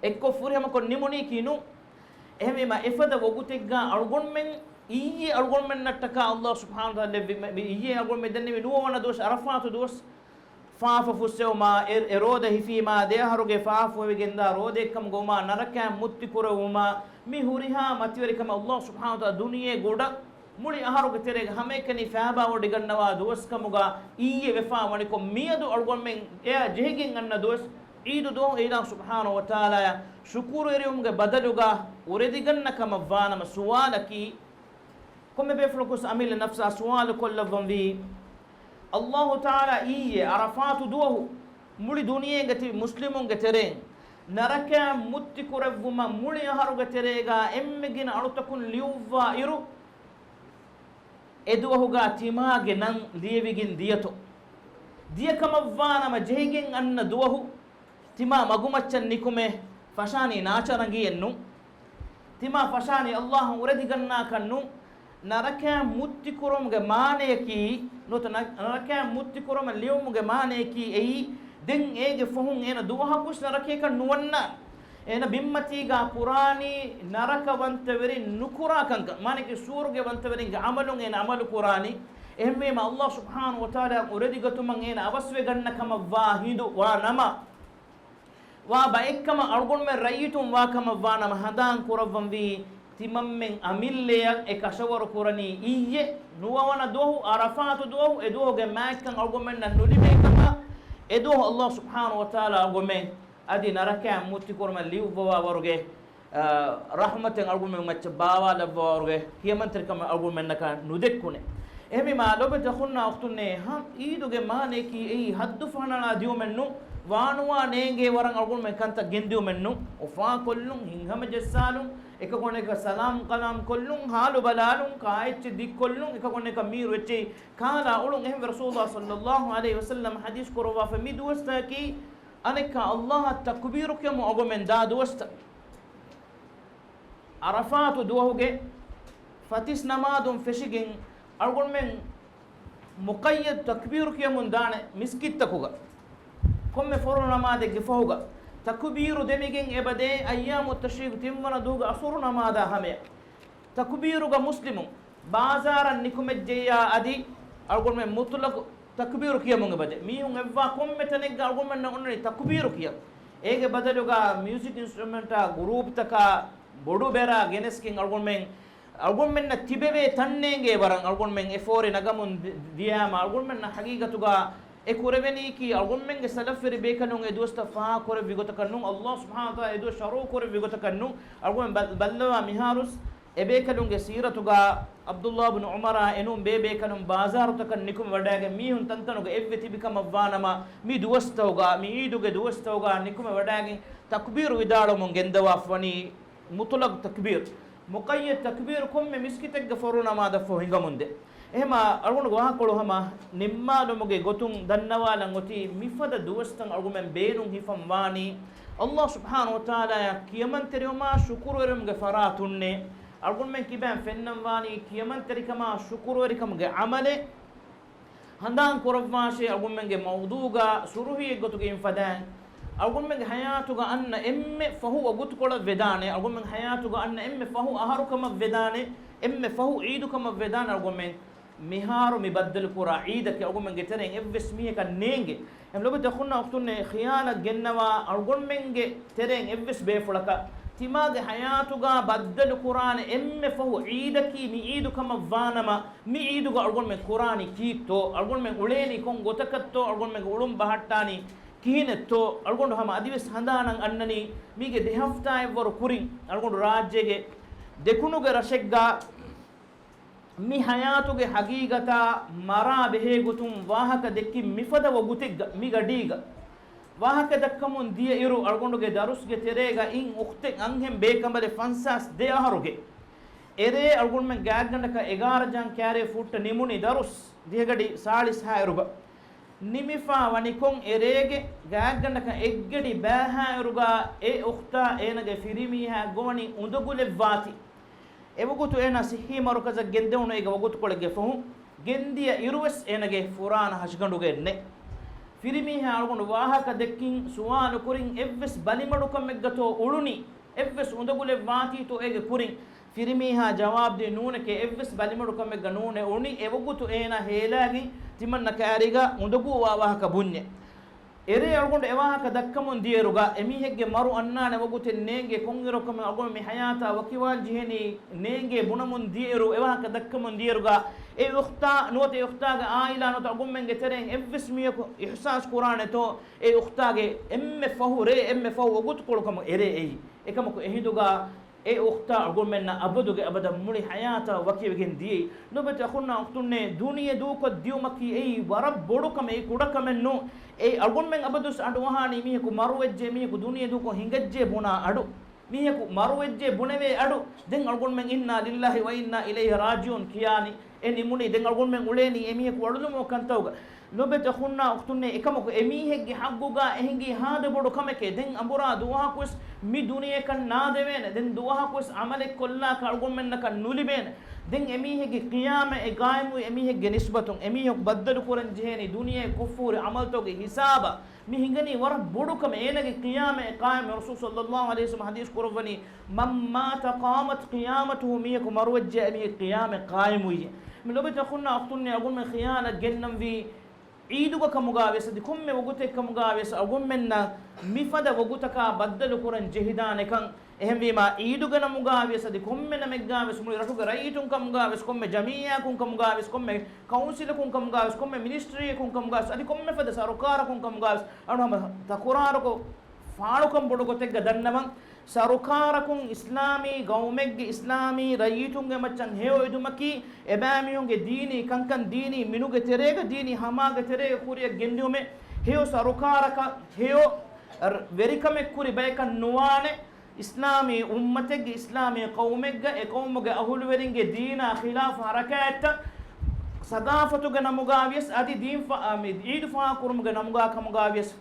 އެއްކޮށް ފުރިހަމަކޮށް ނިމުނީކީ ނޫން. އެހެންވީމަ، އެފަދަ ވަގުތެއްގަ އަޅުގަނޑުމެން އިއްޔެ އަޅުގަނޑުމެންނަށްޓަކާ ﷲ ސުބްޙާނަހޫ ވަތަޢާލާ ލެއްވި، މި، މި އިއްޔެ އަޅުގަނޑުމެން ދެންނެވި ނުވަވަނަ ދުވަސް ޢަރަފާތު ދުވަސް. ފާފަ ފުއްސެވުމާ، އެ، އެ ރޯދަ ހިފީމާ، ދެ އަހަރުގެ ފާފަ ފުއްސެވިގެންދާ ރޯދައެއްކަމުގަ ވުމާ، ނަރަކައިން މުއްތި ކުރެވުމާ، މި ހުރިހާ މަތިވެރިކަމެއް ﷲ ސުބްޙާނަހޫ ވަތަޢާލާ ދުނިޔޭގެ އުޑަށް މުޅި އަހަރުގެ ތެރޭގަ ހަމައެކަނި ފާބާވޮޑިގަންނަވާ ދުވަސްކަމުގަ އިއްޔެ ވެފާ ވަނިކޮށް، މިއަދު އަޅުގަނޑުމެން އެއާ ޖެހިގެން އަންނަ ދުވަސް ޢީދު ދުވަހު އިލާހު ސުބްޙާނަހޫ ވަތަޢާލާއަށް ޝުކުރުވެރިވުމުގެ ބަދަލުގަ އުރެދިގަންނަ ކަމަށް ވާނަމަ، ސުވާލަކީ، ކޮންމެ ބޭފުޅަކުވެސް އަމިއްލަ ނަފްސާ ސުވާލު ކޮށްލައްވަންވީ، ﷲ ތަޢާލާ އިއްޔެ ޢަރަފާތު ދުވަހު މުޅި ދުނިޔޭގަ ތިބި މުސްލިމުންގެ ތެރެއިން ނަރަކައިން މުއްތި ކުރެއްވުމަށް މުޅި އަހަރުގެ ތެރޭގަ އެންމެ ގިނަ އަޅުތަކުން ލިޔުއްވާ އިރު، އެ ދުވަހުގަ ތިމާގެ ނަން ލިޔެވިގެން ދިޔަތޯ؟ ދިޔަ ކަމަށްވާނަމަ، ޖެހިގެން އަންނަ ދުވަހު ތިމާ މަގުމައްޗަށް ނިކުމެ ފަށާނީ ނާޗަރަނގީއެއްނު. ތިމާ ފަށާނީ ﷲ އަށް އުރެދިގަންނާކަށްނު. ނަރަކައިން މުއްތި ކުރުމުގެ މާނަޔަކީ، ނުވަތަ ނަ-، ނަރަކައިން މުއްތި ކުރުމަށް ލިޔުމުގެ މާނަޔަކީ އެއީ، ދެން އޭގެ ފަހުން އޭނަ ދުވަހަކުވެސް ނަރަކަޔަކަށް ނުވަންނާނެ. އޭނަ ބިންމަތީގާ ކުރާނީ ނަރަކަވަންތަވެރިން ނުކުރާ ކަންކަން، މާނައަކީ ސުވަރުގެވަންތަވެރިންގެ އަމަލުން އޭނަ އަމަލު ކުރާނީ. އެހެންވީމަ، ﷲ ސުބްޙާނަހޫ ވަތަޢާލާ އުރެދިގަތުމަށް އޭނަ އަވަސްވެގަންނަ ކަމަށްވާ ހިނދު ވާ ނަމަ، ވާ ބައެއްކަމަށް އަޅުގަނޑުމެން ރައްޔިތުން ވާ ކަމަށްވާ ނަމަ، ހަނދާން ކުރައްވަންވީ، ތިމަންމެން އަމިއްލައަށް އެ ކަށަވަރު ކުރަނީ އިއްޔެ ނުވަވަނަ ދުވަހު، ޢަރަފާތު ދުވަހު، އެ ދުވަހުގެ މާތްކަން އަޅުގަނޑުމެންނަށް ނުލިބޭ ކަމަށް، އެ ދުވަހު ﷲ ސުބްޙާނަހޫ ވަތަޢާލާ އަޅުގަނޑުމެން އަދި ނަރަކައިން މުއްތި ކުރުމަށް ލިޔުއްވަވާ ވަރުގެ، އާ، ރަޙްމަތެއް އަޅުގަނޑުމެން މައްޗަށް ބާވާލައްވާ ވަރުގެ ކިޔަމަންތެރިކަމެއް އަޅުގަނޑުމެންނަކަށް ނުދެއްކުނޭ. އެހެންވީމާ، ލޯބިވެތި އަޚުންނާ އުޚްތުންނޭ، ހަމަ އީދުގެ މާނައަކީ އެއީ ހައްދު ފަހަނަޅާ ދިޔުމެއްނު، ވާނުވާ ނޭނގޭ ވަރަށް އަޅުގަނޑުމެން ކަންތައް ގެންދިޔުމެއްނު، އުފާކޮށްލުން، ހިތްހަމަޖައްސާލުން، އެކަކު އަނެކަށް ސަލާމް ކަލާމް ކޮށްލުން، ހާލު ބަލާލުން، ކާއެއްޗެއް ދިއްކޮށްލުން، އެކަކު އަނެކަށް މީރު އެއްޗެހި ކާލާ އުޅުން. އެހެންވެ، ރަސޫލުﷲ ޞައްލައްލާހު ޢަލައިހި ވަސައްލަމް ޙަދީޘް ކުރައްވާފަ، މި ދުވަސްތަކަކީ އަނެއްކާ ﷲ އަށް ތަކުބީރު ކިޔަމުން އަޅުގަނޑުމެން ދާ ދުވަސްތައް. ޢަރަފާތު ދުވަހުގެ ފަތިސް ނަމާދުން ފެށިގެން އަޅުގަނޑުމެން މުޤައްޔަދު ތަކްބީރު ކިޔަމުން ދާނެ މިސްކިތްތަކުގަ. ކޮންމެ ފަރުޟު ނަމާދެއްގެ ފަހުގަ ތަކުބީރު ދެމިގެން އެބަދޭ އައްޔާމު ތަޝްރީޤު ތިންވަނަ ދުވަހުގެ ޢަޞުރު ނަމާދާ ހަމަޔަށް. ތަކުބީރުގަ މުސްލިމުން ބާޒާރަށް ނިކުމެއްޖެއްޔާ އަދި އަޅުގަނޑުމެން މުޠުލަޤު ތަކުބީރު ކިޔަމުން އެބަދޭ. މީހުން އެއްވާ ކޮންމެ ތަނެއްގަ އަޅުގަނޑުމެންނަށް އޮންނަނީ ތަކުބީރު ކިޔަން. އޭގެ ބަދަލުގަ މިއުޒިކް އިންސްޓްރުމެންޓާ ގުރޫޕްތަކާ ބޮޑު ބޭރާ ގެނެސްގެން އަޅުގަނޑުމެން، އަޅުގަނޑުމެންނަށް ތިބެވޭ ތަން ނޭނގޭ ވަރަށް އަޅުގަނޑުމެން އެ ފޯރި ނަގަމުން ދި-، ދިޔާމަ އަޅުގަނޑުމެންނަށް ހަގީގަތުގަ އެ ކުރެވެނީކީ އަޅުގަނޑުމެންގެ ސަލަފްވެރި ބޭކަލުން އެ ދުވަސްތައް ފާހަގަ ކުރެއްވި ގޮތަކަށް ނޫން، ﷲ ސުބްޙާނަހޫ ވަތަޢާލާ އެ ދުވަސް ޝަރުޢު ކުރެއްވި ގޮތަކަށް ނޫން. އަޅުގަނޑުމެން ބަ-، ބައްލަވާ މިހާރުސް އެބޭކަލުންގެ ސީރަތުގަ ޢަބްދުﷲ ބިން ޢުމަރާ އެނޫން ބޭބޭކަލުން ބާޒާރުތަކަށް ނިކުމެވަޑައިގެން މީހުން ތަންތަނުގަ އެއްވެ ތިބި ކަމަށްވާނަމަ، މި ދުވަސްތަކުގަ، މި ޢީދުގެ ދުވަސްތަކުގަ ނިކުމެވަޑައިގެން ތަކްބީރު ވިދާޅުވަމުން ގެންދަވާފަވަނީ މުޠުލަޤު ތަކްބީރު. މުޤައްޔަދު ތަކްބީރު ކޮންމެ މިސްކިތެއްގަ ފަރުޟު ނަމާދަށްފަހު ހިނގަމުންދޭ. އެހެމާ އަޅުގަނޑުގެ ވާހަކަކޮޅު ހަމަ ނިންމާލުމުގެ ގޮތުން ދަންނަވާލަން އޮތީ، މިފަދަ ދުވަސްތައް އަޅުގަނޑުމެން ބޭނުން ހިފަން ވާނީ، ﷲ ސުބްޙާނަހޫ ވަތަޢާލާއަށް ކިޔަމަންތެރިވުމާ ޝުކުރުވެރިވުމުގެ ފަރާތުންނޭ. އަޅުގަނޑުމެން ކިބައިން ފެންނަން ވާނީ ކިޔަމަންތެރިކަމާ ޝުކުރުވެރިކަމުގެ ޢަމަލެއް. ހަނދާން ކުރައްވާށޭ، އަޅުގަނޑުމެންގެ މައުޟޫޢުގަ ސުރުޚީއެއްގޮތުގައި އިން ފަދައިން، އަޅުގަނޑުމެންގެ ޙަޔާތުގަ އަންނަ އެންމެ ފަހު ވަގުތުކޮޅަށް ވެދާނެ، އަޅުގަނޑުމެން ޙަޔާތުގަ އަންނަ އެންމެ ފަހު އަހަރުކަމަށް ވެދާނެ، އެންމެ ފަހު ޢީދުކަމަށް ވެދާނެ، އަޅުގަނޑުމެން މިހާރު މި ބައްދަލުކުރާ ޢީދަކީ އަޅުގަނޑުމެންގެ ތެރެއިން އެއްވެސް މީހަކަށް ނޭނގެ. އެހެން ލޯބިވެތި އަޚުންނާ އުޚްތުންނޭ، ޚިޔާނަތް ގެންނަވާ އަޅުގަނޑުމެންގެ ތެރެއިން އެއްވެސް ބޭފުޅަކަށް ތިމާގެ ޙަޔާތުގަ ބައްދަލުކުރާނެ އެންމެ ފަހު ޢީދަކީ މި ޢީދު ކަމަށް ވާނަމަ، މި ޢީދުގަ އަޅުގަނޑުމެން ކުރާނީ ކީއްތޯ؟ އަޅުގަނޑުމެން އުޅޭނީ ކޮން ގޮތަކަށްތޯ؟ އަޅުގަނޑުމެންގެ އުޅުން ބަހައްޓާނީ ކިހިނެއްތޯ؟ އަޅުގަނޑު ހަމަ އަދިވެސް ހަނދާނަށް އަންނަނީ މީގެ ދެ ހަފްތާއެއްވަރު ކުރިން އަޅުގަނޑު ރާއްޖޭގެ ދެކުނުގެ ރަށެއްގަ މި ޙަޔާތުގެ ޙަޤީޤަތާ މަރާ ބެހޭ ގޮތުން ވާހަކަ ދެއްކިން މިފަދަ ވަގުތެއްގަ މި ގަޑީގަ ވާހަކަ ދައްކަމުން ދިޔަ އިރު، އަޅުގަނޑުގެ ދަރުސްގެ ތެރޭގަ އިން އުޚްތެއް އަންހެން ބޭކަނބަލެއް ފަންސާސް ދެ އަހަރުގެ އެރޭ އަޅުގަނޑުމެން ގާތްގަނޑަކަށް އެގާރަ ޖާން ކާރިއަށް ފުއްޓަ ނިމުނީ ދަރުސް ދިހަގަޑި ސާޅީސް ހާއިރުގަ. ނިމިފާ ވަނިކޮން އެރޭގެ ގާތްގަނޑަކަށް އެއްގަޑި ބައިހާއިރުގަ އެ އުޚްތާ އޭނަގެ ފިރިމީހާ ގޮވަނީ އުނދަގުލެއް ވާތީ. އެވަގުތު އޭނާ ޞިއްޙީ މަރުކަޒަށް ގެންދެވުނު އޭގެ ވަގުތުކޮޅެއްގެ ފަހުން، ގެންދިޔަ އިރުވެސް އޭނަގެ ފުރާނަ ހަށިގަނޑުގައެއް ނެތް. ފިރިމީހާ އަޅުގަނޑު ވާހަކަ ދެއްކިން ސުވާލު ކުރިން އެއްވެސް ބަލިމަޑުކަމެއްގަތޯ އުޅުނީ؟ އެއްވެސް އުނދަގުލެއް ވާތީތޯ އޭގެ ކުރިން؟ ފިރިމީހާ ޖަވާބުދީ ނޫނެކޭ، އެއްވެސް ބަލިމަޑުކަމެއްގަ ނޫނޭ އުޅުނީ. އެވަގުތު އޭނާ ހޭލާގެން ތިމަންނަ ކާރީގަ އުނދަގޫވާ ވާހަކަ ބުންޏޭ. އެރޭ އަޅުގަނޑު އެވާހަކަ ދައްކަމުން ދިޔައިރުގަ، އެމީހެއްގެ މަރު އަންނާނެ ވަގުތެއް ނޭނގޭ، ކޮންއިރަކުމެއް އަޅުގަނޑު މި ޙަޔާތާ ވަކިވާން ޖެހެނީ ނޭނގޭ ބުނަމުން ދިޔައިރު، އެވާހަކަ ދައްކަމުން ދިޔައިރުގަ، އެ އުޚްތާ ނުވަތަ އެ އުޚްތާގެ ޢާއިލާ ނުވަތަ އަޅުގަނޑުމެންގެ ތެރެއިން އެއްވެސް މީހަކު އިޙްސާސް ކުރާނެތޯ، އެ އުޚްތާގެ އެންމެ ފަހު ރޭ، އެންމެ ފަހު ވަގުތުކޮޅު ކަމަށް އެރޭ އެއީ. އެކަމަކު އެހިނދުގަ އެ އުޚްތާ އަޅުގަނޑުމެންނަށް އަބަދުގެ އަބަދަށް މުޅި ޙަޔާތާ ވަކިވެގެން ދިޔައީ. ލޯބިވެތި އަޚުންނާ އުޚްތުންނޭ، ދުނިޔެ ދޫކޮށް ދިޔުމަކީ އެއީ ވަރަށް ބޮޑު ކަމެއް، އެއީ ކުޑަ ކަމެއް ނޫން. އެއީ އަޅުގަނޑުމެން އަބަދުވެސް އަޑުއަހާނީ މީހަކު މަރުވެއްޖެ، މީހަކު ދުނިޔެ ދޫކޮށް ހިނގައްޖެ ބުނާ އަޑު. މީހަކު މަރުވެއްޖެ ބުނެވޭ އަޑު. ދެން އަޅުގަނޑުމެން "އިންނާ ލިއްލާހި ވަ އިންނާ އިލައިހި ރާޖިޢޫން" ކިޔާނީ. އެ ނިމުނީ ދެން އަޅުގަނޑުމެން އުޅޭނީ އެމީހަކު އަޅުލުމުގެ ކަންތައްގަ. ލޯބިވެތި އަޚުންނާ އުޚްތުންނޭ، އެކަމަކު އެމީހެއްގެ ޙައްޤުގަ އެހިނގީ ހާދަ ބޮޑު ކަމެކޭ. ދެން އަނބުރާ ދުވަހަކުވެސް މި ދުނިޔެއަކަށް ނާދެވޭނެ. ދެން ދުވަހަކުވެސް ޢަމަލެއް ކޮށްލާކަށް އަޅުގަނޑުމެންނަކަށް ނުލިބޭނެ. ދެން އެމީހެއްގެ ޤިޔާމަތް އެ ޤާއިމުވި އެމީހެއްގެ ނިސްބަތުން އެމީހަކު ބައްދަލު ކުރަން ޖެހޭނީ ދުނިޔޭ ކުށްފުހުރި ޢަމަލުތަކުގެ ހިސާބަށް. މި ހިނގަނީ ވަރަށް ބޮޑު ކަމެއް. އޭނަގެ ޤިޔާމަތް އެ ޤާއިމު ރަސޫލު ޞައްލައްލާހު ޢަލައިހި ވަސައްލަމަ ޙަދީޘް ކުރައްވަނީ، "من مات قامت قيامته"، މީހަކު މަރުވެއްޖެ އެމީހެއް ޤިޔާމަތް ޤާއިމުވިއްޔެ. މި ލޮބެތި އަޚުންނާ އުޚްތުންނޭ އަޅުގަނޑުމެން ޚިޔާލަށް ގެންނަންވީ ޢީދުގެ ކަމުގާ ވިޔަސް އަދި ކޮންމެ ވަގުތެއް ކަމުގާ ވިޔަސް އަޅުގަނޑުމެންނަށް މިފަދަ ވަގުތަކާ ބައްދަލު ކުރަން ޖެހިދާނެކަން. އެހެންވީމާ، ޢީދުގެ ނަމުގާ ވިޔަސް އަދި ކޮންމެ ނަމެއްގާ ވިޔަސް މުޅި ރަށުގެ ރައްޔިތުން ކަމުގާ ވިޔަސް ކޮންމެ ޖަމިއްޔާއަކުން ކަމުގާ ވިޔަސް ކޮންމެ ކައުންސިލަކުން ކަމުގާ ވިޔަސް ކޮންމެ މިނިސްޓްރީއަކުން ކަމުގާ ވިޔަސް އަދި ކޮންމެ ފަދަ ސަރުކާރަކުން ކަމުގާ ވިޔަސް އަޅުގަނޑު ހަމަ ތަކުރާރުކޮށް، ފާޅުކަން ބޮޑު ގޮތެއްގަ ދަންނަވަން. ސަރުކާރަކުން އިސްލާމީ ގައުމެއްގެ އިސްލާމީ ރައްޔިތުންގެ މައްޗަށް ހެޔޮ އެދުމަކީ، އެބައިމީހުންގެ ދީނީ ކަންކަން، ދީނީ މިނުގެ ތެރޭގަ، ދީނީ ހަމާގެ ތެރޭގަ ކުރިއަށް ގެންދިއުމެއް. ހެޔޮ ސަރުކާރަކަށް ހެޔޮ ވެރިކަމެއް ކުރި ބަޔަކަށް ނުވާނެ. އިސްލާމީ އުއްމަތެއްގެ، އިސްލާމީ ޤައުމެއްގަ އެ ޤައުމުގެ އަހުލުވެރިންގެ ދީނާ ޚިލާފު ހަރަކާތްތައް ސަގާފަތުގެ ނަމުގާ ވިޔަސް އަދި ދީން ފަ-، މި ޢީދު ފާހަގަކުރުމުގެ ނަމުގާ ކަމުގާ ވިޔަސް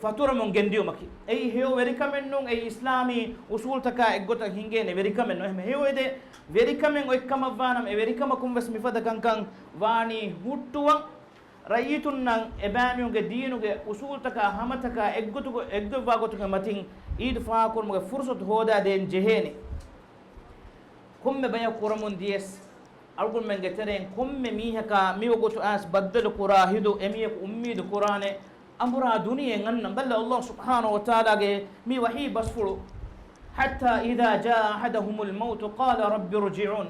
ފަތުރަމުން ގެންދިއުމަކީ. އެއީ ހެޔޮ ވެރިކަމެއް ނޫން، އެއީ އިސްލާމީ އުސޫލުތަކާ އެއްގޮތަށް ހިނގޭނެ ވެރިކަމެއް ނޫން. އެހެން ހެޔޮ އެދޭ ވެރިކަމެއް އޮތްކަމަށްވާނަމަ، އެ ވެރިކަމަކުން ވެސް މިފަދަ ކަންކަން ވާނީ ހުއްޓުވަން. ރައްޔިތުންނަށް އެބައިމީހުންގެ ދީނުގެ އުސޫލުތަކާ ހަމަތަކާ އެއްގޮތުގަ-، އެއްގޮތްވާ ގޮތުގެ މަތިން ޢީދު ފާހަގަކުރުމުގެ ފުރުޞަތު ހޯދާ ދޭން ޖެހޭނެ. ކޮންމެ ބަޔަކު ކުރަމުން ދިޔަސް، އަޅުގަނޑުމެންގެ ތެރެއިން ކޮންމެ މީހަކާ މިވަގުތު އައިސް ބައްދަލު ކުރާ ހިނދު އެމީހަކު އުއްމީދު ކުރާނެ އަނބުރާ ދުނިޔެއަށް އަންނަން. ބައްލަ ﷲ ސުބްޙާނަހޫ ވަތަޢާލާގެ މި ވަޙީ ބަސްފުޅު، "حتى إذا جاء أحدهم الموت قال رب ارجعون."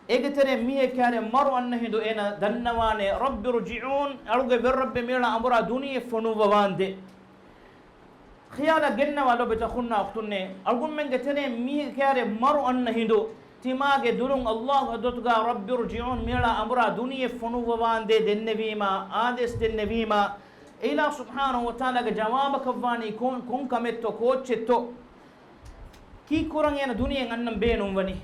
އޭގެ ތެރެއިން މީހެއް ކައިރި މަރު އަންނަ ހިނދު އޭނަ ދަންނަވާނެ، "رب ارجعون، އަޅުގަނޑު ވެރިރައްބޭ މިއަޅާ އަނބުރާ ދުނިޔެ ފޮނުއްވަވާނދޭ." ޚިޔާލަށް ގެންނަވާ ލޮބެތި އަޚުންނާ އުޚްތުންނޭ، އަޅުގަނޑުމެންގެ ތެރެއިން މީހެއް ކައިރި މަރު އަންނަ ހިނދު، ތިމާގެ ދުލުން ﷲ ގެ ޙަޟްރަތުގާ "رب ارجعون، މިއަޅާ އަނބުރާ ދުނިޔެ ފޮނުއްވަވާނދޭ" ދެންނެވީމާ، އާދޭސް ދެންނެވީމާ، އެ އިލާހު ސުބްޙާނަހޫ ވަތަޢާލާގެ ޖަވާބަކަށްވާނީ ކޮން، ކޮން ކަމެއްތޯ، ކޯއްޗެއްތޯ؟ ކީއްކުރަން އޭނަ ދުނިޔެއަށް އަންނަން ބޭނުންވަނީ؟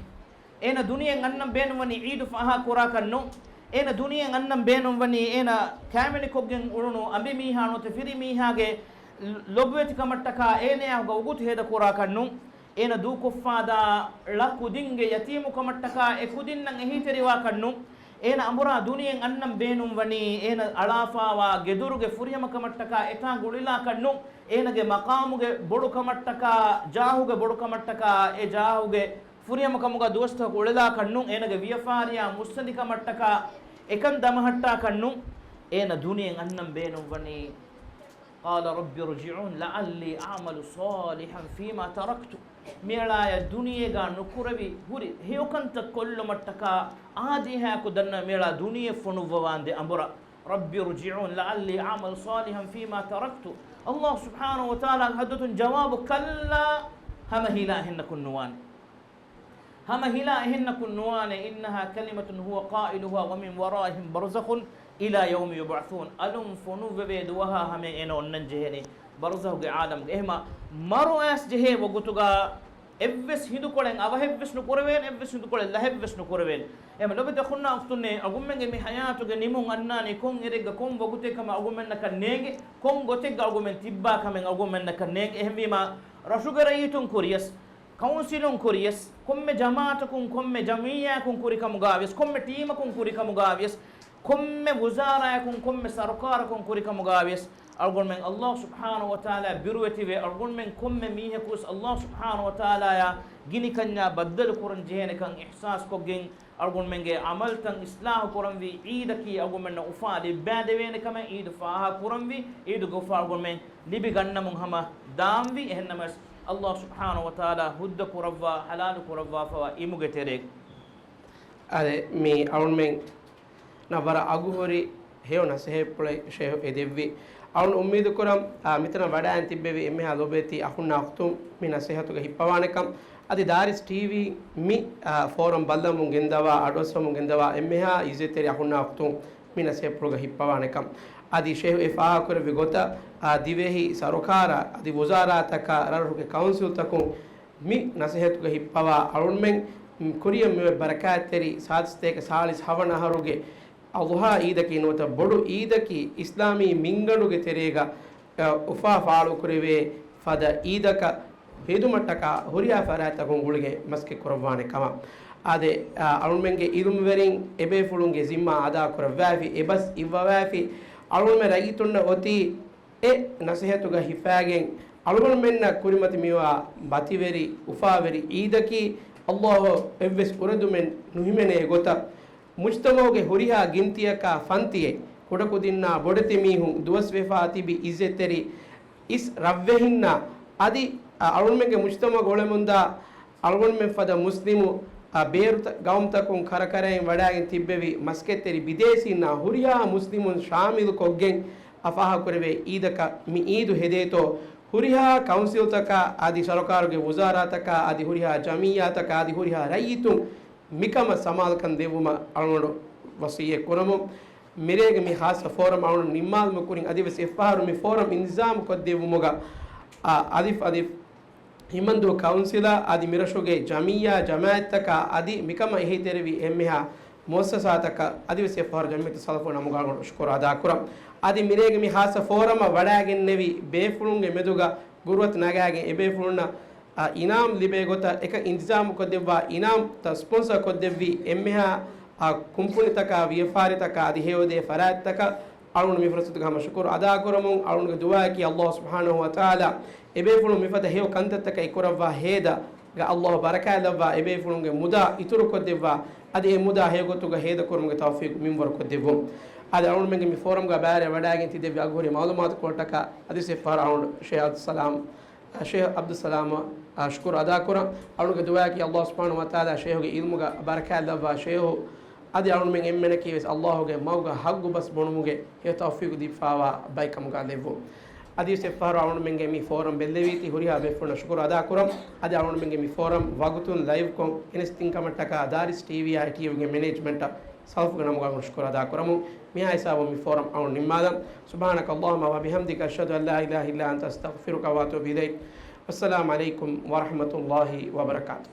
އޭނަ ދުނިޔެއަށް އަންނަން ބޭނުންވަނީ ޢީދު ފާހަގަކުރާކަށް ނޫން. އޭނަ ދުނިޔެއަށް އަންނަން ބޭނުންވަނީ އޭނަ ކައިވެނިކޮށްގެން އުޅުނު އަނބިމީހާ ނުވަތަ ފިރިމީހާގެ ލޮބުވެތިކަމަށްޓަކާ އޭނަޔާ ހުގަ ވަގުތު ހޭދަކުރާކަށް ނޫން. އޭނަ ދޫކޮށްފާދާ ޅަ ކުދިންގެ ޔަތީމުކަމަށްޓަކާ އެ ކުދިންނަށް އެހީތެރިވާކަށް ނޫން. އޭނަ އަނބުރާ ދުނިޔެއަށް އަންނަން ބޭނުންވަނީ އޭނަ އަޅާފާވާ ގެދޮރުގެ ފުރިހަމަކަމަށްޓަކާ އެތާނގަ އުޅިލާކަށް ނޫން. އޭނަގެ މަޤާމުގެ ބޮޑުކަމަށްޓަކާ، ޖާހުގެ ބޮޑުކަމަށްޓަކާ، އެ ޖާހުގެ ފުރިހަމަކަމުގަ ދުވަސްތަކަކު އުޅިލާކަށް ނޫން. އޭނަގެ ވިޔަފާރިޔާ މުއްސަނދިކަމަށްޓަކާ އެކަން ދަމަހައްޓާކަށް ނޫން. އޭނަ ދުނިޔެއަށް އަންނަން ބޭނުންވަނީ، "قال رب ارجعون لعلي أعمل صالحا فيما تركت." މިއަޅާޔަށް ދުނިޔޭގާ ނުކުރެވި ހުރި ހެޔޮކަންތައް ކޮށްލުމަށްޓަކާ އާދޭހާއެކު ދަންނަ މިއަޅާ ދުނިޔެ ފޮނުއްވަވާނދޭ އަނބުރާ. "رب ارجعون لعلي أعمل صالحا فيما تركت." ﷲ ސުބްޙާނަހޫ ވަތަޢާލާގެ ޙަޟްރަތުން ޖަވާބު ކައްލާ، ހަމަ ހިލާ އެހެންނަކުން ނުވާނެ. ހަމަ ހިލާ އެހެންނަކުން ނުވާނެ. "إنها كلمة هو قائلها ومن ورائهم برزخ إلى يوم يبعثون." އަލުން ފޮނުއްވެވޭ ދުވަހާ ހަމަ އޭނަ އޮންނަން ޖެހޭނީ ބަރުޒަޚުގެ ޢާލަމްގަ. އެހެމަ މަރު އައިސް ޖެހޭ ވަގުތުގަ އެއްވެސް ހިނދުކޮޅެއް އަވަހެއްވެސް ނުކުރެވޭނެ، އެއްވެސް ހިނދުކޮޅެއް ލަހެއްވެސް ނުކުރެވޭނެ. އެހެމަ ލޮބެތި އަޚުންނާ އުޚްތުންނޭ، އަޅުގަނޑުމެންގެ މި ޙަޔާތުގެ ނިމުން އަންނާނީ ކޮން އެރެއްގަ ކޮން ވަގުތެއް ކަމަށް އަޅުގަނޑުމެންނަކަށް ނޭނގެ، ކޮން ގޮތެއްގަ އަޅުގަނޑުމެން ތިއްބާ ކަމެއް އަޅުގަނޑުމެންނަކަށް ނޭނގެ. އެހެންވީމާ، ރަށުގެ ރައްޔިތުން ކުރިޔަސް، ކައުންސިލުން ކުރިޔަސް، ކޮންމެ ޖަމާޢަތަކުން، ކޮންމެ ޖަމިއްޔާއަކުން ކުރިކަމުގާވިޔަސް، ކޮންމެ ޓީމަކުން ކުރިކަމުގާވިޔަސް، ކޮންމެ ވުޒާރާއަކުން، ކޮންމެ ސަރުކާރަކުން ކުރިކަމުގާވިޔަސް، އަޅުގަނޑުމެން ﷲ ސުބްޙާނަހޫ ވަތަޢާލާ ބިރުވެތިވެ، އަޅުގަނޑުމެން ކޮންމެ މީހަކުވެސް ﷲ ސުބްޙާނަހޫ ވަތަޢާލާއާ ގިނިކަންޏާ ބައްދަލު ކުރަން ޖެހޭނެކަން އިޙްސާސްކޮށްގެން، އަޅުގަނޑުމެންގެ ޢަމަލުތައް އިޞްލާޙު ކުރަންވީ، ޢީދަކީ އަޅުގަނޑުމެންނަށް އުފާ ލިއްބައިދެވޭނެ ކަމެއް، ޢީދު ފާހަގަ ކުރަންވީ، ޢީދުގެ އުފާ އަޅުގަނޑުމެން ލިބިގަންނަމުން ހަމަ ދާންވީ. އެހެންނަމަވެސް، ﷲ ސުބްޙާނަހޫ ވަތަޢާލާ ހުއްދަ ކުރައްވާ، ޙަލާލު ކުރައްވާފަވާ އިމުގެ ތެރޭގަ. އާދެ، މި އަޅުންމެންނަށް ވަރަށް އަގުހުރި ހެޔޮ ނަސޭހަތްޕުޅެއް ޝޭހު އެދެއްވި. އަޅުން އުއްމީދު ކުރަން، އާ، މިތަނަށް ވަޑައިން ތިއްބެވި އެންމެހާ ލޮބުވެތި އަޚުންނާ އުޚްތުން މި ނަސޭހަތުގަ ހިއްޕަވާނެކަން. އަދި ދާރިސް ޓީވީ މި، އާ، ފޯރަމް ބައްލަމުން ގެންދަވާ، އަޑުއައްސަމުން ގެންދަވާ އެންމެހާ އިއްޒަތްތެރި އަޚުންނާ އުޚްތުން މި ނަސޭހަތްޕުޅުގަ ހިއްޕަވާނެކަން. އަދި ޝޭހު އެ ފާހަގަކުރެއްވި ގޮތަށް، އާ، ދިވެހި ސަރުކާރާ، އަދި ވުޒާރާތަކާ، ރަށުގެ ކައުންސިލްތަކުން މި ނަސޭހަތުގަ ހިއްޕަވާ އަޅުންމެން ކުރިޔަށް މިވެ ބަރަކާތްތެރި ސާދަ ސަތޭކަ ސާޅީސް ހަވަނަ އަހަރުގެ އަޟްޙާ ޢީދަކީ ނުވަތަ ބޮޑު ޢީދަކީ އިސްލާމީ މިންގަނޑުގެ ތެރޭގަ، އަ، އުފާ ފާޅުކުރެވޭ ފަދަ ޢީދަކަށް ހެދުމަށްޓަކާ ހުރިހާ ފަރާތްތަކުން ގުޅިގެން މަސައްކަތް ކުރައްވާނެ ކަމަށް. އާދެ، އަ، އަޅުމެންގެ އިލްމުވެރިން އެބޭފުޅުންގެ ޒިންމާ އަދާކުރައްވާފި، އެބަސް އިއްވަވާފި، އަޅުމެން ރައްޔިތުންނަށް އޮތީ އެ ނަސޭހަތުގަ ހިފާގެން، އަޅުގަނޑުމެންނަށް ކުރިމަތި މިވާ މަތިވެރި، އުފާވެރި ޢީދަކީ، ﷲ އެއްވެސް އުރެދުމެއް ނުހިމެނޭ ގޮތަށް، މުޖްތަމަޢުގެ ހުރިހާ ގިންތިއަކާ ފަންތިއެއް، ކުޑަކުދިންނާ ބޮޑެތި މީހުން، ދުވަސްވެފާ ތިބި ޢިއްޒަތްތެރި އިސް ރަށްވެހިންނާ އަދި، އަ، އަޅުމެންގެ މުޖްތަމަޢުގަ އުޅެމުންދާ އަޅުގަނޑުމެން ފަދަ މުސްލިމު، އަ، ބޭރު ތަ-، ގައުމުތަކުން ކަރަކަރައިން ވަޑާގެން ތިއްބެވި މަސްކެތްތެރި ބިދޭސީންނާ ހުރިހާ މުސްލިމުން ޝާމިލު ކޮށްގެން އަ، ފާހަގަކުރެވޭ ޢީދަކަށް މި ޢީދު ހެދޭތޯ، ހުރިހާ ކައުންސިލްތަކާ އަދި ސަރުކާރުގެ ވުޒާރާތަކާ އަދި ހުރިހާ ޖަމިއްޔާތަކާ އަދި ހުރިހާ ރައްޔިތުން މިކަމަށް ސަމާލުކަން ދެއްވުމަށް އަޅުގަނޑު ވަޞިއްޔަތް ކުރަމުން، މިރޭގެ މި ޚާއްޞަ ފޯރަމް އަޅުގަނޑު ނިންމާލުމުގެ ކުރިން އަދިވެސް އެއްފަހަރު މި ފޯރަމް އިންތިޒާމު ކޮށްދެއްވުމުގަ، އަ، އަލިފް އަލިފް ހިމަންދޫ ކައުންސިލާ އަދި މިރަށުގެ ޖަމިއްޔާ ޖަމާއަތްތަކާ އަދި މިކަމަށް އެހީތެރިވި އެންމެހާ މުއައްސަސާތަކަށް އަދިވެސް އެއްފަހަރު ޖަމްޢިއްޔަތު ސަލަފު ނަމުގަ އަޅުގަނޑު ޝުކުރު އަދާކުރަން. އަދި މިރޭގެ މި ޚާއްޞަ ފޯރަމަށް ވަޑާގެންނެވި ބޭފުޅުންގެ މެދުގަ ގުރުއަތު ނަގާގެން އެބޭފުޅުންނަށް އާ، އިނާމް ލިބޭ ގޮތަށް އެކަން އިންތިޒާމު ކޮށްދެއްވާ، އިނާމްތައް ސްޕޮންސަރ ކޮށްދެއްވި އެންމެހާ، އާ، ކުންފުނިތަކާ ވިޔަފާރިތަކާ އަދި ހެޔޮދޭ ފަރާތްތަކަށް އަޅުގަނޑު މި ފުރުސަތުގަ ހަމަ ޝުކުރު އަދާކުރަމުން، އަޅުގަނޑުގެ ދުޢާއަކީ ﷲ ސުބްޙާނަހޫ ވަތަޢާލާ އެބޭފުޅުން މިފަދަ ހެޔޮ ކަންތައްތަކަށް އެކުރައްވާ ހޭދަ ގަ ﷲ ބަރަކާތް ލައްވާ އެބޭފުޅުންގެ މުދާ އިތުރުކޮށްދެއްވާ، އަދި އެ މުދާ ހެޔޮގޮތުގަ ހޭދަކުރުމުގެ ތައުފީޤު މިންވަރުކޮށްދެއްވުން. އަދި އަޅުގަނޑުމެންގެ މި ފޯރަމްގަ ބައިވެރިވެ ވަޑާގެން ތި ދެއްވި އަގުހުރި މަޢުލޫމާތުކޮޅަށްޓަކާ އަދިވެސް އެއްފަހަރު އަޅުގަނޑު ޝޭހް އަބްދުއްސަލާމް، އަ، ޝޭހް އަބްދުއްސަލާމަށް، އަ، ޝުކުރު އަދާކުރަން. އަޅުގަނޑުގެ ދުޢާއަކީ ﷲ ސުބްޙާނަހޫ ވަތަޢާލާ ޝޭހުގެ ޢިލްމުގަ ބަރަކާތް ލައްވާ ޝޭހު އަދި އަޅުގަނޑުމެން އެންމެނަކީވެސް ﷲގެ މަގުގަ ޙައްޤު ބަސް ބުނުމުގެ ހެޔޮ ތައުފީޤު ދީފާވާ ބައެއް ކަމުގަ ލެއްވުން. އަދިވެސް އެއްފަހަރު އަޅުގަނޑުމެންގެ މި ފޯރަމް ބެއްލެވީތީ ހުރިހާ ބޭފުޅުންނަށް ޝުކުރު އަދާކުރަން. އަދި އަޅުގަނޑުމެންގެ މި ފޯރަމް ވަގުތުން ލައިވްކޮށް ގެނެސްދިން ކަމަށްޓަކާ ދާރިސް ޓީވީއާއި ޓީވީގެ މެނޭޖްމަންޓަށް ސަލަފުގެ ނަމުގަ ޝުކުރު އަދާކުރަމުން. މިހާ ހިސާބުން މި ފޯރަމް އަޅުގަނޑު ނިންމާލަން. سبحانك اللهم وبحمدك، أشهد أن لا إله إلا أنت، أستغفرك وأتوب إليك. والسلام عليكم ورحمة الله وبركاته.